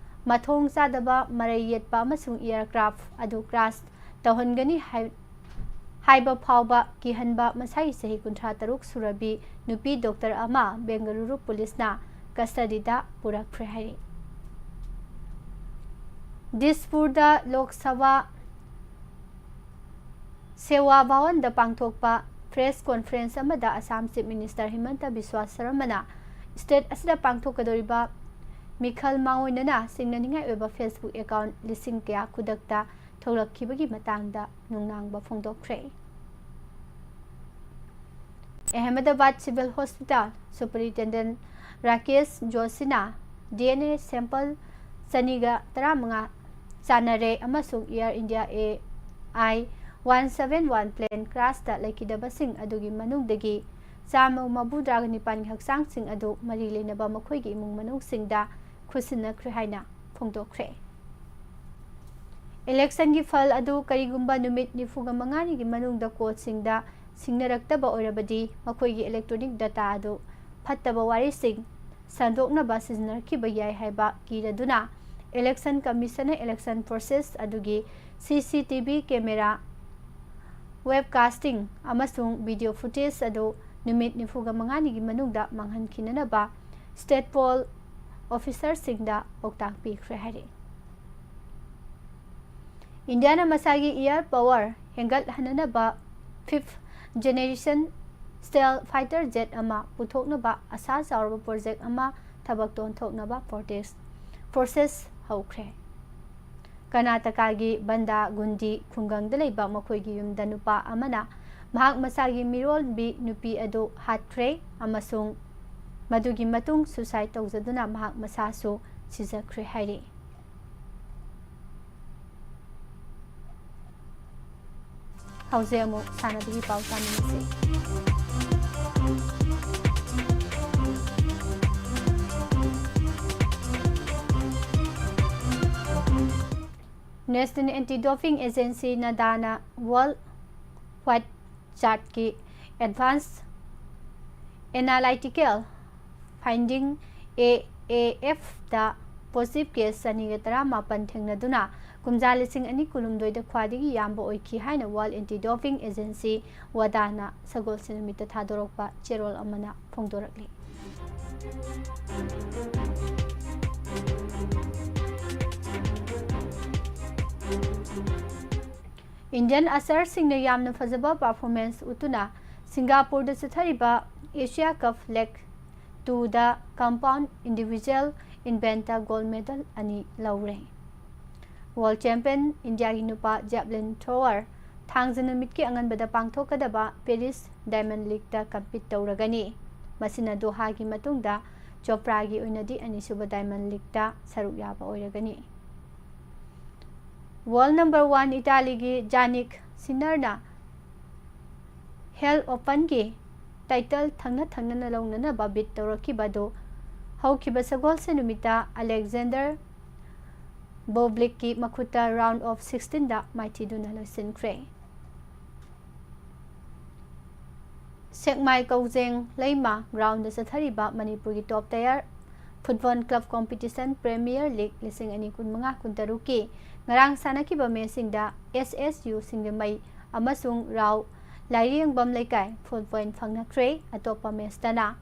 ꯃꯊꯣꯡ ꯆꯥꯗꯕ ꯃꯔꯩ ꯌꯦꯠꯄ ꯑꯃꯁꯨꯡ aircraft ꯑꯗꯨ crash ꯇꯧꯍꯟꯒꯅꯤ ꯍꯥꯏ-, ꯍꯥꯏꯕ ꯐꯥꯎꯕ ꯀꯤꯍꯟꯕ ꯃꯁꯥꯒꯤ ꯆꯍꯤ ꯀꯨꯟꯊ꯭ꯔꯥ ꯇꯔꯨꯛ ꯁꯨꯔꯕꯤ ꯅꯨꯄꯤ doctor ꯑꯃ ꯕꯦꯡꯒꯂꯨꯔꯨ ꯄꯨꯂꯤꯁꯅ custodyꯗ ꯄꯨꯔꯛꯈ꯭ꯔꯦ ꯍꯥꯏꯔꯤ꯫ ꯗꯤꯁꯄꯨꯔꯗ ꯂꯣꯛ ꯁꯚꯥ ꯁꯦꯋꯥ ꯚꯋꯟꯗ ꯄꯥꯡꯊꯣꯛꯄ press conference ꯑꯃꯗ ꯑꯁꯥꯝ Chief Minister ꯍꯤꯃꯟꯇ ꯕꯤꯁ꯭ꯋꯥ ꯁꯔꯃꯅ state ꯑꯁꯤꯗ ꯄꯥꯡꯊꯣꯛꯀꯗꯧꯔꯤꯕ ꯃꯤꯈꯜ ꯃꯥꯡꯑꯣꯏꯅꯅ ꯆꯤꯡꯅꯅꯤꯡꯉꯥꯏ ꯑꯣꯏꯕ Facebook account ꯂꯤꯁꯤꯡ ꯀꯌꯥ ꯈꯨꯗꯛꯇ ꯊꯣꯛꯂꯛꯈꯤꯕꯒꯤ ꯃꯇꯥꯡꯗ ꯅꯨꯡꯅꯥꯡꯕ ꯐꯣꯡꯗꯣꯛꯈ꯭ꯔꯦ꯫ Ahmedabad Civil Hospital Superintendent Rakesh ꯖꯣꯁꯤꯅ DNA sample ꯆꯅꯤꯒ ꯇꯔꯥꯃꯉꯥ ꯆꯥꯟꯅꯔꯦ ꯑꯃꯁꯨꯡ Air India AI one seven one plane crashꯇ ꯂꯩꯈꯤꯗꯕꯁꯤꯡ ꯑꯗꯨꯒꯤ ꯃꯅꯨꯡꯗꯒꯤ ꯆꯥꯝꯃ ꯃꯧꯗ꯭ꯔꯥꯒ ꯅꯤꯄꯥꯟꯒꯤ ꯍꯛꯆꯥꯡꯁꯤꯡ ꯑꯗꯨ ꯃꯔꯤ ꯂꯩꯅꯕ ꯃꯈꯣꯏꯒꯤ ꯏꯃꯨꯡ ꯃꯅꯨꯡꯁꯤꯡꯗ ꯈꯨꯠꯁꯤꯟꯅꯈ꯭ꯔꯦ ꯍꯥꯏꯅ ꯐꯣꯡꯗꯣꯛꯈ꯭ꯔꯦ꯫ Election ꯒꯤ ꯐꯜ ꯑꯗꯨ ꯀꯔꯤꯒꯨꯝꯕ ꯅꯨꯃꯤꯠ ꯅꯤꯐꯨꯒ ꯃꯉꯥꯅꯤꯒꯤ ꯃꯅꯨꯡꯗ court ꯁꯤꯡꯗ ꯁꯤꯡꯅꯔꯛꯇꯕ ꯑꯣꯏꯔꯕꯗꯤ, ꯃꯈꯣꯏꯒꯤ electronic data ꯑꯗꯨ ꯐꯠꯇꯕ ꯋꯥꯔꯤꯁꯤꯡ ꯁꯟꯗꯣꯛꯅꯕ ꯁꯤꯖꯤꯟꯅꯔꯛꯈꯤꯕ ꯌꯥꯏ ꯍꯥꯏꯕ ꯀꯤꯔꯗꯨꯅ, Election Commission ꯅ election process ꯑꯗꯨꯒꯤ C C T V camera, webcasting ꯑꯃꯁꯨꯡ video footage ꯑꯗꯨ ꯅꯨꯃꯤꯠ ꯅꯤꯐꯨꯒ ꯃꯉꯥꯅꯤꯒꯤ ꯃꯅꯨꯡꯗ ꯃꯥꯡꯍꯟꯈꯤꯅꯅꯕ state poll officer ꯁꯤꯡꯗ ꯄꯥꯎꯇꯥꯛ ꯄꯤꯈ꯭ꯔꯦ ꯍꯥꯏꯔꯤ꯫ ꯏꯟꯗꯤꯌꯥꯅ ꯃꯁꯥꯒꯤ air power ꯍꯦꯟꯒꯠꯍꯟꯅꯅꯕ fifth generation stealth fighter jet ꯑꯃ ꯄꯨꯊꯣꯛꯅꯕ ꯑꯁꯥ ꯆꯥꯎꯔꯕ project ꯑꯃ ꯊꯕꯛ ꯇꯣꯟꯊꯣꯛꯅꯕ protest process ꯍꯧꯈ꯭ꯔꯦ꯫ ꯀꯔꯅꯥꯇꯀꯥꯒꯤ ꯕꯟꯗꯥ ꯒꯨꯟꯗꯤ ꯈꯨꯡꯒꯪꯗ ꯂꯩꯕ ꯃꯈꯣꯏꯒꯤ ꯌꯨꯝꯗ ꯅꯨꯄꯥ ꯑꯃꯅ ꯃꯍꯥꯛ ꯃꯁꯥꯒꯤ ꯃꯤꯔꯣꯜꯕꯤ ꯅꯨꯄꯤ ꯑꯗꯨ ꯍꯥꯠꯈ꯭ꯔꯦ ꯑꯃꯁꯨꯡ ꯃꯗꯨꯒꯤ ꯃꯇꯨꯡ suicide ꯇꯧꯖꯗꯨꯅ ꯃꯍꯥꯛ ꯃꯁꯥꯁꯨ ꯁꯤꯖꯈ꯭ꯔꯦ ꯍꯥꯏꯔꯤ꯫ ꯍꯧꯖꯤꯛ ꯑꯃꯨꯛ ꯁꯥꯟꯅꯕꯒꯤ ꯄꯥꯎ ꯇꯥꯃꯤꯟꯅꯁꯤ꯫ National Anti-Doping Agency, ꯅꯗꯥꯅ World White Chart ꯀꯤ Advanced Analytical Finding, A A F, the positive case ꯆꯅꯤꯒ ꯇꯔꯥꯃꯥꯄꯟ ꯊꯦꯡꯅꯗꯨꯅ ꯀꯨꯝꯖꯥ ꯂꯤꯁꯤꯡ ꯑꯅꯤ ꯀꯨꯟꯍꯨꯝꯗꯣꯏꯗ ꯈ꯭ꯋꯥꯏꯗꯒꯤ ꯌꯥꯝꯕ ꯑꯣꯏꯈꯤ ꯍꯥꯏꯅ World Anti-Doping Agency, ꯋꯥꯗꯥꯅ ꯁꯒꯣꯜꯁꯦꯟ ꯅꯨꯃꯤꯠꯇ ꯊꯥꯗꯣꯔꯛꯄ ꯆꯦꯔꯣꯜ ꯑꯃꯅ ꯐꯣꯡꯗꯣꯔꯛꯂꯤ꯫ Indian usherꯁꯤꯡꯅ ꯌꯥꯝꯅ ꯐꯖꯕ performance ꯎꯠꯇꯨꯅ ꯁꯤꯡꯒꯥꯄꯨꯔꯗ ꯆꯠꯊꯔꯤꯕ Asia Cup Leg two ꯗ compound individual event ꯇ gold medal ꯑꯅꯤ ꯂꯧꯔꯦ꯫ World champion ꯏꯟꯗꯤꯌꯥꯒꯤ ꯅꯨꯄꯥ javelin thrower ꯊꯥꯡꯖ ꯅꯨꯃꯤꯠꯀꯤ ꯑꯉꯟꯕꯗ ꯄꯥꯡꯊꯣꯛꯀꯗꯕ Paris Diamond League ꯇ compete ꯇꯧꯔꯒꯅꯤ꯫ ꯃꯁꯤꯅ ꯗꯣꯍꯥꯒꯤ ꯃꯇꯨꯡꯗ ꯆꯣꯄ꯭ꯔꯥꯒꯤ ꯑꯣꯏꯅꯗꯤ ꯑꯅꯤꯁꯨꯕ Diamond League ꯇ ꯁꯔꯨꯛ ꯌꯥꯕ ꯑꯣꯏꯔꯒꯅꯤ꯫ World number one ꯏꯇꯥꯂꯤꯒꯤ ꯖꯥꯅꯤꯛ ꯁꯤꯟꯅꯔꯅ Hale Open ꯒꯤ title ꯊꯪꯅ ꯊꯪꯅꯅ ꯂꯧꯅꯅꯕ bid ꯇꯧꯔꯛꯈꯤꯕ ꯑꯗꯨ ꯍꯧꯈꯤꯕ ꯁꯒꯣꯜꯁꯦꯟ ꯅꯨꯃꯤꯠꯇ Alexander ꯕꯣꯕ꯭ꯂꯤꯛꯀꯤ ꯃꯈꯨꯠꯇ round of sixteenꯗ ꯃꯥꯏꯊꯤꯗꯨꯅ ꯂꯣꯏꯁꯤꯟꯈ꯭ꯔꯦ꯫ ꯁꯦꯛꯃꯥꯏ ꯀꯧꯖꯦꯡ ꯂꯩꯃ groundꯗ ꯆꯠꯊꯔꯤꯕ ꯃꯅꯤꯄꯨꯔꯒꯤ top tier football club competition Premier League ꯂꯤꯁꯤꯡ ꯑꯅꯤ ꯀꯨꯟꯃꯉꯥ ꯀꯨꯟꯇꯔꯨꯛꯀꯤ ꯉꯔꯥꯡ ꯁꯥꯟꯅꯈꯤꯕ matchꯁꯤꯡꯗ S S U ꯁꯤꯡꯖꯃꯩ ꯑꯃꯁꯨꯡ ꯔꯥꯎ ꯂꯥꯏꯔꯦꯝꯕꯝ ꯂꯩꯀꯥꯏ full point ꯐꯪꯅꯈ꯭ꯔꯦ꯫ ꯑꯇꯣꯞꯄ matchꯇꯅ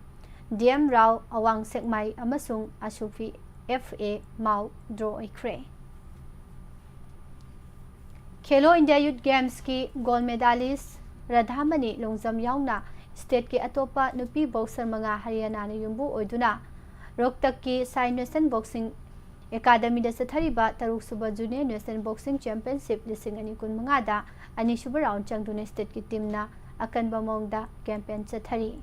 D M ꯔꯥꯎ ꯑꯋꯥꯡ ꯁꯦꯛꯃꯥꯏ ꯑꯃꯁꯨꯡ ꯑꯁꯨꯐꯤ F A ꯃꯥꯎ draw ꯑꯣꯏꯈ꯭ꯔꯦ꯫ ꯈꯦꯂꯣ India Youth Gamesꯀꯤ gold medalist ꯔꯥꯙꯥꯃꯅꯤ Longjam ꯌꯥꯎꯅ stateꯀꯤ ꯑꯇꯣꯞꯄ ꯅꯨꯄꯤ boxer ꯃꯉꯥ ꯍꯔꯤꯌꯥꯅꯥꯅ ꯌꯨꯝꯕꯨ ꯑꯣꯏꯗꯨꯅ ꯔꯣꯍꯇꯛꯀꯤ ꯁꯥꯏ ꯅꯦꯁꯅꯦꯜ ꯕꯣꯛꯁꯤꯡ ꯑꯦꯀꯥꯗꯃꯤꯗ ꯆꯠꯊꯔꯤꯕ ꯇꯔꯨꯛꯁꯨꯕ Junior National Boxing Championship ꯂꯤꯁꯤꯡ ꯑꯅꯤ ꯀꯨꯟꯃꯉꯥꯗ ꯑꯅꯤꯁꯨꯕ round ꯆꯪꯗꯨꯅ stateꯀꯤ teamꯅ ꯑꯀꯟꯕ ꯃꯑꯣꯡꯗ campaign ꯆꯠꯊꯔꯤ꯫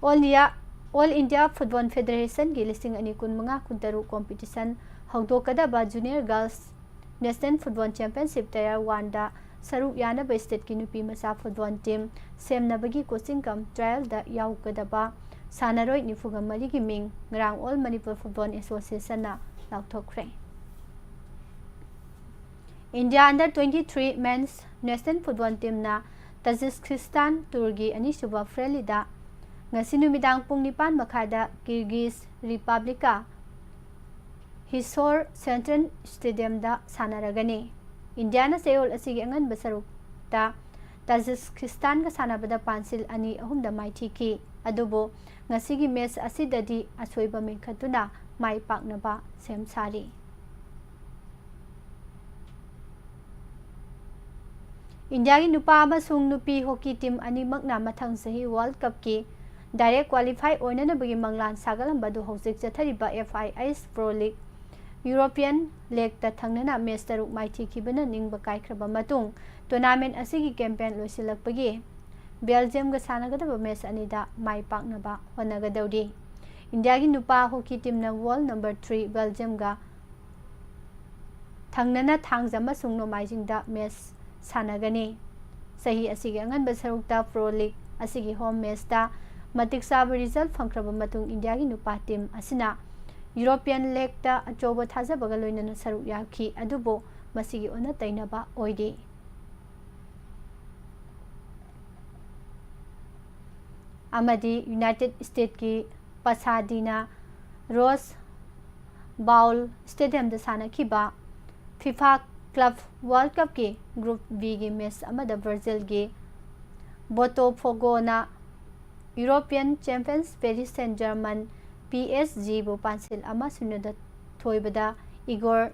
All India, All India Football Federationꯒꯤ ꯂꯤꯁꯤꯡ ꯑꯅꯤ ꯀꯨꯟꯃꯉꯥ ꯀꯨꯟꯇꯔꯨꯛ competition ꯍꯧꯗꯣꯛꯀꯗꯕ Junior Girls National Football Championship Tier oneꯗ ꯁꯔꯨꯛ ꯌꯥꯅꯕ stateꯀꯤ ꯅꯨꯄꯤ ꯃꯆꯥ football team ꯁꯦꯝꯅꯕꯒꯤ coaching cum trialꯗ ꯌꯥꯎꯒꯗꯕ ꯁꯥꯟꯅꯔꯣꯏ ꯅꯤꯐꯨꯒ ꯃꯔꯤꯒꯤ ꯃꯤꯡ ꯉꯔꯥꯡ All Manipur Football Associationꯅ ꯂꯥꯎꯊꯣꯛꯈ꯭ꯔꯦ꯫ India Under twenty-three Men's National Football Teamꯅ ꯇꯥꯖꯤꯛꯁ꯭ꯇꯥꯟ ꯇꯨꯔꯒꯤ ꯑꯅꯤꯁꯨꯕ friendlyꯗ ꯉꯁꯤ ꯅꯨꯃꯤꯗꯥꯡ ꯄꯨꯡ ꯅꯤꯄꯥꯟ ꯃꯈꯥꯏꯗ ꯀꯤꯔꯒꯤꯖ ꯔꯤꯄꯕ꯭ꯂꯤꯛꯀ ꯍꯤꯁꯣꯔ ꯁꯦꯟꯇ꯭ꯔꯦꯜ ꯁ꯭ꯇꯦꯗꯤꯌꯝꯗ ꯁꯥꯟꯅꯔꯒꯅꯤ꯫ ꯏꯟꯗꯤꯌꯥꯅ ꯆꯌꯣꯜ ꯑꯁꯤꯒꯤ ꯑꯉꯟꯕ ꯁꯔꯨꯛꯇ ꯇꯥꯖꯤꯛꯁ꯭ꯇꯥꯟꯒ ꯁꯥꯟꯅꯕꯗ ꯄꯥꯟꯁꯤꯜ ꯑꯅꯤ ꯑꯍꯨꯝꯗ ꯃꯥꯏꯊꯤꯈꯤ, ꯑꯗꯨꯕꯨ ꯉꯁꯤꯒꯤ ꯃꯦꯆ ꯑꯁꯤꯗꯗꯤ ꯑꯁꯣꯏꯕ ꯃꯦꯟꯈꯠꯇꯨꯅ ꯃꯥꯏ ꯄꯥꯛꯅꯕ ꯁꯦꯝ ꯁꯥꯔꯤ꯫ ꯏꯟꯗꯤꯌꯥꯒꯤ ꯅꯨꯄꯥ ꯑꯃꯁꯨꯡ ꯅꯨꯄꯤ ꯍꯣꯀꯤ ꯇꯤꯝ ꯑꯅꯤꯃꯛꯅ ꯃꯊꯪ ꯆꯍꯤ ꯋꯥꯔꯜꯗ ꯀꯞꯀꯤ direct qualify ꯑꯣꯏꯅꯅꯕꯒꯤ ꯃꯪꯂꯥꯟ ꯁꯥꯒꯠꯂꯝꯕ ꯑꯗꯨ ꯍꯧꯖꯤꯛ ꯆꯠꯊꯔꯤꯕ F I H Pro League European Leagueꯇ ꯊꯪꯅꯅ ꯃꯦꯆ ꯇꯔꯨꯛ ꯃꯥꯏꯊꯤꯈꯤꯕꯅ ꯅꯤꯡꯕ ꯀꯥꯏꯈ꯭ꯔꯕ ꯃꯇꯨꯡ, tournament ꯑꯁꯤꯒꯤ campaign ꯂꯣꯏꯁꯤꯜꯂꯛꯄꯒꯤ ꯕꯦꯜꯖꯤꯌꯝꯒ ꯁꯥꯟꯅꯒꯗꯕ ꯃꯦꯆ ꯑꯅꯤꯗ ꯃꯥꯏ ꯄꯥꯛꯅꯕ ꯍꯣꯠꯅꯒꯗꯧꯔꯤ꯫ ꯏꯟꯗꯤꯌꯥꯒꯤ ꯅꯨꯄꯥ ꯍꯣꯀꯤ ꯇꯤꯝꯅ world number three ꯕꯦꯜꯖꯤꯌꯝꯒ ꯊꯪꯅꯅ ꯊꯥꯡꯖ ꯑꯃꯁꯨꯡ ꯅꯣꯡꯃꯥꯏꯖꯤꯡꯗ ꯃꯦꯆ ꯁꯥꯟꯅꯒꯅꯤ꯫ ꯆꯍꯤ ꯑꯁꯤꯒꯤ ꯑꯉꯟꯕ ꯁꯔꯨꯛꯇ Pro League ꯑꯁꯤꯒꯤ home matchꯇ ꯃꯇꯤꯛ ꯆꯥꯕ result ꯐꯪꯈ꯭ꯔꯕ ꯃꯇꯨꯡ, ꯏꯟꯗꯤꯌꯥꯒꯤ ꯅꯨꯄꯥ ꯇꯤꯝ ꯑꯁꯤꯅ ꯌꯨꯔꯣꯄꯤꯌꯟ ꯂꯦꯛꯇ ꯑꯆꯧꯕ ꯊꯥꯖꯕꯒ ꯂꯣꯏꯅꯅ ꯁꯔꯨꯛ ꯌꯥꯈꯤ, ꯑꯗꯨꯕꯨ ꯃꯁꯤꯒꯤ ꯑꯣꯟꯅ ꯇꯩꯅꯕ ꯑꯣꯏꯔꯤ꯫ ꯑꯃꯗꯤ ꯌꯨꯅꯥꯏꯇꯦꯗ ꯁ꯭ꯇꯦꯠꯀꯤ ꯄꯁꯥꯗꯤꯅꯥ ꯔꯣꯁ ꯕꯥꯎꯜ ꯁ꯭ꯇꯦꯗꯤꯌꯝꯗ ꯁꯥꯟꯅꯈꯤꯕ ꯐꯤꯐꯥ ꯀ꯭ꯂꯕ ꯋꯥꯔꯜ ꯀꯞꯀꯤ ꯒ꯭ꯔꯨꯞ ꯕꯤꯒꯤ ꯃꯦꯆ ꯑꯃꯗ ꯕ꯭ꯔꯥꯖꯤꯜꯒꯤ ꯕꯣꯇꯣꯐꯣꯒꯣꯅ European champions Paris Saint Germain, P S ꯖꯤꯕꯨ ꯄꯥꯟꯁꯤꯜ ꯑꯃ ꯁꯤꯅꯣꯗ ꯊꯣꯏꯕꯗ ꯏꯒꯣꯔ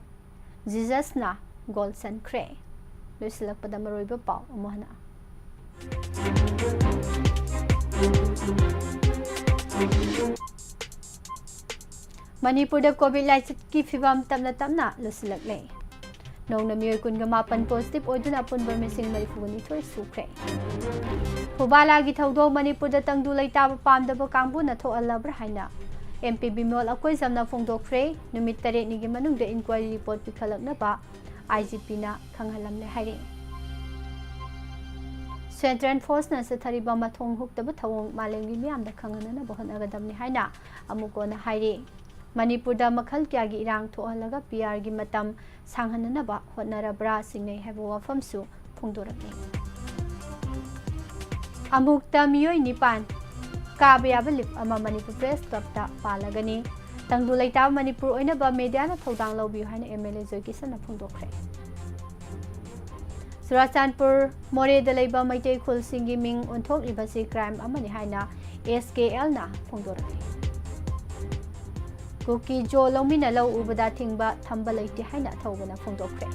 ꯖꯤꯖꯁꯅ ꯒꯣꯜ ꯆꯟꯈ꯭ꯔꯦ꯫ ꯂꯣꯏꯁꯤꯜꯂꯛꯄꯗ ꯃꯔꯨꯑꯣꯏꯕ ꯄꯥꯎ ꯑꯃꯨꯛ ꯍꯟꯅ꯫ ꯃꯅꯤꯄꯨꯔꯗ ꯀꯣꯚꯤꯗ ꯂꯥꯏꯆꯠꯀꯤ ꯐꯤꯕꯝ ꯇꯞꯅ ꯇꯞꯅ ꯂꯨꯁꯤꯜꯂꯛꯂꯦ꯫ ꯅꯧꯅ ꯃꯤꯑꯣꯏ ꯀꯨꯟꯒ ꯃꯥꯄꯟ ꯄꯣꯖꯤꯇꯤꯚ ꯑꯣꯏꯗꯨꯅ ꯑꯄꯨꯟꯕ ꯃꯤꯁꯤꯡ ꯃꯔꯤꯐꯨꯒ ꯅꯤꯊꯣꯏ ꯁꯨꯈ꯭ꯔꯦ꯫ ꯐꯨꯕꯥꯂꯥꯒꯤ ꯊꯧꯗꯣꯛ ꯃꯅꯤꯄꯨꯔꯗ ꯇꯪꯗꯨ ꯂꯩꯇꯥꯕ ꯄꯥꯝꯗꯕ ꯀꯥꯡꯕꯨꯅ ꯊꯣꯛꯍꯜꯂꯕ꯭ꯔꯥ ꯍꯥꯏꯅ ꯑꯦꯝ ꯄꯤ ꯕꯤꯃꯣꯜ ꯑꯀꯣꯏꯖꯝꯅ ꯐꯣꯡꯗꯣꯛꯈ꯭ꯔꯦ꯫ ꯅꯨꯃꯤꯠ ꯇꯔꯦꯠꯅꯤꯒꯤ ꯃꯅꯨꯡꯗ ꯏꯟꯀ꯭ꯋꯥꯏꯔꯤ ꯔꯤꯄꯣꯔꯠ ꯄꯤꯈꯠꯂꯛꯅꯕ ꯑꯥꯏ ꯖꯤ ꯄꯤꯅ ꯈꯪꯍꯜꯂꯝꯂꯦ ꯍꯥꯏꯔꯤ꯫ ꯁꯦꯟꯇ꯭ꯔꯦꯜ ꯐꯣꯔꯁꯅ ꯆꯠꯊꯔꯤꯕ ꯃꯊꯣꯡ ꯍꯨꯛꯇꯕ ꯊꯧꯑꯣꯡ ꯃꯥꯂꯦꯝꯒꯤ ꯃꯤꯌꯥꯝꯗ ꯈꯪꯍꯟꯅꯅꯕ ꯍꯣꯠꯅꯒꯗꯕꯅꯤ ꯍꯥꯏꯅ ꯑꯃꯨꯛ ꯍꯟꯅ ꯍꯥꯏꯔꯤ꯫ ꯃꯅꯤꯄꯨꯔꯗ ꯃꯈꯜ ꯀꯌꯥꯒꯤ ꯏꯔꯥꯡ ꯊꯣꯛꯍꯜꯂꯒ ꯄꯤ ꯑꯥꯔꯒꯤ ꯃꯇꯝ ꯁꯥꯡꯍꯟꯅꯅꯕ ꯍꯣꯠꯅꯔꯕ꯭ꯔꯥ ꯆꯤꯡꯅꯩ ꯍꯥꯏꯕ ꯋꯥꯐꯝꯁꯨ ꯐꯣꯡꯗꯣꯔꯛꯂꯤ꯫ ꯑꯃꯨꯛꯇ ꯃꯤꯑꯣꯏ ꯅꯤꯄꯥꯟ ꯀꯥꯕ ꯌꯥꯕ ꯂꯤꯐ ꯑꯃ ꯃꯅꯤꯄꯨꯔ ꯄ꯭ꯔꯦꯁ ꯀ꯭ꯂꯕꯇ ꯄꯥꯜꯂꯒꯅꯤ꯫ ꯇꯪꯗꯨ ꯂꯩꯇꯥꯕ ꯃꯅꯤꯄꯨꯔ ꯑꯣꯏꯅꯕ ꯃꯦꯗꯤꯌꯥꯅ ꯊꯧꯗꯥꯡ ꯂꯧꯕꯤꯌꯨ ꯍꯥꯏꯅ ꯑꯦꯝ ꯑꯦꯜ ꯑꯦ ꯖꯣꯏꯀꯤꯁꯟꯅ ꯐꯣꯡꯗꯣꯛꯈ꯭ꯔꯦ꯫ ꯆꯨꯔꯥꯆꯥꯟꯄꯨꯔ ꯃꯣꯔꯦꯗ ꯂꯩꯕ ꯃꯩꯇꯩ ꯈꯨꯜꯁꯤꯡꯒꯤ ꯃꯤꯡ ꯑꯣꯟꯊꯣꯛꯂꯤꯕꯁꯤ ꯀ꯭ꯔꯥꯏꯝ ꯑꯃꯅꯤ ꯍꯥꯏꯅ ꯑꯦꯁ ꯀꯦ ꯑꯦꯜꯅ ꯐꯣꯡꯗꯣꯔꯛꯂꯤ꯫ ꯀꯨꯀꯤ ꯖꯣ ꯂꯧꯃꯤꯅ ꯂꯧ ꯎꯕꯗ ꯊꯤꯡꯕ ꯊꯝꯕ ꯂꯩꯇꯦ ꯍꯥꯏꯅ ꯊꯧꯕꯅ ꯐꯣꯡꯗꯣꯛꯈ꯭ꯔꯦ꯫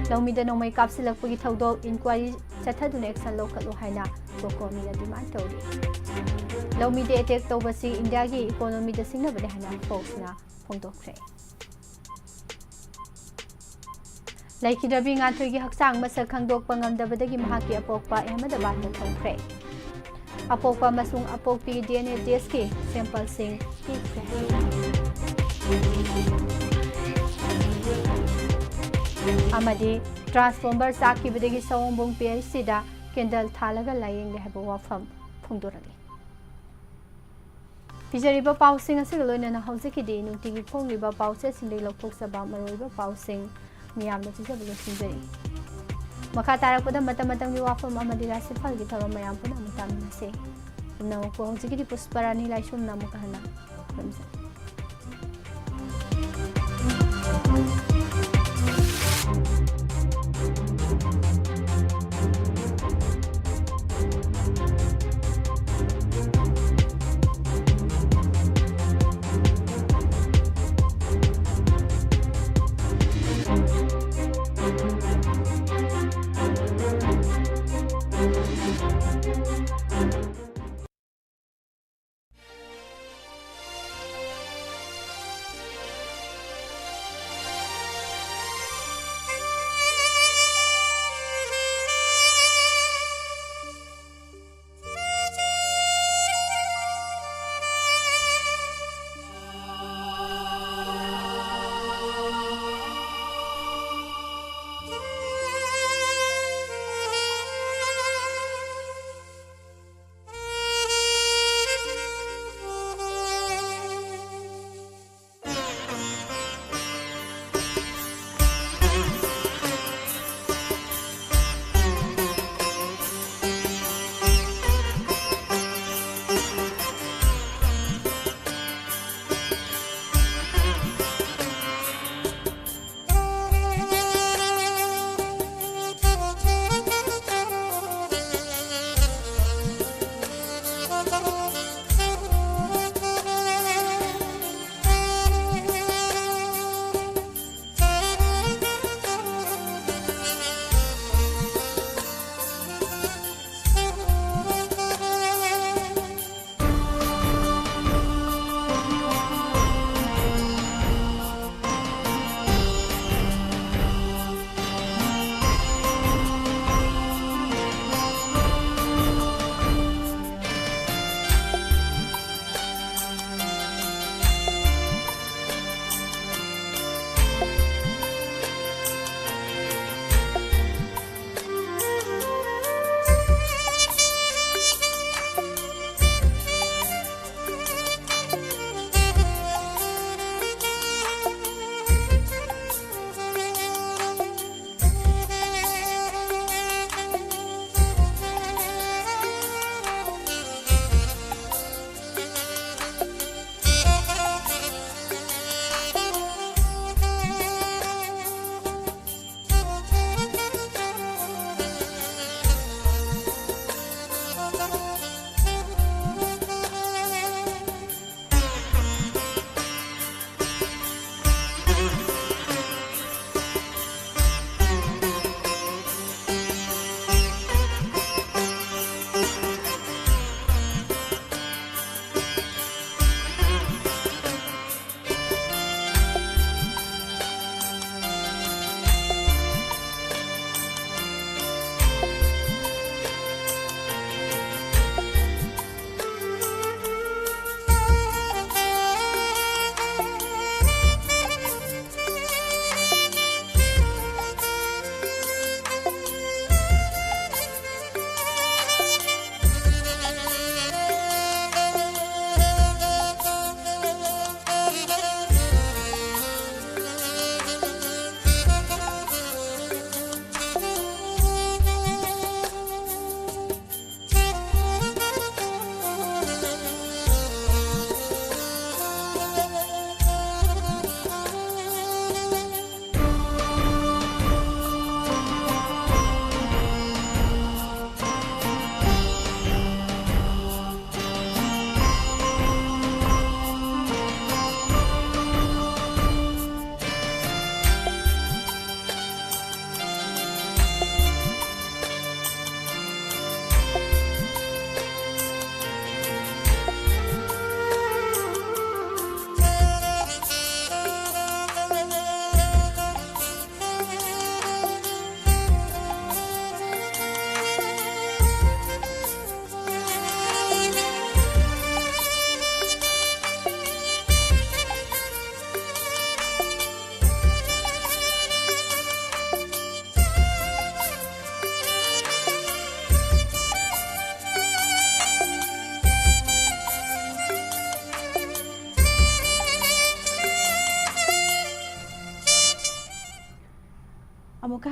ꯂꯧꯃꯤꯗ ꯅꯣꯡꯃꯩ ꯀꯥꯞꯁꯤꯜꯂꯛꯄꯒꯤ ꯊꯧꯗꯣꯛ ꯏꯟꯀ꯭ꯋꯥꯏꯔꯤ ꯆꯠꯊꯗꯨꯅ ꯑꯦꯛꯁꯟ ꯂꯧꯈꯠꯂꯨ ꯍꯥꯏꯅ ꯀꯣꯀꯣꯃꯤꯅ ꯗꯤꯃꯥꯟ ꯇꯧꯔꯤ꯫ ꯂꯧꯃꯤꯗ ꯑꯦꯇꯦꯛ ꯇꯧꯕꯁꯤ ꯏꯟꯗꯤꯌꯥꯒꯤ ꯏꯀꯣꯅꯣꯃꯤꯗ ꯁꯤꯡꯅꯕꯅꯤ ꯍꯥꯏꯅ ꯐꯣꯛꯁꯅ ꯐꯣꯡꯗꯣꯛꯈ꯭ꯔꯦ꯫ ꯂꯩꯈꯤꯗ꯭ꯔꯕꯤ ꯉꯥꯟꯊꯣꯏꯒꯤ ꯍꯛꯆꯥꯡ ꯃꯁꯛ ꯈꯪꯗꯣꯛꯄ ꯉꯝꯗꯕꯗꯒꯤ ꯃꯍꯥꯛꯀꯤ ꯑꯄꯣꯛꯄ ꯑꯍꯃꯗꯕꯥꯗꯇ ꯊꯣꯡꯈ꯭ꯔꯦ꯫ ꯑꯄꯣꯛꯄ ꯑꯃꯁꯨꯡ ꯑꯄꯣꯛꯄꯤꯒꯤ ꯗꯤ ꯑꯦꯟ ꯑꯦ ꯇꯦꯁꯀꯤ ꯁꯦꯝꯄꯜꯁꯤꯡ ꯄꯤꯈ꯭ꯔꯦ꯫ ꯑꯃꯗꯤ ꯇ꯭ꯔꯥꯟꯁꯐꯣꯔꯃꯔ ꯆꯥꯛꯈꯤꯕꯗꯒꯤ ꯁꯑꯣꯝꯕꯨꯡ ꯄꯤ ꯑꯩꯆ ꯁꯤꯗ ꯀꯦꯟꯗꯜ ꯊꯥꯜꯂꯒ ꯂꯥꯌꯦꯡꯂꯦ ꯍꯥꯏꯕ ꯋꯥꯐꯝ ꯐꯣꯡꯗꯣꯔꯛꯂꯤ꯫ ꯄꯤꯖꯔꯤꯕ ꯄꯥꯎꯁꯤꯡ ꯑꯁꯤꯒ ꯂꯣꯏꯅꯅ ꯍꯧꯖꯤꯛꯀꯤꯗꯤ ꯅꯨꯡꯇꯤꯒꯤ ꯐꯣꯡꯂꯤꯕ ꯄꯥꯎꯆꯦꯁꯤꯡꯗꯒꯤ ꯂꯧꯊꯣꯛꯆꯕ ꯃꯔꯨꯑꯣꯏꯕ ꯄꯥꯎꯁꯤꯡ ꯃꯤꯌꯥꯝꯗ ꯄꯤꯖꯕ ꯂꯣꯏꯁꯤꯟꯖꯔꯤ꯫ ꯃꯈꯥ ꯇꯥꯔꯛꯄꯗ ꯃꯇꯝ ꯃꯇꯝꯒꯤ ꯋꯥꯐꯝ ꯑꯃꯗꯤ ꯔꯥꯁꯤꯐꯜꯒꯤ ꯊꯧꯔꯝ ꯃꯌꯥꯝ ꯄꯨꯝꯅꯃꯛ ꯇꯥꯃꯤꯟꯅꯁꯤ꯫ ꯄꯨꯝꯅꯃꯛꯄꯨ ꯍꯧꯖꯤꯛꯀꯤꯗꯤ ꯄꯨꯁꯄꯔꯥꯅꯤ ꯂꯥꯏꯁ꯭ꯔꯝꯅ ꯑꯃꯨꯛꯀ ꯍꯟꯅ ꯈꯨꯔꯨꯝꯖꯔꯤ꯫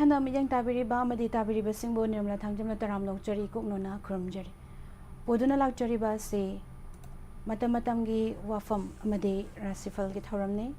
ꯅ ꯃꯤꯠꯌꯦꯡ ꯇꯥꯕꯤꯔꯤꯕ ꯑꯃꯗꯤ ꯇꯥꯕꯤꯔꯤꯕꯁꯤꯡꯕꯨ ꯅꯤꯔꯃꯂꯥ ꯊꯥꯡꯖꯝꯅ ꯇꯔꯥꯝꯅ ꯑꯣꯛꯆꯔꯤ, ꯀꯣꯛꯅꯣꯅ ꯈꯨꯔꯨꯝꯖꯔꯤ꯫ ꯄꯨꯗꯨꯅ ꯂꯥꯛꯆꯔꯤꯕ ꯑꯁꯤ ꯃꯇꯝ ꯃꯇꯝꯒꯤ ꯋꯥꯐꯝ ꯑꯃꯗꯤ ꯔꯥꯁꯤꯐꯜꯒꯤ ꯊꯧꯔꯝꯅꯤ꯫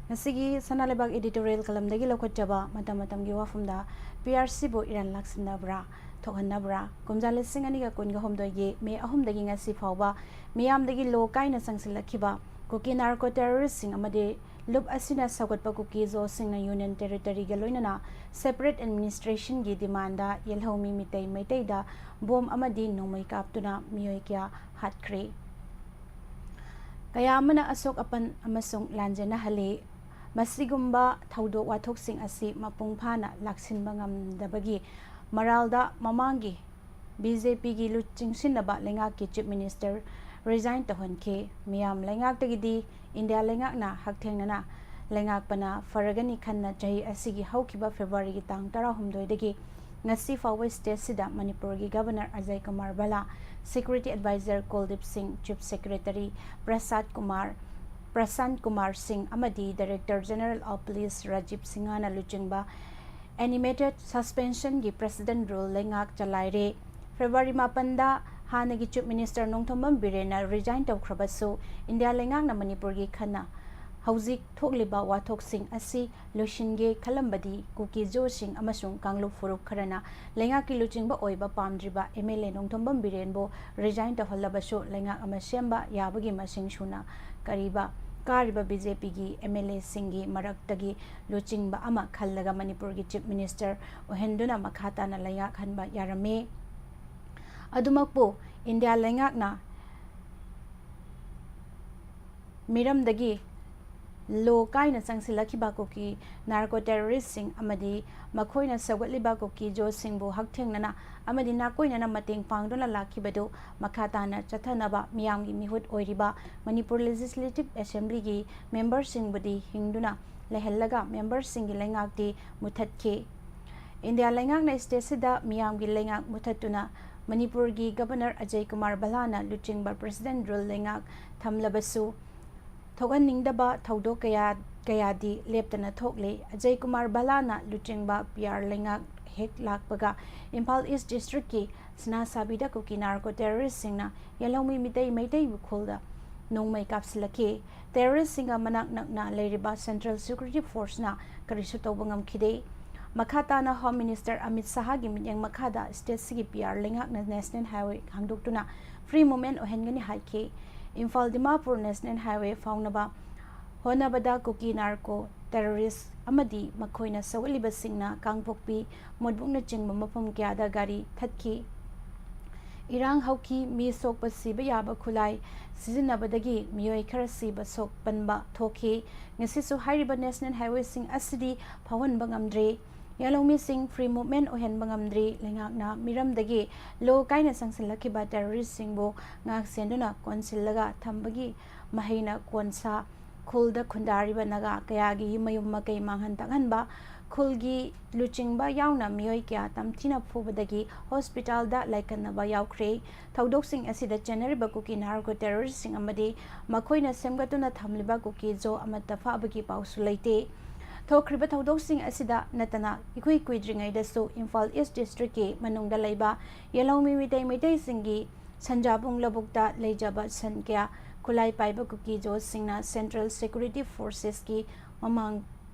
ꯉꯁꯤꯒꯤ ꯁꯅꯥ ꯂꯩꯕꯥꯛ editorial columnꯗꯒꯤ ꯂꯧꯈꯠꯆꯕ ꯃꯇꯝ ꯃꯇꯝꯒꯤ ꯋꯥꯐꯝꯗ, ꯄꯤ ꯑꯥꯔ ꯁꯤꯕꯨ ꯏꯔꯥꯟ ꯂꯥꯛꯁꯤꯟꯅꯕ꯭ꯔꯥ, ꯊꯣꯛꯍꯟꯅꯕ꯭ꯔꯥ? ꯀꯨꯝꯖꯥ ꯂꯤꯁꯤꯡ ꯑꯅꯤꯒ ꯀꯨꯟꯒ ꯍꯨꯝꯗꯣꯏꯒꯤ ꯃꯦ ꯑꯍꯨꯝꯗꯒꯤ ꯉꯁꯤ ꯐꯥꯎꯕ ꯃꯤꯌꯥꯝꯗꯒꯤ ꯂꯣ ꯀꯥꯏꯅ ꯆꯪꯁꯤꯜꯂꯛꯈꯤꯕ ꯀꯨꯀꯤ narco terroristꯁꯤꯡ ꯑꯃꯗꯤ ꯂꯨꯞ ꯑꯁꯤꯅ ꯁꯧꯒꯠꯄ ꯀꯨꯀꯤ ꯖꯣꯁꯤꯡꯅ Union Territoryꯒ ꯂꯣꯏꯅꯅ separate administrationꯒꯤ demandꯗ ꯌꯦꯜꯍꯧꯃꯤ ꯃꯤꯇꯩ ꯃꯩꯇꯩꯗ ꯕꯣꯝ ꯑꯃꯗꯤ ꯅꯣꯡꯃꯩ ꯀꯥꯞꯇꯨꯅ ꯃꯤꯑꯣꯏ ꯀꯌꯥ ꯍꯥꯠꯈ꯭ꯔꯦ꯫ ꯀꯌꯥ ꯑꯃꯅ ꯑꯁꯣꯛ ꯑꯄꯟ ꯑꯃꯁꯨꯡ ꯂꯥꯟꯖꯦꯟꯅꯍꯜꯂꯤ꯫ ꯃꯁꯤꯒꯨꯝꯕ ꯊꯧꯗꯣꯛ ꯋꯥꯊꯣꯛꯁꯤꯡ ꯑꯁꯤ ꯃꯄꯨꯡ ꯐꯥꯅ ꯂꯥꯛꯁꯤꯟꯕ ꯉꯝꯗꯕꯒꯤ ꯃꯔꯥꯜꯗ ꯃꯃꯥꯡꯒꯤ ꯕꯤ ꯖꯦ ꯄꯤꯒꯤ ꯂꯨꯆꯤꯡꯁꯤꯟꯅꯕ ꯂꯩꯉꯥꯛꯀꯤ Chief Minister resign ꯇꯧꯍꯟꯈꯤ꯫ ꯃꯤꯌꯥꯝ ꯂꯩꯉꯥꯛꯇꯒꯤꯗꯤ ꯏꯟꯗꯤꯌꯥ ꯂꯩꯉꯥꯛꯅ ꯍꯛꯊꯦꯡꯅꯅ ꯂꯩꯉꯥꯛꯄꯅ ꯐꯔꯒꯅꯤ ꯈꯟꯅ ꯆꯍꯤ ꯑꯁꯤꯒꯤ ꯍꯧꯈꯤꯕ ꯐꯦꯕ꯭ꯔꯨꯋꯥꯔꯤꯒꯤ ꯇꯥꯡ ꯇꯔꯥꯍꯨꯝꯗꯣꯏꯗꯒꯤ ꯉꯁꯤ ꯐꯥꯎꯕ stateꯁꯤꯗ ꯃꯅꯤꯄꯨꯔꯒꯤ Governor Ajay Kumar ꯚꯜꯂꯥ, Security Advisor ꯀꯨꯜꯗꯤꯞ ꯁꯤꯡ, Chief Secretary ꯄ꯭ꯔꯁꯥꯗ ꯀꯨꯃꯥꯔ, ꯄ꯭ꯔꯁꯥꯟꯠ ꯀꯨꯃꯥꯔ ꯁꯤꯡ ꯑꯃꯗꯤ Director General of Police Rajiv ꯁꯤꯡꯍꯅ ꯂꯨꯆꯤꯡꯕ animated suspensionꯒꯤ President Rule ꯂꯩꯉꯥꯛ ꯆꯂꯥꯏꯔꯦ꯫ ꯐꯦꯕ꯭ꯔꯨꯋꯥꯔꯤ ꯃꯥꯄꯟꯗ ꯍꯥꯟꯅꯒꯤ Chief Minister ꯅꯣꯡꯊꯣꯝꯕꯝ ꯕꯤꯔꯦꯟꯅ resign ꯇꯧꯈ꯭ꯔꯕꯁꯨ, ꯏꯟꯗꯤꯌꯥ ꯂꯩꯉꯥꯛꯅ ꯃꯅꯤꯄꯨꯔꯒꯤ ꯈꯟꯅ ꯍꯧꯖꯤꯛ ꯊꯣꯛꯂꯤꯕ ꯋꯥꯊꯣꯛꯁꯤꯡ ꯑꯁꯤ ꯂꯣꯏꯁꯤꯟꯒꯦ ꯈꯜꯂꯝꯕꯗꯤ ꯀꯨꯀꯤ ꯖꯣꯁꯤꯡ ꯑꯃꯁꯨꯡ ꯀꯥꯡꯂꯨꯞ ꯐꯨꯔꯨꯞ ꯈꯔꯅ ꯂꯩꯉꯥꯛꯀꯤ ꯂꯨꯆꯤꯡꯕ ꯑꯣꯏꯕ ꯄꯥꯝꯗ꯭ꯔꯤꯕ ꯑꯦꯝ ꯑꯦꯜ ꯑꯦ ꯅꯣꯡꯊꯣꯝꯕꯝ ꯕꯤꯔꯦꯟꯕꯨ resign ꯇꯧꯍꯜꯂꯕꯁꯨ ꯂꯩꯉꯥꯛ ꯑꯃ ꯁꯦꯝꯕ ꯌꯥꯕꯒꯤ ꯃꯁꯤꯡ ꯁꯨꯅ ꯀꯔꯤꯕ ꯀꯥꯔꯤꯕ ꯕꯤ ꯖꯦ ꯄꯤꯒꯤ ꯑꯦꯝ ꯑꯦꯜ ꯑꯦꯁꯤꯡꯒꯤ ꯃꯔꯛꯇꯒꯤ ꯂꯨꯆꯤꯡꯕ ꯑꯃ ꯈꯜꯂꯒ ꯃꯅꯤꯄꯨꯔꯒꯤ Chief Minister ꯑꯣꯏꯍꯟꯗꯨꯅ ꯃꯈꯥ ꯇꯥꯅ ꯂꯩꯉꯥꯛꯍꯟꯕ ꯌꯥꯔꯝꯃꯤ꯫ ꯑꯗꯨꯃꯛꯄꯨ ꯏꯟꯗꯤꯌꯥ ꯂꯩꯉꯥꯛꯅ ꯃꯤꯔꯝꯗꯒꯤ ꯂꯣ ꯀꯥꯏꯅ ꯆꯪꯁꯤꯜꯂꯛꯈꯤꯕ ꯀꯨꯀꯤ narco terroristꯁꯤꯡ ꯑꯃꯗꯤ ꯃꯈꯣꯏꯅ ꯁꯧꯒꯠꯂꯤꯕ ꯀꯨꯀꯤ ꯖꯣꯁꯤꯡꯕꯨ ꯍꯛꯊꯦꯡꯅꯅ ꯑꯃꯗꯤ ꯅꯥꯀꯣꯏꯅꯅ ꯃꯇꯦꯡ ꯄꯥꯡꯗꯨꯅ ꯂꯥꯛꯈꯤꯕꯗꯨ ꯃꯈꯥ ꯇꯥꯅ ꯆꯠꯊꯅꯕ ꯃꯤꯌꯥꯝꯒꯤ ꯃꯤꯍꯨꯠ ꯑꯣꯏꯔꯤꯕ ꯃꯅꯤꯄꯨꯔ Legislative Assemblyꯒꯤ memberꯁꯤꯡꯕꯨꯗꯤ ꯍꯤꯡꯗꯨꯅ ꯂꯩꯍꯜꯂꯒ memberꯁꯤꯡꯒꯤ ꯂꯩꯉꯥꯛꯇꯤ ꯃꯨꯊꯠꯈꯤ꯫ ꯏꯟꯗꯤꯌꯥ ꯂꯩꯉꯥꯛꯅ stateꯁꯤꯗ ꯃꯤꯌꯥꯝꯒꯤ ꯂꯩꯉꯥꯛ ꯃꯨꯊꯠꯇꯨꯅ ꯃꯅꯤꯄꯨꯔꯒꯤ Governor ꯑꯖꯌ ꯀꯨꯃꯥꯔ ꯚꯜꯂꯥꯅ ꯂꯨꯆꯤꯡꯕ President Rule ꯂꯩꯉꯥꯛ ꯊꯝꯂꯕꯁꯨ, ꯊꯣꯛꯍꯟꯅꯤꯡꯗꯕ ꯊꯧꯗꯣꯛ ꯀꯌꯥ ꯀꯌꯥꯗꯤ ꯂꯦꯞꯇꯅ ꯊꯣꯛꯂꯤ꯫ ꯑꯖꯌ ꯀꯨꯃꯥꯔ ꯚꯜꯂꯥꯅ ꯂꯨꯆꯤꯡꯕ ꯄꯤ ꯑꯥꯔ ꯂꯩꯉꯥꯛ ꯍꯦꯛ ꯂꯥꯛꯄꯒ ꯏꯝꯐꯥꯜ ꯏꯁ ꯗꯤꯁꯇ꯭ꯔꯤꯛꯀꯤ ꯁꯅꯥꯁꯥꯕꯤꯗ ꯀꯨꯀꯤ ꯅꯥꯔꯀꯣ ꯇꯦꯔꯣꯔꯤꯁꯁꯤꯡꯅ ꯌꯦꯜꯍꯧꯃꯤ ꯃꯤꯇꯩ ꯃꯩꯇꯩ ꯎꯈ꯭ꯔꯨꯜꯗ ꯅꯣꯡꯃꯩ ꯀꯥꯞꯁꯤꯜꯂꯛꯈꯤ꯫ ꯇꯦꯔꯣꯔꯤꯁꯁꯤꯡꯒ ꯃꯅꯥꯛ ꯅꯛꯅ ꯂꯩꯔꯤꯕ ꯁꯦꯟꯇ꯭ꯔꯦꯜ ꯁꯦꯀ꯭ꯌꯨꯔꯤꯇꯤ ꯐꯣꯔꯁꯅ ꯀꯔꯤꯁꯨ ꯇꯧꯕ ꯉꯝꯈꯤꯗꯦ꯫ ꯃꯈꯥ ꯇꯥꯅ ꯍꯣꯝ ꯃꯤꯅꯤꯁꯇꯔ ꯑꯃꯤꯠ ꯁꯍꯥꯒꯤ ꯃꯤꯠꯌꯦꯡ ꯃꯈꯥꯗ ꯁ꯭ꯇꯦꯠꯁꯤꯒꯤ ꯄꯤ ꯑꯥꯔ ꯂꯩꯉꯥꯛꯅ ꯅꯦꯁꯅꯦꯜ ꯍꯥꯏꯋꯦ ꯍꯥꯡꯗꯣꯛꯇꯨꯅ ꯐ꯭ꯔꯤ ꯃꯨꯚꯃꯦꯟ ꯑꯣꯏꯍꯟꯒꯅꯤ ꯍꯥꯏꯈꯤ꯫ ꯏꯝꯐꯥꯜ ꯗꯤꯃꯥꯄꯨꯔ ꯅꯦꯁꯅꯦꯜ ꯍꯥꯏꯋꯦ ꯐꯥꯎꯅꯕ ꯍꯣꯠꯅꯕꯗ ꯀꯨꯀꯤ ꯅꯥꯔꯀꯣ ꯇꯦꯔꯣꯔꯤꯁ ꯑꯃꯗꯤ ꯃꯈꯣꯏꯅ ꯁꯧꯒꯠꯂꯤꯕꯁꯤꯡꯅ ꯀꯥꯡꯄꯣꯛꯄꯤ, ꯃꯣꯠꯕꯨꯛꯅꯆꯤꯡꯕ ꯃꯐꯝ ꯀꯌꯥꯗ ꯒꯥꯔꯤ ꯊꯠꯈꯤ꯫ ꯏꯔꯥꯡ ꯍꯧꯈꯤ꯫ ꯃꯤ ꯁꯣꯛꯄ ꯁꯤꯕ ꯌꯥꯕ ꯈꯨꯠꯂꯥꯏ ꯁꯤꯖꯤꯟꯅꯕꯗꯒꯤ ꯃꯤꯑꯣꯏ ꯈꯔ ꯁꯤꯕ ꯁꯣꯛꯄꯟꯕ ꯊꯣꯛꯈꯤ꯫ ꯉꯁꯤꯁꯨ ꯍꯥꯏꯔꯤꯕ ꯅꯦꯁꯅꯦꯜ ꯍꯥꯏꯋꯦꯁꯤꯡ ꯑꯁꯤꯗꯤ ꯐꯥꯎꯍꯟꯕ ꯉꯝꯗ꯭ꯔꯤ꯫ ꯌꯦꯜꯍꯧꯃꯤꯁꯤꯡ ꯐ꯭ꯔꯤ ꯃꯨꯚꯃꯦꯟ ꯑꯣꯏꯍꯟꯕ ꯉꯝꯗ꯭ꯔꯤ꯫ ꯂꯩꯉꯥꯛꯅ ꯃꯤꯔꯝꯗꯒꯤ ꯂꯣ ꯀꯥꯏꯅ ꯆꯪꯁꯤꯜꯂꯛꯈꯤꯕ ꯇꯦꯔꯣꯔꯤꯁꯁꯤꯡꯕꯨ ꯉꯥꯛ ꯁꯦꯟꯗꯨꯅ ꯀꯣꯟꯁꯤꯜꯂꯒ ꯊꯝꯕꯒꯤ ꯃꯍꯩꯅ ꯀꯣꯟꯁꯥ ꯈꯨꯜꯗ ꯈꯨꯟꯗꯥꯔꯤꯕ ꯅꯥꯒꯥ ꯀꯌꯥꯒꯤ ꯃꯌꯨꯝ ꯃꯀꯩ ꯃꯥꯡꯍꯟ ꯇꯥꯛꯍꯟꯕ, ꯈꯨꯜꯒꯤ ꯂꯨꯆꯤꯡꯕ ꯌꯥꯎꯅ ꯃꯤꯑꯣꯏ ꯀꯌꯥ ꯇꯝꯊꯤꯅ ꯐꯨꯕꯗꯒꯤ ꯍꯣꯁꯄꯤꯇꯥꯜꯗ ꯂꯥꯏꯀꯠꯅꯕ ꯌꯥꯎꯈ꯭ꯔꯦ꯫ ꯊꯧꯗꯣꯛꯁꯤꯡ ꯑꯁꯤꯗ ꯆꯦꯟꯅꯔꯤꯕ ꯀꯨꯀꯤ ꯅꯥꯔꯀꯣ ꯇꯦꯔꯣꯔꯤꯁꯁꯤꯡ ꯑꯃꯗꯤ ꯃꯈꯣꯏꯅ ꯁꯦꯝꯒꯠꯇꯨꯅ ꯊꯝꯂꯤꯕ ꯀꯨꯀꯤ ꯖꯣ ꯑꯃꯠꯇ ꯐꯥꯕꯒꯤ ꯄꯥꯎꯁꯨ ꯂꯩꯇꯦ꯫ ꯊꯣꯛꯈ꯭ꯔꯤꯕ ꯊꯧꯗꯣꯛꯁꯤꯡ ꯑꯁꯤꯗ ꯅꯠꯇꯅ ꯏꯀꯨꯏ ꯀꯨꯏꯗ꯭ꯔꯤꯉꯩꯗꯁꯨ ꯏꯝꯐꯥꯜ ꯏꯁ ꯗꯤꯁꯇ꯭ꯔꯤꯛꯀꯤ ꯃꯅꯨꯡꯗ ꯂꯩꯕ ꯌꯦꯜꯍꯧꯃꯤ ꯃꯤꯇꯩ ꯃꯩꯇꯩꯁꯤꯡꯒꯤ ꯁꯟꯖꯥꯕꯨꯡ ꯂꯧꯕꯨꯛꯇ ꯂꯩꯖꯕ ꯁꯟ ꯀꯌꯥ ꯈꯨꯠꯂꯥꯏ ꯄꯥꯏꯕ ꯀꯨꯀꯤ ꯖꯣꯁꯤꯡꯅ ꯁꯦꯟꯇ꯭ꯔꯦꯜ ꯁꯦꯀ꯭ꯌꯨꯔꯤꯇꯤ ꯐꯣꯔꯁꯦꯁꯀꯤ ꯃꯃꯥꯡ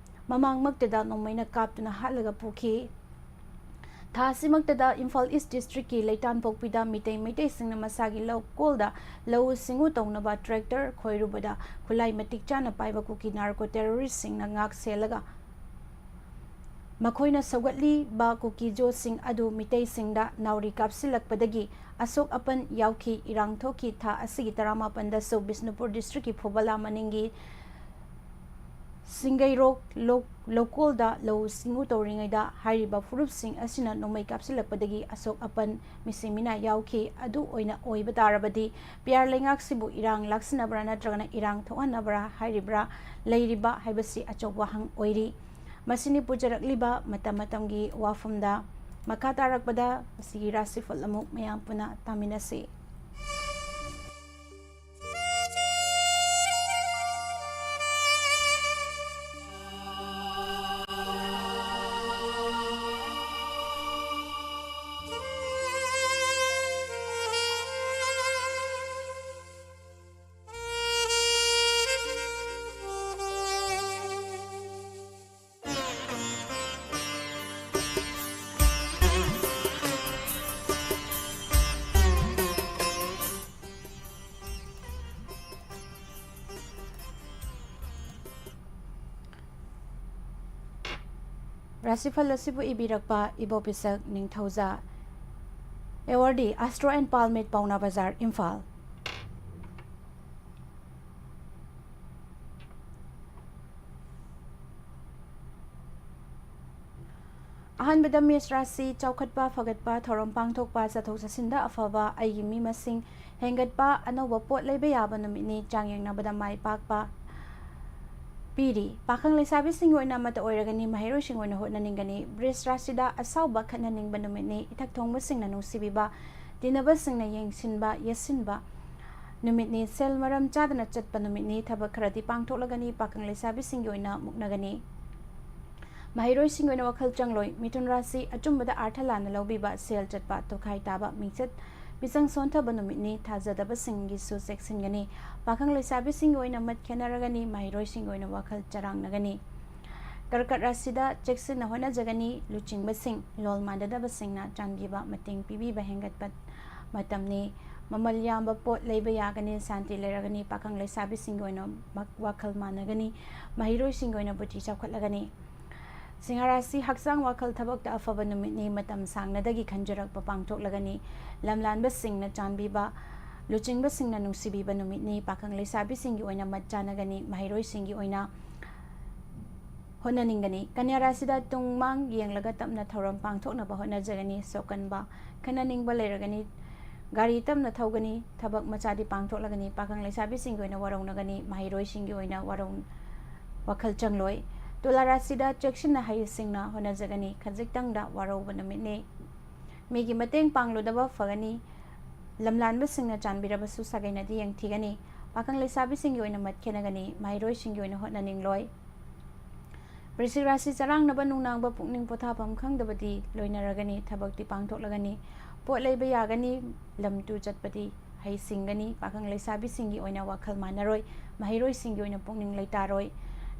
ꯃꯃꯥꯡꯃꯛꯇꯗ ꯅꯣꯡꯃꯩꯅ ꯀꯥꯞꯇꯨꯅ ꯍꯥꯠꯂꯒ ꯄꯨꯈꯤ꯫ ꯊꯥ ꯑꯁꯤꯃꯛꯇꯗ ꯏꯝꯐꯥꯜ ꯏꯁ ꯗꯤꯁꯇ꯭ꯔꯤꯛꯀꯤ ꯂꯩꯇꯥꯟꯄꯣꯛꯄꯤꯗ ꯃꯤꯇꯩ ꯃꯩꯇꯩꯁꯤꯡꯅ ꯃꯁꯥꯒꯤ ꯂꯧꯀꯣꯜꯗ ꯂꯧꯎ ꯁꯤꯡꯎ ꯇꯧꯅꯕ ꯇ꯭ꯔꯦꯛꯇꯔ ꯈꯣꯏꯔꯨꯕꯗ ꯈꯨꯠꯂꯥꯏ ꯃꯇꯤꯛ ꯆꯥꯅ ꯄꯥꯏꯕ ꯀꯨꯀꯤ ꯅꯥꯔꯀꯣ ꯇꯦꯔꯣꯔꯤꯁꯁꯤꯡꯅ ꯉꯥꯛ ꯁꯦꯜꯂꯒ ꯃꯈꯣꯏꯅ ꯁꯧꯒꯠꯂꯤꯕ ꯀꯨꯀꯤ ꯖꯣꯁꯤꯡ ꯑꯗꯨ ꯃꯤꯇꯩꯁꯤꯡꯗ ꯅꯥꯎꯔꯤ ꯀꯥꯞꯁꯤꯜꯂꯛꯄꯗꯒꯤ ꯑꯁꯣꯛ ꯑꯄꯟ ꯌꯥꯎꯈꯤ꯫ ꯏꯔꯥꯡ ꯊꯣꯛꯈꯤ꯫ ꯊꯥ ꯑꯁꯤꯒꯤ ꯇꯔꯥꯃꯥꯄꯟꯗꯁꯨ ꯕꯤꯁꯅꯨꯄꯨꯔ ꯗꯤꯁꯇ꯭ꯔꯤꯛꯀꯤ ꯐꯨꯕꯂꯥ ꯃꯅꯤꯡꯒꯤ ꯁꯤꯡꯒꯩꯔꯣꯛ ꯂꯧ-, ꯂꯧꯀꯣꯜꯗ ꯂꯧꯎ ꯁꯤꯡꯎ ꯇꯧꯔꯤꯉꯩꯗ ꯍꯥꯏꯔꯤꯕ ꯐꯨꯔꯨꯞꯁꯤꯡ ꯑꯁꯤꯅ ꯅꯣꯡꯃꯩ ꯀꯥꯞꯁꯤꯜꯂꯛꯄꯗꯒꯤ ꯑꯁꯣꯛ ꯑꯄꯟ ꯃꯤꯁꯤ ꯃꯤꯅꯥ ꯌꯥꯎꯈꯤ꯫ ꯑꯗꯨ ꯑꯣꯏꯅ ꯑꯣꯏꯕ ꯇꯥꯔꯕꯗꯤ ꯄꯤ ꯑꯥꯔ ꯂꯩꯉꯥꯛꯁꯤꯕꯨ ꯏꯔꯥꯡ ꯂꯥꯛꯁꯤꯟꯅꯕ꯭ꯔꯥ ꯅꯠꯇ꯭ꯔꯒꯅ ꯏꯔꯥꯡ ꯊꯣꯛꯍꯟꯅꯕ꯭ꯔꯥ ꯍꯥꯏꯔꯤꯕ꯭ꯔꯥ ꯂꯩꯔꯤꯕ ꯍꯥꯏꯕꯁꯤ ꯑꯆꯧꯕ ꯋꯥꯍꯪ ꯑꯣꯏꯔꯤ꯫ ꯃꯁꯤꯅꯤ ꯄꯨꯖꯔꯛꯂꯤꯕ ꯃꯇꯝ ꯃꯇꯝꯒꯤ ꯋꯥꯐꯝꯗ꯫ ꯃꯈꯥ ꯇꯥꯔꯛꯄꯗ ꯃꯁꯤꯒꯤ ꯔꯥꯁꯤꯐꯜ ꯑꯃꯨꯛ ꯃꯌꯥꯝ ꯄꯨꯟꯅ ꯇꯥꯃꯤꯟꯅꯁꯤ꯫ ꯔꯥꯁꯤꯐꯜ ꯑꯁꯤꯕꯨ ꯏꯕꯤꯔꯛꯄ ꯏꯕꯣ ꯄꯤꯁꯛ ꯅꯤꯡꯊꯧꯖꯥ꯫ ꯑꯦꯋꯥꯔꯗꯤ ꯑꯦꯁꯇ꯭ꯔꯣ ꯑꯦꯟ ꯄꯥꯜꯃꯤꯠ, ꯄꯥꯎꯅꯥ ꯕꯖꯥꯔ, ꯏꯝꯐꯥꯜ꯫ ꯑꯍꯥꯟꯕꯗ ꯃꯦꯁ ꯔꯥꯁꯤ: ꯆꯥꯎꯈꯠꯄ, ꯐꯒꯠꯄ, ꯊꯧꯔꯝ ꯄꯥꯡꯊꯣꯛꯄ, ꯆꯠꯊꯣꯛ ꯆꯠꯁꯤꯟꯗ ꯑꯐꯕ, ꯑꯩꯒꯤ ꯃꯤ ꯃꯁꯤꯡ ꯍꯦꯟꯒꯠꯄ, ꯑꯅꯧꯕ ꯄꯣꯠ ꯂꯩꯕ ꯌꯥꯕ ꯅꯨꯃꯤꯠꯅꯤ, ꯆꯥꯡꯌꯦꯡꯅꯕꯗ ꯃꯥꯏ ꯄꯥꯛꯄ ꯄꯤꯔꯤ꯫ ꯄꯥꯈꯪ ꯂꯩꯁꯥꯕꯤꯁꯤꯡꯒꯤ ꯑꯣꯏꯅ ꯑꯃꯠꯇ ꯑꯣꯏꯔꯒꯅꯤ, ꯃꯍꯩꯔꯣꯏꯁꯤꯡ ꯑꯣꯏꯅ ꯍꯣꯠꯅꯅꯤꯡꯒꯅꯤ꯫ ꯕ꯭ꯔꯤꯖ ꯔꯥꯁꯤꯗ ꯑꯁꯥꯎꯕ, ꯈꯠꯅꯅꯤꯡꯕ ꯅꯨꯃꯤꯠꯅꯤ, ꯏꯊꯛ ꯊꯣꯡꯕꯁꯤꯡꯅ ꯅꯨꯡꯁꯤꯕꯤꯕ, ꯇꯤꯟꯅꯕꯁꯤꯡꯅ ꯌꯦꯡꯁꯤꯟꯕ, ꯌꯦꯠꯁꯤꯟꯕ ꯅꯨꯃꯤꯠꯅꯤ꯫ ꯁꯦꯜ ꯃꯔꯝ ꯆꯥꯗꯅ ꯆꯠꯄ ꯅꯨꯃꯤꯠꯅꯤ꯫ ꯊꯕꯛ ꯈꯔꯗꯤ ꯄꯥꯡꯊꯣꯛꯂꯒꯅꯤ, ꯄꯥꯈꯪ ꯂꯩꯁꯥꯕꯤꯁꯤꯡꯒꯤ ꯑꯣꯏꯅ ꯃꯨꯛꯅꯒꯅꯤ꯫ ꯃꯍꯩꯔꯣꯏꯁꯤꯡꯒꯤ ꯑꯣꯏꯅ ꯋꯥꯈꯜ ꯆꯪꯂꯣꯏ꯫ ꯃꯤꯊꯨꯟ ꯔꯥꯁꯤ: ꯑꯆꯨꯝꯕꯗ ꯑꯥꯔꯊ ꯂꯥꯟꯅ ꯂꯧꯕꯤꯕ, ꯁꯦꯜ ꯆꯠꯄ, ꯇꯣꯈꯥꯏ ꯇꯥꯕ, ꯃꯤꯡꯆꯠ ꯃꯤꯆꯪ ꯁꯣꯟꯊꯕ ꯅꯨꯃꯤꯠꯅꯤ꯫ ꯊꯥꯖꯗꯕꯁꯤꯡꯒꯤꯁꯨ ꯆꯦꯛꯁꯤꯟꯒꯅꯤ꯫ ꯄꯥꯈꯪ ꯂꯩꯁꯥꯕꯤꯁꯤꯡꯒꯤ ꯑꯣꯏꯅ ꯃꯠ ꯈꯦꯟꯅꯔꯒꯅꯤ, ꯃꯍꯩꯔꯣꯏꯁꯤꯡꯒꯤ ꯑꯣꯏꯅ ꯋꯥꯈꯜ ꯆꯔꯥꯡꯅꯒꯅꯤ꯫ ꯀꯔꯀꯠ ꯔꯥꯁꯤꯗ ꯆꯦꯛꯁꯤꯟꯅ ꯍꯣꯠꯅꯖꯒꯅꯤ꯫ ꯂꯨꯆꯤꯡꯕꯁꯤꯡ, ꯂꯣꯜ ꯃꯥꯟꯅꯗꯕꯁꯤꯡꯅ ꯆꯥꯟꯕꯤꯕ, ꯃꯇꯦꯡ ꯄꯤꯕꯤꯕ ꯍꯦꯟꯒꯠꯄ ꯃꯇꯝꯅꯤ꯫ ꯃꯃꯜ ꯌꯥꯝꯕ ꯄꯣꯠ ꯂꯩꯕ ꯌꯥꯒꯅꯤ, ꯁꯥꯟꯇꯤ ꯂꯩꯔꯒꯅꯤ꯫ ꯄꯥꯈꯪ ꯂꯩꯁꯥꯕꯤꯁꯤꯡꯒꯤ ꯑꯣꯏꯅ ꯃꯛ-, ꯋꯥꯈꯜ ꯃꯥꯟꯅꯒꯅꯤ꯫ ꯃꯍꯩꯔꯣꯏꯁꯤꯡꯒꯤ ꯑꯣꯏꯅ ꯕꯨꯙꯤ ꯆꯥꯎꯈꯠꯂꯒꯅꯤ꯫ ꯁꯤꯡꯍ ꯔꯥꯁꯤ: ꯍꯛꯆꯥꯡ ꯋꯥꯈꯜ ꯊꯕꯛꯇ ꯑꯐꯕ ꯅꯨꯃꯤꯠꯅꯤ꯫ ꯃꯇꯝ ꯁꯥꯡꯅꯗꯒꯤ ꯈꯟꯖꯔꯛꯄ ꯄꯥꯡꯊꯣꯛꯂꯒꯅꯤ꯫ ꯂꯝꯂꯥꯟꯕꯁꯤꯡꯅ ꯆꯥꯟꯕꯤꯕ, ꯂꯨꯆꯤꯡꯕꯁꯤꯡꯅ ꯅꯨꯡꯁꯤꯕꯤꯕ ꯅꯨꯃꯤꯠꯅꯤ꯫ ꯄꯥꯈꯪ ꯂꯩꯁꯥꯕꯤꯁꯤꯡꯒꯤ ꯑꯣꯏꯅ ꯃꯠ ꯆꯥꯟꯅꯒꯅꯤ꯫ ꯃꯍꯩꯔꯣꯏꯁꯤꯡꯒꯤ ꯑꯣꯏꯅ ꯍꯣꯠꯅꯅꯤꯡꯒꯅꯤ꯫ ꯀꯟꯌꯥ ꯔꯥꯁꯤꯗ ꯇꯨꯡ ꯃꯥꯡ ꯌꯦꯡꯂꯒ ꯇꯞꯅ ꯊꯧꯔꯝ ꯄꯥꯡꯊꯣꯛꯅꯕ ꯍꯣꯠꯅꯖꯒꯅꯤ꯫ ꯁꯣꯛꯀꯟꯕ, ꯈꯟꯅꯅꯤꯡꯕ ꯂꯩꯔꯒꯅꯤ꯫ ꯒꯥꯔꯤ ꯇꯞꯅ ꯊꯧꯒꯅꯤ꯫ ꯊꯕꯛ ꯃꯆꯥꯗꯤ ꯄꯥꯡꯊꯣꯛꯂꯒꯅꯤ꯫ ꯄꯥꯈꯪ ꯂꯩꯁꯥꯕꯤꯁꯤꯡꯒꯤ ꯑꯣꯏꯅ ꯋꯥꯔꯧꯅꯒꯅꯤ꯫ ꯃꯍꯩꯔꯣꯏꯁꯤꯡꯒꯤ ꯑꯣꯏꯅ ꯋꯥꯔꯧ-, ꯋꯥꯈꯜ ꯆꯪꯂꯣꯏ꯫ ꯇꯨꯂꯥ ꯔꯥꯁꯤꯗ ꯆꯦꯛꯁꯤꯟꯅ ꯍꯩꯁꯤꯡꯅ ꯍꯣꯠꯅꯖꯒꯅꯤ꯫ ꯈꯖꯤꯛꯇꯪꯗ ꯋꯥꯔꯧꯕ ꯅꯨꯃꯤꯠꯅꯤ꯫ ꯃꯤꯒꯤ ꯃꯇꯦꯡ ꯄꯥꯡꯂꯨꯗꯕ ꯐꯒꯅꯤ꯫ ꯂꯝꯂꯥꯟꯕꯁꯤꯡꯅ ꯆꯥꯟꯕꯤꯔꯕꯁꯨ ꯁꯥꯒꯩꯅꯗꯤ ꯌꯦꯡꯊꯤꯒꯅꯤ꯫ ꯄꯥꯈꯪ ꯂꯩꯁꯥꯕꯤꯁꯤꯡꯒꯤ ꯑꯣꯏꯅ ꯃꯠ ꯈꯦꯟꯅꯒꯅꯤ꯫ ꯃꯍꯩꯔꯣꯏꯁꯤꯡꯒꯤ ꯑꯣꯏꯅ ꯍꯣꯠꯅꯅꯤꯡꯂꯣꯏ꯫ ꯕ꯭ꯔꯤꯁꯤꯛ ꯔꯥꯁꯤ: ꯆꯔꯥꯡꯅꯕ ꯅꯨꯡꯅꯥꯡꯕ ꯄꯨꯛꯅꯤꯡ ꯄꯣꯊꯥꯐꯝ ꯈꯪꯗꯕꯗꯤ ꯂꯣꯏꯅꯔꯒꯅꯤ꯫ ꯊꯕꯛꯇꯤ ꯄꯥꯡꯊꯣꯛꯂꯒꯅꯤ꯫ ꯄꯣꯠ ꯂꯩꯕ ꯌꯥꯒꯅꯤ꯫ ꯂꯝ ꯇꯨ ꯆꯠꯄꯗꯤ ꯍꯩꯁꯤꯡꯒꯅꯤ꯫ ꯄꯥꯈꯪ ꯂꯩꯁꯥꯕꯤꯁꯤꯡꯒꯤ ꯑꯣꯏꯅ ꯋꯥꯈꯜ ꯃꯥꯟꯅꯔꯣꯏ꯫ ꯃꯍꯩꯔꯣꯏꯁꯤꯡꯒꯤ ꯑꯣꯏꯅ ꯄꯨꯛꯅꯤꯡ ꯂꯩꯇꯥꯔꯣꯏ꯫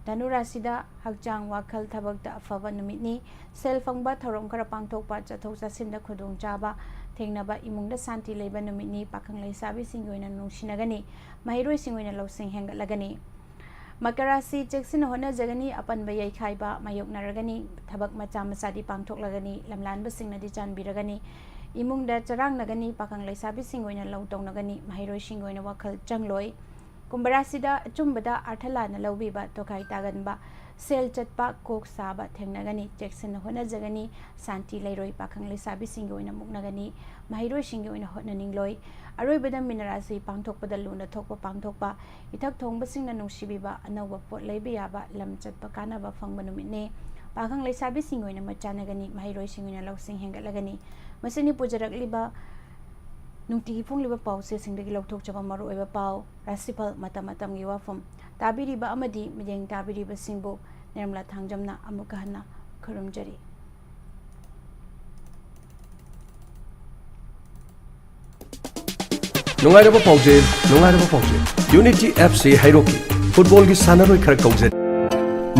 ꯙꯅꯨ ꯔꯥꯁꯤꯗ ꯍꯛꯆꯥꯡ ꯋꯥꯈꯜ ꯊꯕꯛꯇ ꯑꯐꯕ ꯅꯨꯃꯤꯠꯅꯤ꯫ ꯁꯦꯜ ꯐꯪꯕ, ꯊꯧꯔꯝ ꯈꯔ ꯄꯥꯡꯊꯣꯛꯄ, ꯆꯠꯊꯣꯛ ꯆꯠꯁꯤꯟꯗ ꯈꯨꯗꯣꯡꯆꯥꯕ ꯊꯦꯡꯅꯕ, ꯏꯃꯨꯡꯗ ꯁꯥꯟꯇꯤ ꯂꯩꯕ ꯅꯨꯃꯤꯠꯅꯤ꯫ ꯄꯥꯈꯪ ꯂꯩꯁꯥꯕꯤꯁꯤꯡꯒꯤ ꯑꯣꯏꯅ ꯅꯨꯡꯁꯤꯅꯒꯅꯤ꯫ ꯃꯍꯩꯔꯣꯏꯁꯤꯡ ꯑꯣꯏꯅ ꯂꯧꯁꯤꯡ ꯍꯦꯟꯒꯠꯂꯒꯅꯤ꯫ ꯃꯀꯔ ꯔꯥꯁꯤ ꯆꯦꯛꯁꯤꯟꯅ ꯍꯣꯠꯅꯖꯒꯅꯤ꯫ ꯑꯄꯟꯕ ꯌꯩꯈꯥꯏꯕ ꯃꯥꯌꯣꯛꯅꯔꯒꯅꯤ꯫ ꯊꯕꯛ ꯃꯆꯥ ꯃꯆꯥꯗꯤ ꯄꯥꯡꯊꯣꯛꯂꯒꯅꯤ꯫ ꯂꯝꯂꯥꯟꯕꯁꯤꯡꯅꯗꯤ ꯆꯥꯟꯕꯤꯔꯒꯅꯤ꯫ ꯏꯃꯨꯡꯗ ꯆꯔꯥꯡꯅꯒꯅꯤ꯫ ꯄꯥꯈꯪ ꯂꯩꯁꯥꯕꯤꯁꯤꯡꯒꯤ ꯑꯣꯏꯅ ꯂꯧ ꯇꯧꯅꯒꯅꯤ꯫ ꯃꯍꯩꯔꯣꯏꯁꯤꯡꯒꯤ ꯑꯣꯏꯅ ꯋꯥꯈꯜ ꯆꯪꯂꯣꯏ꯫ ꯀꯨꯝꯚ ꯔꯥꯁꯤꯗ ꯑꯆꯨꯝꯕꯗ ꯑꯥꯔꯊ ꯂꯥꯟꯅ ꯂꯧꯕꯤꯕ, ꯇꯣꯈꯥꯏ ꯇꯥꯒꯟꯕ, ꯁꯦꯜ ꯆꯠꯄ, ꯀꯣꯛ ꯁꯥꯕ ꯊꯦꯡꯅꯒꯅꯤ꯫ ꯆꯦꯛꯁꯤꯟꯅ ꯍꯣꯠꯅꯖꯒꯅꯤ꯫ ꯁꯥꯟꯇꯤ ꯂꯩꯔꯣꯏ꯫ ꯄꯥꯈꯪ ꯂꯩꯁꯥꯕꯤꯁꯤꯡꯒꯤ ꯑꯣꯏꯅ ꯃꯨꯛꯅꯒꯅꯤ꯫ ꯃꯍꯩꯔꯣꯏꯁꯤꯡꯒꯤ ꯑꯣꯏꯅ ꯍꯣꯠꯅꯅꯤꯡꯂꯣꯏ꯫ ꯑꯔꯣꯏꯕꯗ ꯃꯤꯅ ꯔꯥꯁꯤ ꯄꯥꯡꯊꯣꯛꯄꯗ ꯂꯨꯅ ꯊꯣꯛꯄ ꯄꯥꯡꯊꯣꯛꯄ, ꯏꯊꯛ ꯊꯣꯡꯕꯁꯤꯡꯅ ꯅꯨꯡꯁꯤꯕꯤꯕ, ꯑꯅꯧꯕ ꯄꯣꯠ ꯂꯩꯕ ꯌꯥꯕ, ꯂꯝ ꯆꯠꯄ ꯀꯥꯟꯅꯕ ꯐꯪꯕ ꯅꯨꯃꯤꯠꯅꯤ꯫ ꯄꯥꯈꯪ ꯂꯩꯁꯥꯕꯤꯁꯤꯡꯒꯤ ꯑꯣꯏꯅ ꯃꯆꯥꯟꯅꯒꯅꯤ꯫ ꯃꯍꯩꯔꯣꯏꯁꯤꯡꯒꯤ ꯑꯣꯏꯅ ꯂꯧꯁꯤꯡ ꯍꯦꯟꯒꯠꯂꯒꯅꯤ꯫ ꯃꯁꯤꯅꯤ ꯄꯨꯖꯔꯛꯂꯤꯕ ꯅꯨꯡꯇꯤꯒꯤ ꯐꯣꯡꯂꯤꯕ ꯄꯥꯎꯆꯦꯁꯤꯡꯗꯒꯤ ꯂꯧꯊꯣꯛꯆꯕ ꯃꯔꯨꯑꯣꯏꯕ ꯄꯥꯎ꯫ ꯔꯥꯁꯤꯐꯜ ꯃꯇꯝ ꯃꯇꯝꯒꯤ ꯋꯥꯐꯝ ꯇꯥꯕꯤꯔꯤꯕ ꯑꯃꯗꯤ ꯃꯤꯠꯌꯦꯡ ꯇꯥꯕꯤꯔꯤꯕꯁꯤꯡꯕꯨ ꯅꯤꯔꯃꯂꯥ ꯊꯥꯡꯖꯝꯅ ꯑꯃꯨꯛꯀ ꯍꯟꯅ ꯈꯨꯔꯨꯝꯖꯔꯤ꯫ ꯅꯨꯡꯉꯥꯏꯔꯕ ꯄꯥꯎꯖꯦꯜ, ꯅꯨꯡꯉꯥꯏꯔꯕ ꯄꯥꯎꯖꯦꯜ꯫ ꯌꯨꯅꯤꯇꯤ ꯑꯦꯐ ꯁꯤ ꯍꯩꯔꯣꯛꯀꯤ ꯐꯨꯠꯕꯣꯜꯒꯤ ꯁꯥꯟꯅꯔꯣꯏ ꯈꯔ ꯀꯧꯖꯔꯤ꯫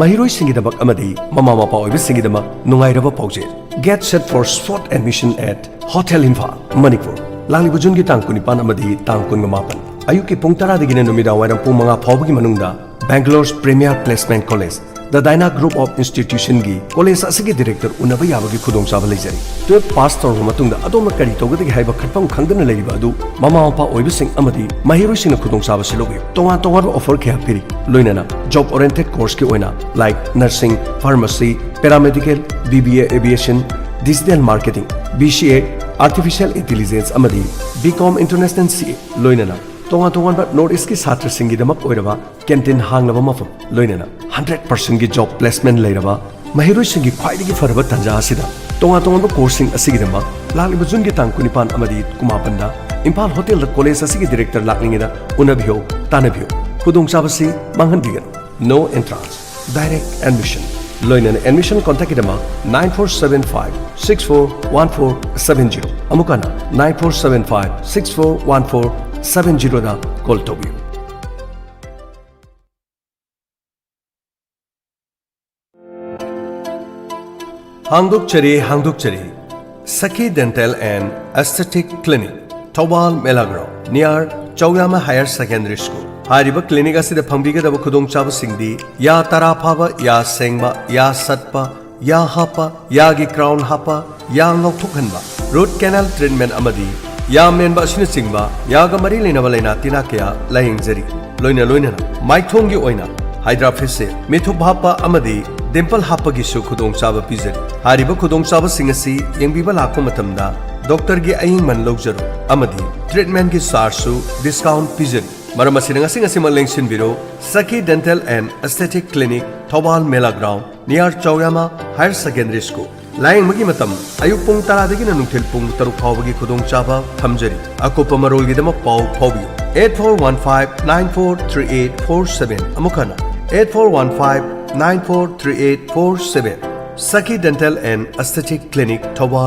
ꯃꯍꯩꯔꯣꯏꯁꯤꯡꯒꯤꯗꯃꯛ ꯑꯃꯗꯤ ꯃꯃꯥ ꯃꯄꯥ ꯑꯣꯏꯕꯁꯤꯡꯒꯤꯗꯃꯛ ꯅꯨꯡꯉꯥꯏꯔꯕ ꯄꯥꯎꯖꯦꯜ꯫ Get set for spot admission at Hotel Imphal, Manipur꯫ ꯂꯥꯛꯂꯤꯕ ꯖꯨꯟꯒꯤ ꯇꯥꯡ ꯀꯨꯟꯅꯤꯄꯥꯟ ꯑꯃꯗꯤ ꯇꯥꯡ ꯀꯨꯟꯃꯥꯄꯟ, ꯑꯌꯨꯛꯀꯤ ꯄꯨꯡ ꯇꯔꯥꯗꯒꯤꯅ ꯅꯨꯃꯤꯗꯥꯡ ꯋꯥꯏꯔꯝ ꯄꯨꯡ ꯃꯉꯥ ꯐꯥꯎꯕꯒꯤ ꯃꯅꯨꯡꯗ Bangalore's premier placement college, The Dyna Group of Institutionꯒꯤ ꯀꯣꯂꯦꯖ ꯑꯁꯤꯒꯤ ꯗꯤꯔꯦꯛꯇꯔ ꯎꯅꯕ ꯌꯥꯕꯒꯤ ꯈꯨꯗꯣꯡꯆꯥꯕ ꯂꯩꯖꯔꯤ꯫ ꯇꯨꯌꯦꯜꯐ ꯄꯥꯁ ꯇꯧꯔꯕ ꯃꯇꯨꯡꯗ ꯑꯗꯣꯝꯅ ꯀꯔꯤ ꯇꯧꯒꯗꯒꯦ ꯍꯥꯏꯕ ꯈꯟꯐꯝ ꯈꯪꯗꯅ ꯂꯩꯔꯤꯕ ꯑꯗꯨ ꯃꯃꯥ ꯃꯄꯥ ꯑꯣꯏꯕꯁꯤꯡ ꯑꯃꯗꯤ ꯃꯍꯩꯔꯣꯏꯁꯤꯡꯅ ꯈꯨꯗꯣꯡꯆꯥꯕꯁꯤ ꯂꯧꯕꯤꯌꯨ꯫ ꯇꯣꯉꯥꯟ ꯇꯣꯉꯥꯟꯕ ꯑꯣꯐꯔ ꯀꯌꯥ ꯄꯤꯔꯤ, ꯂꯣꯏꯅꯅ job oriented courseꯀꯤ ꯑꯣꯏꯅ like nursing, pharmacy, paramedical, B B A aviation, digital marketing, B C A, artificial intelligence ꯑꯃꯗꯤ B Com International C A, ꯂꯣꯏꯅꯅ ꯇꯣꯉꯥꯟ ꯇꯣꯉꯥꯟꯕ North Eastꯀꯤ ꯁꯥꯇ꯭ꯔꯁꯤꯡꯒꯤꯗꯃꯛ ꯑꯣꯏꯔꯕ canteen ꯍꯥꯡꯂꯕ ꯃꯐꯝ, ꯂꯣꯏꯅꯅ hundred percentꯀꯤ job placement ꯂꯩꯔꯕ ꯃꯍꯩꯔꯣꯏꯁꯤꯡꯒꯤ ꯈ꯭ꯋꯥꯏꯗꯒꯤ ꯐꯔꯕ ꯇꯥꯟꯖꯥ ꯑꯁꯤꯗ ꯇꯣꯉꯥꯟ ꯇꯣꯉꯥꯟꯕ courseꯁꯤꯡ ꯑꯁꯤꯒꯤꯗꯃꯛ ꯂꯥꯛꯂꯤꯕ ꯖꯨꯟꯒꯤ ꯇꯥꯡ ꯀꯨꯟꯅꯤꯄꯥꯟ ꯑꯃꯗꯤ ꯀꯨꯟꯃꯥꯄꯟꯗ ꯏꯝꯐꯥꯜ ꯍꯣꯇꯦꯜꯗ ꯀꯣꯂꯦꯖ ꯑꯁꯤꯒꯤ ꯗꯤꯔꯦꯛꯇꯔ ꯂꯥꯛꯂꯤꯉꯩꯗ ꯎꯅꯕꯤꯌꯨ, ꯇꯥꯟꯅꯕꯤꯌꯨ꯫ ꯈꯨꯗꯣꯡꯆꯥꯕꯁꯤ ꯃꯥꯡꯍꯟꯕꯤꯒꯅꯨ꯫ No entrance, direct admission꯫ ꯂꯣꯏꯅꯅ admission contactꯀꯤꯗꯃꯛ nine four seven five six four one four seven zero, ꯑꯃꯨꯛ ꯍꯟꯅ nine four seven five six four one four seven zeroꯗ call ꯇꯧꯕꯤꯌꯨ꯫ ꯍꯥꯡꯗꯣꯛꯆꯔꯤ, ꯍꯥꯡꯗꯣꯛꯆꯔꯤ꯫ Sakhi Dental and Aesthetic Clinic, Thoubal Mela ground, near ꯆꯧꯌꯥꯃ Higher Secondary School꯫ ꯍꯥꯏꯔꯤꯕ clinic ꯑꯁꯤꯗ ꯐꯪꯕꯤꯒꯗꯕ ꯈꯨꯗꯣꯡꯆꯥꯕꯁꯤꯡꯗꯤ ꯌꯥ ꯇꯔꯥ ꯐꯥꯕ, ꯌꯥ ꯁꯦꯡꯕ, ꯌꯥ ꯁꯠꯄ, ꯌꯥ ꯍꯥꯞꯄ, ꯌꯥꯒꯤ ꯀ꯭ꯔꯥꯎꯟ ꯍꯥꯞꯄ, ꯌꯥ ꯉꯧꯊꯣꯛꯍꯟꯕ, ꯔꯨꯠ ꯀꯦꯅꯥꯜ ꯇ꯭ꯔꯤꯠꯃꯦꯟ ꯑꯃꯗꯤ ꯌꯥ ꯃꯦꯟꯕ ꯑꯁꯤꯅꯆꯤꯡꯕ ꯌꯥꯒ ꯃꯔꯤ ꯂꯩꯅꯕ ꯂꯥꯏꯅꯥ ꯇꯤꯟꯅꯥ ꯀꯌꯥ ꯂꯥꯌꯦꯡꯖꯔꯤ꯫ ꯂꯣꯏꯅ ꯂꯣꯏꯅꯅ ꯃꯥꯏꯊꯣꯡꯒꯤ ꯑꯣꯏꯅ ꯍꯥꯏꯗ꯭ꯔꯥ ꯐꯦꯁꯤꯌꯦꯜ, ꯃꯤꯊꯨꯞ ꯍꯥꯞꯄ ꯑꯃꯗꯤ ꯗꯤꯝꯄꯜ ꯍꯥꯞꯄꯒꯤꯁꯨ ꯈꯨꯗꯣꯡꯆꯥꯕ ꯄꯤꯖꯔꯤ꯫ ꯍꯥꯏꯔꯤꯕ ꯈꯨꯗꯣꯡꯆꯥꯕꯁꯤꯡ ꯑꯁꯤ ꯌꯦꯡꯕꯤꯕ ꯂꯥꯛꯄ ꯃꯇꯝꯗ ꯗꯣꯛꯇꯔꯒꯤ ꯑꯌꯦꯡꯃꯟ ꯂꯧꯖꯔꯣꯏ ꯑꯃꯗꯤ ꯇ꯭ꯔꯤꯠꯃꯦꯟꯒꯤ ꯆꯥꯔꯖꯁꯨ ꯗꯤꯁꯀꯥꯎꯟ ꯄꯤꯖꯔꯤ꯫ ꯃꯔꯝ ꯑꯁꯤꯅ ꯉꯁꯤ ꯉꯁꯤꯃꯛ ꯂꯦꯡꯁꯤꯟꯕꯤꯔꯣ, Sakhi dental and aesthetic clinic, Thoubal Mela ground, near Chaoyama higher secondary school. ꯂꯥꯌꯦꯡꯕꯒꯤ ꯃꯇꯝ ꯑꯌꯨꯛ ꯄꯨꯡ ꯇꯔꯥꯗꯒꯤꯅ ꯅꯨꯡꯊꯤꯜ ꯄꯨꯡ ꯇꯔꯨꯛ ꯐꯥꯎꯕꯒꯤ ꯈꯨꯗꯣꯡꯆꯥꯕ ꯊꯝꯖꯔꯤ꯫ ꯑꯀꯨꯞꯄ ꯃꯔꯣꯜꯒꯤꯗꯃꯛ ꯄꯥꯎ ꯐꯥꯎꯕꯤꯌꯨ, eight four one five nine four three eight four seven꯫ ꯑꯃꯨꯛ ꯍꯟꯅ, eight four one five nine four three eight four seven꯫ Sakhi dental and aesthetic clinic, Thoubal.